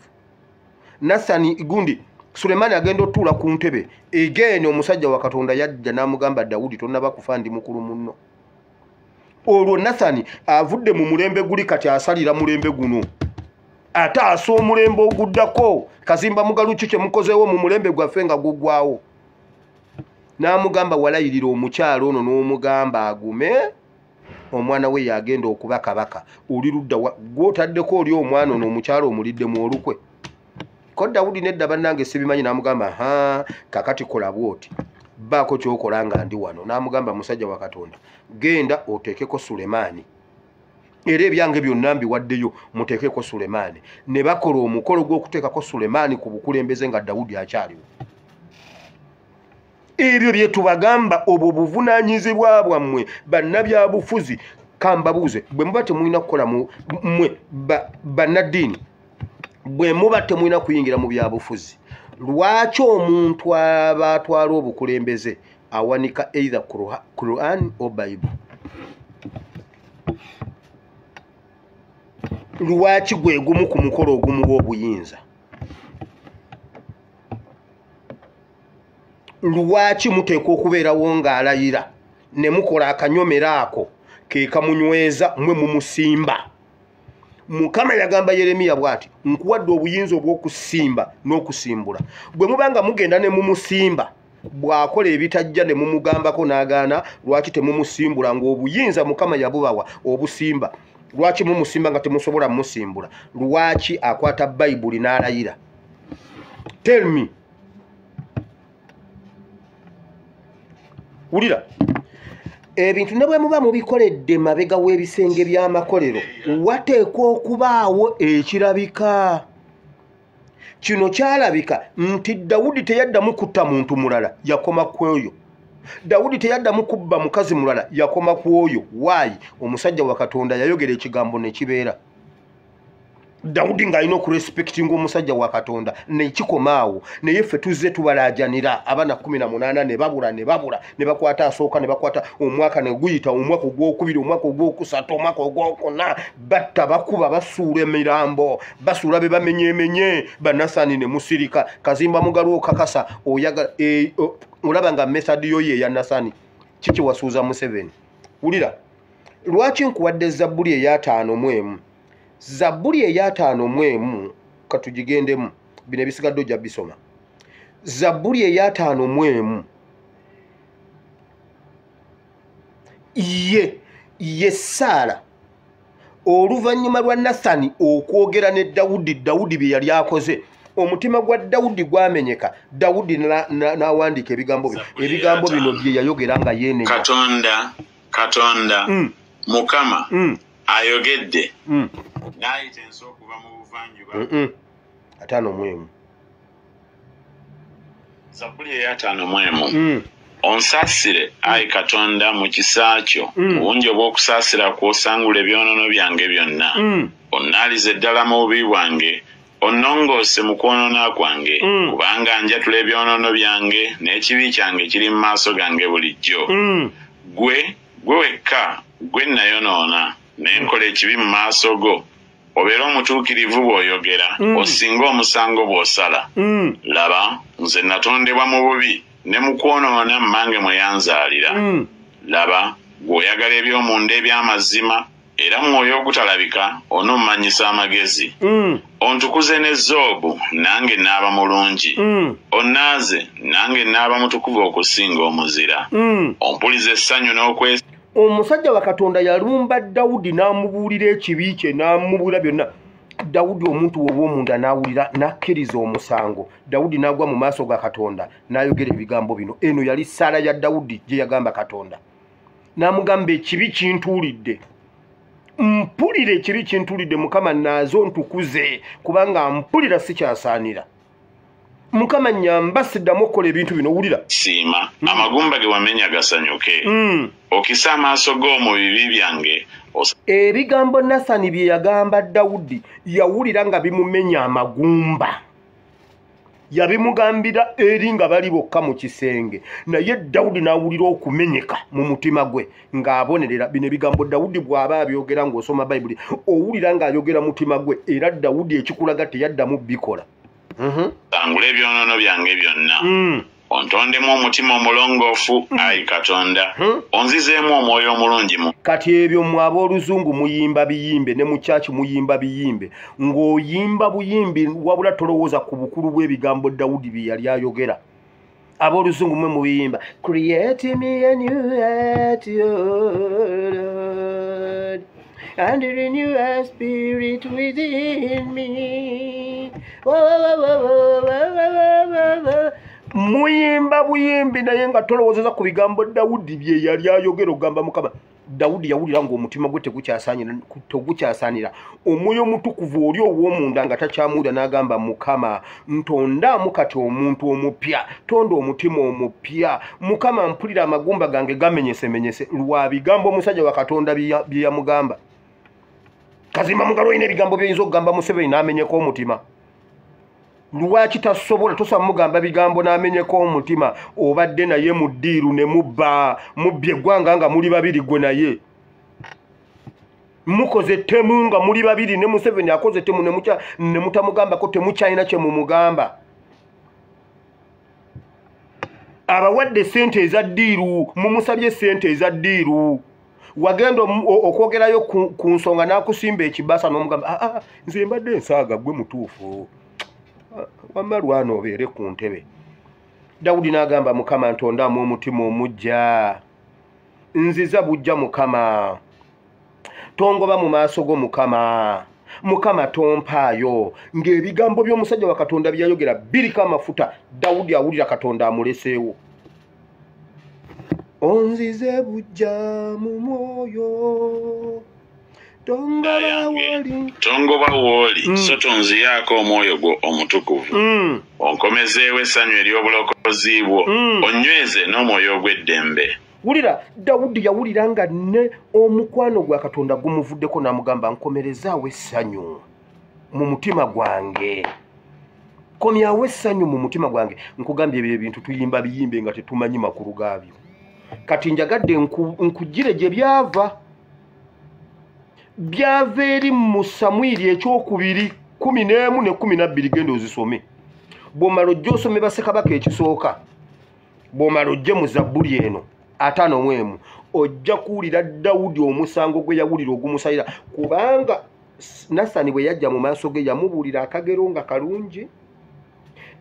Nasani gundi Sulemani agenda otuula ku ntebe again, omusajja wa Katonda yajja n'amugamba Dawudi tonnaba kufa, ndi mukulu munno. Olwo Nasani avudde mu mulembe guli kati asalira mulembe guno, ate asa omulembe oguddako. Kazimba Mugalu ki kye mukozeewo mu mulembe gwaffe nga guggwawo? N'amugamba walayirira omukyalo ono n'omugamba agume, omwana we yagenda okuba kabaka. Oli ludda gw'otaddeko oli omwana ono omukyalo omuliddemu olukwe. Ko Dawudi nedda bannange sibimanyi. N'amugamba ha, kakati kola bw'oti, baako ky'okola nga ndi wano. N'amugamba musajja wa Katonda, genda oteekeko Sulemaani, era ebyange byonna mbiwaddeyo, muteekeko Sulemaani. Ne bakola omukolo gw'okuteekako Sulemaani ku bukulembeze nga Dawudi akyaliwo. Ebyo bye tubagamba, obwo buvunaanyizibwa bwammwe bannabyabufuzi. Kambabuuze, bwe muba temulina kukola mmwe bannaddiini, bwe muba temulina kuyingira mu byabufuzi, lwaki omuntu aba atwala obukulembeze awanika either Quran or Bible? Lwaki gwe gumu ku mukolo ogumuwa obuyinza? Lwaki muteekwa okubeerawo ng'alayira ne mukola akanyomero ako ke kamunyweza mmwe mumusimba? Mukama yagamba Yeremiya bw'ati, nkuwadde obuyinza obw'okusimba n'okusimbula. Bwe mubanga mugenda ne mumusimba, bw'akola ebitajja ne mumugambako n'agaana, lwaki temumusimbula ng'obuyinza Mukama yabubawa obusimba? Lwaki mumusimba nga temusobola mumusimbula? Lwaki akwata Bayibuli n'alayira? Tell me. Wulira ebintu ne bwe muba mubikoledde mabega w'ebisenge by'amakolero, wateekwa okubaawo ekirabika. Kino kyalabika nti Dawudi teyaddamu kutta muntu mulala, yakoma ku oyo. Dawudi teyaddamu kubba mukazi mulala, yakoma ku oyo. Waayi omusajja wa Katonda yayogera ekigambo ne kibeera. Dawudi ng'alina okurespectinga omusajja wa Katonda nekikoma awo. Naye ffe tuzze tubalaajanira abaana 18 ne babula ne babula ne bakwata asooka ne bakwata omwaka ne guyita, omwaka ogwokubiri, omwaka ogwokusatu, omwaka ogwokuna, batta, bakuba, basuula emirambo, basuula be bamenyeemenye. Bannasani ne musirika. Kazimba Mugalu okakasa oyagala olaba nga method yo ye ya Nasani kiki wasuuza Museveni. Wulira, lwaki nkuwadde Zabbuli eya 51? Zabbuli eya 51 katugigendemu, bino ebisigadde ojja bisoma. Zabbuli eya 51 ye Saala oluvannyuma lwa Nasani okwogera ne Dawudi, Dawudi bye yali akoze, omutima gwa Dawudi gwamenyeka. Dawudi n'awandiika ebigambo bino, ebigambo bino bye yayogera nga yeenenya. Katonda, Katonda, Mukama ayogedde, n'ayita ensi okuva mu buvanjuba. 51. Zabbuli eya 51. Onsaasire, ayi Katonda, mu kisa kyo, mu bungi obw'okusaasira kw'osangula ebyonoono byange byonna. Onnaalize ddala mu bubi bwange, onnongoose mu kwonoona kwange, kubanga njatula ebyonoono byange, n'ekibi kyange kiri mu maaso gange bulijjo. Gwe, gwe wekka gwe nayonoona, ne nkola ekibi mu maaso go, obeere omutuukirivu bw'oyogera, osinge omusango bw'osala. Laba, nze natondebwa mu bubi, ne mu kwonoona mmange mwe yanzaalira. Laba, gw'oyagala eby'omunda eby'amazima, Era mu mwoyo ogutalabika onommanyisa amagezi. Ontukuze ne zoobu, nange naaba mulungi. Onnaaze, nange naaba mutukuvu okusinga omuzira. Ompulize essanyu n'okwesa. Omusajja wa Katonda yalumba Dawudi n'amubuulira ekibi kye, n'amubuulira byonna. Dawudi omuntu ow'omunda n'awulira, n'akkiriza omusango. Dawudi n'agwa mu maaso ga Katonda n'ayogera ebigambo bino. Eno yali ssaala ya Dawudi gye yagamba Katonda. N'amugamba, ekibi kintuulidde, mpulira ekibi kintuulidde, Mukama naaze ontukuze, kubanga mpulira sikyasaanira. Mukama nnyamba siddamu okukola ebintu bino. Wulira. Siima, amagumba ge wamenya gasanyuke. Okisa amaaso go mu bibi byange. Ebigambo Nasani bye yagamba Dawudi yawulira nga bimumenya amagumba. Yabimugambira eri nga bali bokka mu kisenge, naye Dawudi n'awulira okumenyeka mu mutima gwe ng'abonerera. Bino ebigambo Dawudi bw'aba abyogera ng'osoma Bayibuli owulira ng'ayogera mutima gwe, era Dawudi ekikulaga teyaddamu bikola. Sangula ebyonoono byange byonna. Ontondemu omutima omulongoofu, ayi Katonda. Onzizeemu omwoyo omulungi mu. Kati ebyo mmwe ab'oluzungu muyimba biyimbe, ne mu kyaki muyimba biyimbe, ng'oyimba buyimbi wabula tolowooza ku bukulu bw'ebigambo Dawudi bye yali ayogera. Ab'oluzungu mmwe mubiyimba, create me a new heart, O Lord, and renew a spirit within me. Muyimba buyimbi naye nga tolowoozeza ku bigambo Dawudi bye yali ayogera. Ogamba Mukama. Dawudi yawulira ng'omutima gwe tegukyasaanira, omwoyo omutukuvu oli ow'omunda nga takyamuwulira, n'agamba, Mukama ntondaamu kati omuntu omupya, tonda omutima omupya. Mukama mpulira amagumba gange gamenyesemenyese lwa bigambo omusajja wa Katonda bye yamugamba. Kazimba mugalo olina ebigambo by'oyinza okugamba Museveni n'amenyeka omutima. Lwaki tasobola? Tosobola mugamba bigambo n'amenyeka omutima. Obadde naye mu ddiiru ne mubba, mubbye eggwanga nga muli babiri, gwe naye mukoze ettemu nga muli babiri, ne Museveni akoze ettemu ne mutamugambako, temukyalina kye mumugamba. Abawadde ssente eza ddiiru, mumusabye ssente eza ddiiru, wagenda okwogerayo ku nsonga n'akusimba ekibasa n'omugamba, nze mbadde nsaaga, gwe mutuufu, wamma lwana obeere ku ntebe. Dawudi n'agamba, Mukama ntondaamu omutima omujja, nziza bujja Mukama, tongoba mu maaso go Mukama, Mukama tompaayo. Ng'ebigambo by'omusajja wa Katonda byayogera biriko amafuta. Dawudi awulira Katonda amuleseewo. Onzize bujja mu mwoyo, tongoba w'oli, so tonziyaako omwoyo gwo omutukuvu. Onkomezeewo essanyu ery'obulokozi bwo, onyweze n'omwoyo ogw'eddembe. Wulira, Dawudi yawulira nga ne omukwano gwa Katonda gumuvuddeko, n'amugamba nkomerezaawo essanyu mu mutima gwange, komyawo essanyu mu mutima gwange. Nkugambye ebyo ebintu tuyimba biyimbe nga tetumanyi makulu gaabyo. Kati njagadde nkugire gye byava. Byava eri mu Samwiri ekyokubiri 11 ne 12, genda ozisome. Bw'omala ojje osome Bassekabaka ekisooka, bw'omala ojje mu Zabbuli eno 51, ojja kuwulira Dawudi omusango gwe yawulira ogumusalira, kubanga Nasani bwe yajja mu maaso ge yamubuulira akagero nga kalungi.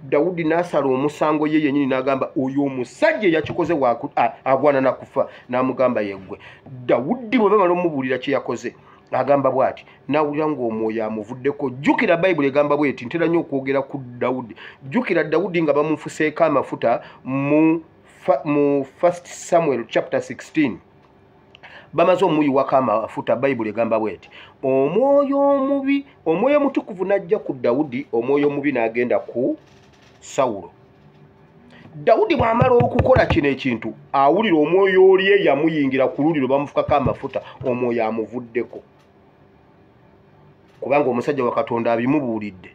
Dawudi n'asala omusango ye yennyini n'agamba oyo omusajja eyakikoze agwana na kufa, n'amugamba yeggwe. Dawudi bwe bamala omubuulira kye yakoze, agamba bw'ati, n'awulira ng'omwoyo amuvuddeko. Jjukira Bayibuli egamba bw'eti, ntera nnyo okwogera ku Dawudi. Jjukira Dawudi nga bamufuseeko amafuta mu 1 Samuel chapter 16. Bamaze omuyiwako amafuta, Bayibuli egamba bw'eti, omwoyo omubi, omwoyo omutukuvu n'ajja ku Dawudi, omwoyo omubi n'agenda ku Sawulo. Dawudi bw'amala okukola kino ekintu, awulira omwoyo oli eyamuyingira ku luliro bamufukako amafuta, omwoyo amuvuddeko, kubanga omusajja wa Katonda abimubuulidde.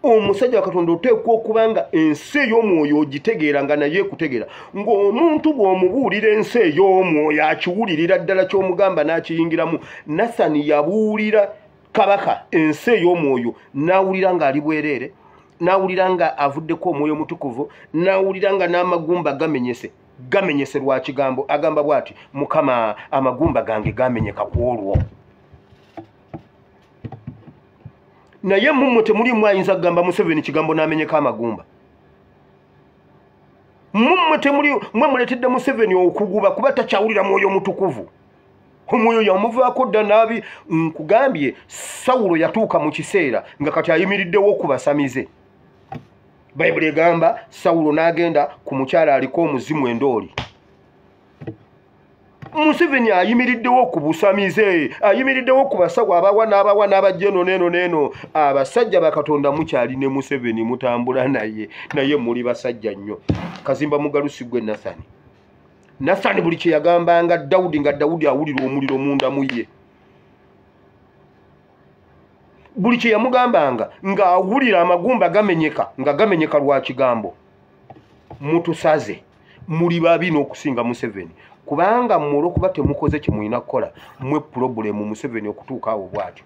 Omusajja wa Katonda oteekwa okuba nga ensi ey'omwoyo ogitegeera nga naye ekutegeera, ng'omuntu bw'omubuulira ensi ey'omwoyo akiwulirira ddala ky'omugamba n'akiyingiramu. Nasani yabuulira kabaka ensi ey'omwoyo, n'awulira ng'ali bwereere, n'awulira nga avuddeko omwoyo omutukuvu, n'awulira nga n'amagumba gamenyese. Gamenyese lwa kigambo. Agamba bw'ati, Mukama amagumba gange gamenyeka ku olwo. Naye mmwe temulimu ayinza kugamba Museveni kigambo n'amenyeka amagumba. Mmwe temuli, mmwe muleetedde Museveni okuguba kuba takyawulira mwoyo mutukuvu. Omwoyo yamuvaako dda n'abi. Nkugambye Sawulo yatuuka mu kiseera nga kati ayimiriddewo ku basamize. Bayibuli egamba Sawulo n'agenda ku mukyala aliko omuzimu endooli. Museveni ayimiriddewo ku busamize, ayimiriddewo ku basawo abawa n'abawa n'abajja eno n'eno n'eno. Abasajja ba Katonda mukyali ne Museveni mutambula naye, naye muli basajja nnyo. Kazimba Mugalusi gwe Nathani. Nathani buli kye yagambanga Dawudi nga Dawudi awulira omuliro munda mu ye. Buli kye yamugambanga ng'awulira amagumba gamenyeka, nga gamenyeka lwa kigambo. Mutusaze, muli babi n'okusinga Museveni. Kubanga mmwe olw'okuba temukoze kye mulina kukola, mmwe pulobulemu Museveni okutuuka awo bw'atyo.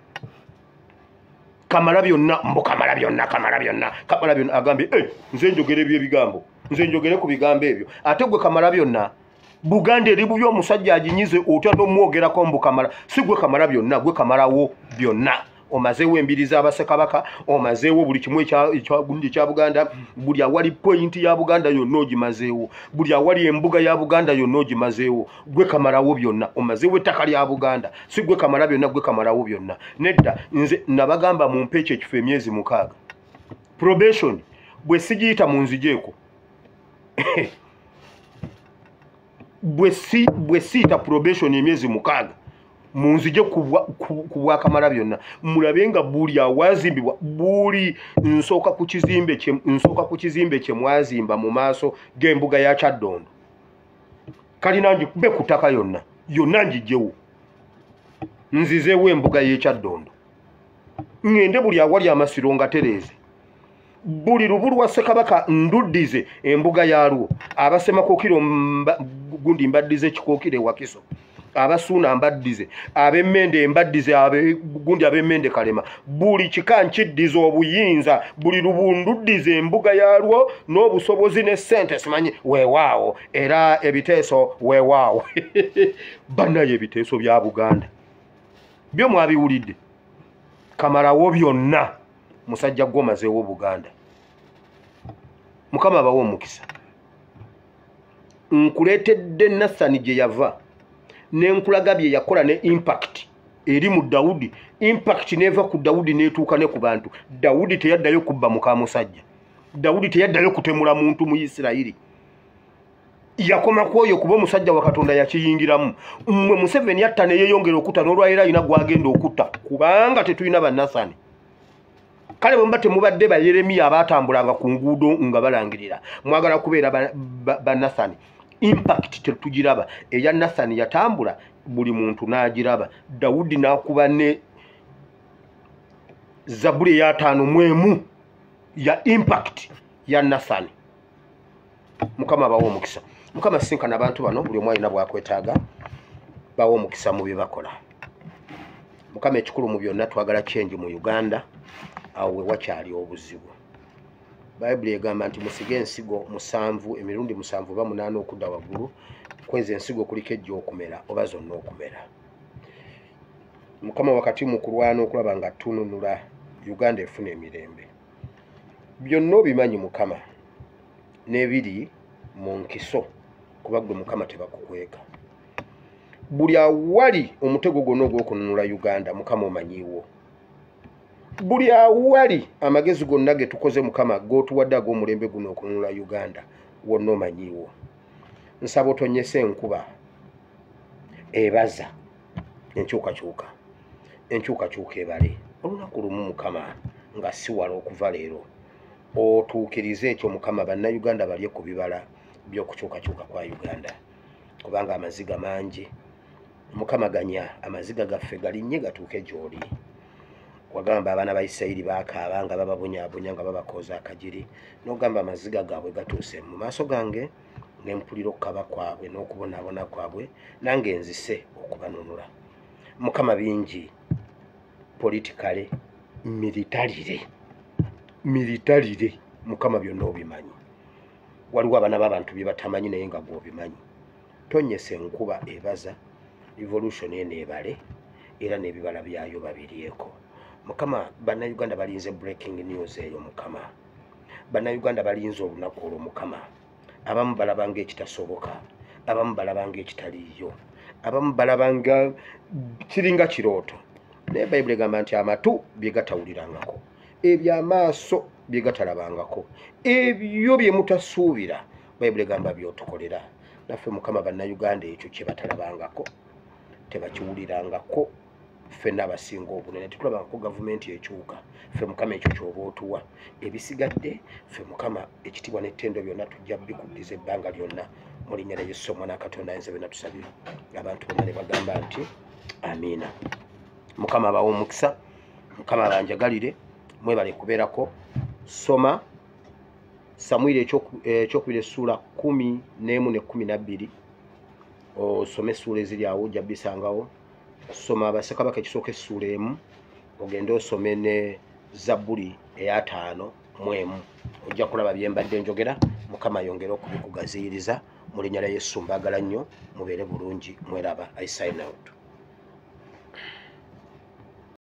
Kamala byonna, mbu kamala byonna, kamala byonna, kamala byonna. Agambye, nze njogere eby'ebigambo, nze njogere ku bigambo ebyo. Ate gwe kamala byonna, Buganda eri bubi omusajja aginyize otya n'omwogerako mbu kamala. Si gwe kamala byonna, gwe kamalawo byonna. Omazeewo embiri z'Abassekabaka, omazeewo buli kimu ekya Buganda, buli awali pointi ya Buganda yonna ogimazeewo, buli awali embuga ya Buganda yonna ogimazeewo. Gwe kamalawo byonna, omazeewo ettaka lya Buganda. Si gwe kamala byonna, gwe kamalawo byonna. Nedda, nze nabagamba mumpe ekyo ekifo emyezi 6. Probation bwe sigiyita munzigyeko. Bwe siyita probation emyezi 6 munzije ku bwakamala byonna. Mulabe nga buli awazimbibwa, buli nsooka ku kizimbe kye, nsooka ku kizimbe kye mwazimba mu maaso g'embuga ya Kyaddondo. Kalina ngikube ku ttaka yonna, yonna ngigyewo. Nzizeewo embuga y'e Kyaddondo. Ŋŋende buli awali amasiro nga tereeze. Buli lubu lwa Ssekabaka nduddize embuga yaalwo. Abasemakookiro gundi mbaddize Kikookiro e Wakiso. Abasuuna mbaddize, ab'emmende mbaddize, gundi ab'emmende Kalema. Buli kika nkiddiza obuyinza, buli lubunduddize embuga yaalwo n'obusobozi ne ssente simanyi weewaawo, era ebiteeso weewaawo. Bannaye ebiteeso bya Buganda byo mwabiwulidde. Kamalawo byonna, musajja gw'omazeewo Buganda. Mukama abawe omukisa. Nkuleetedde Nathani gye yava, n'enkulaga bye yakola ne impact eri mu Dawudi. Impact n'eva ku Dawudi n'etuuka ne ku bantu. Dawudi teyaddayo kubba muka musajja. Dawudi teyaddayo kutemula muntu mu Isirayiri. Yakoma ku oyo kuba omusajja wa Katonda yakiyingiramu. Mmwe Museveni yatta ne yeeyongera okutta, n'olwaleero alina gw'agenda okutta, kubanga tetulina bannathani. Kale bwe muba temubadde ba Yeremiya abaatambulanga ku nguudo nga balangirira, mwagala kubeera bannathani. Impact tetugiraba. Eya Nathani yatambula buli muntu n'agiraba. Dawudi n'akuba ne Zabbuli eya 51 ya impact ya Nathani. Mukama abawe omukisa. Mukama sinkana abantu bano, buli omu alina bw'akwetaaga, bawe omukisa mu bye bakola. Mukama ekikulu mu byonna twagala change mu Uganda, awo we wakyali obuzibu. Bayibuli egamba nti musige ensigo 7 emirundi 7 oba 8 okudda waggulu, kweza ensigo kuliko ejja okumera oba zonna okumera. Mukama wakati mu kulwana okulaba nga tununula Uganda efuna emirembe. Byonna obimanyi Mukama, n'ebiri mu nkiso, kuba ggwe Mukama tebakukweka. Buli awali omutego gwonna ogw'okununula Uganda, Mukama omanyiiwo. Buli awali amagezi gonna ge tukoze Mukama g'otuwadde ag'omulembe guno okununula Uganda, wonna omanyiiwo. Nsaba otonnyese enkuba ebaza enkyukakyuka, enkyukakyuka ebale olunaku lumu Mukama nga si wala okuva leero, otuukirize ekyo Mukama, bannayuganda balye ku bibala by'okukyukakyuka kwa Uganda, kubanga amaziga mangi. Mukama ganya amaziga gaffe galinnye gatuuke gy'oli. Wagamba abaana ba Isirayiri baakaaba nga bababonyaabonya nga babakooza akagiri, n'ogamba amaziga gaabwe gatuuse mu maaso gange, ne mpulira okukaba kwabwe n'okubonaabona kwabwe, nange nzise okubanunula. Mukama bingi politically, militarily, Mukama byonna obimanyi. Waliwo abaana b'abantu bye batamanyi naye nga gw'obimanyi. Tonyesa enkuba ebaza, revolution eno ebale era n'ebibala byayo babiryeko. Mukama, bannayuganda balinze breaking news eyo. Mukama, bannayuganda balinze olunaku olwo. Mukama, abamu balaba nga ekitasoboka, abamu balaba nga ekitaliiyo, abamu balaba nga kiringa kirooto, naye Bayibuli egamba nti amatu bye gatawulirangako, ebyo amaaso bye gatalabangako, ebyo bye mutasuubira, Bayibuli egamba byotukolera naffe. Mukama, bannayuganda ekyo kye batalabangako, tebakiwulirangako, ffenna abasinga obunene tetulabangako gavumenti ekyuka. Ffe Mukama ekyo kyoba otuwa, ebisigadde ffe Mukama ekitiibwa n'ettendo byonna tujja bikuddiza ebbanga lyonna, mu linnya lya Yesu Omwana Katonda ayinza byonna tusabye. Abantu bonna ne bagamba nti amiina. Mukama abawe omukisa, Mukama abanjagalire, mwebale kubeerako. Soma Samwiri ekyokubiri essuula 11 ne 12, osome essuula eziri awo, ojja bisangawo. Soma Bassekabaka ekisooka essuula 1, ogende osome ne Zabbuli eya 51, ojja kulaba bye mbadde njogera. Mukama ayongere okubikugaziyiriza mu linnya lya Yesu. Mbaagala nnyo, mubeere bulungi, mweraba. I sign out.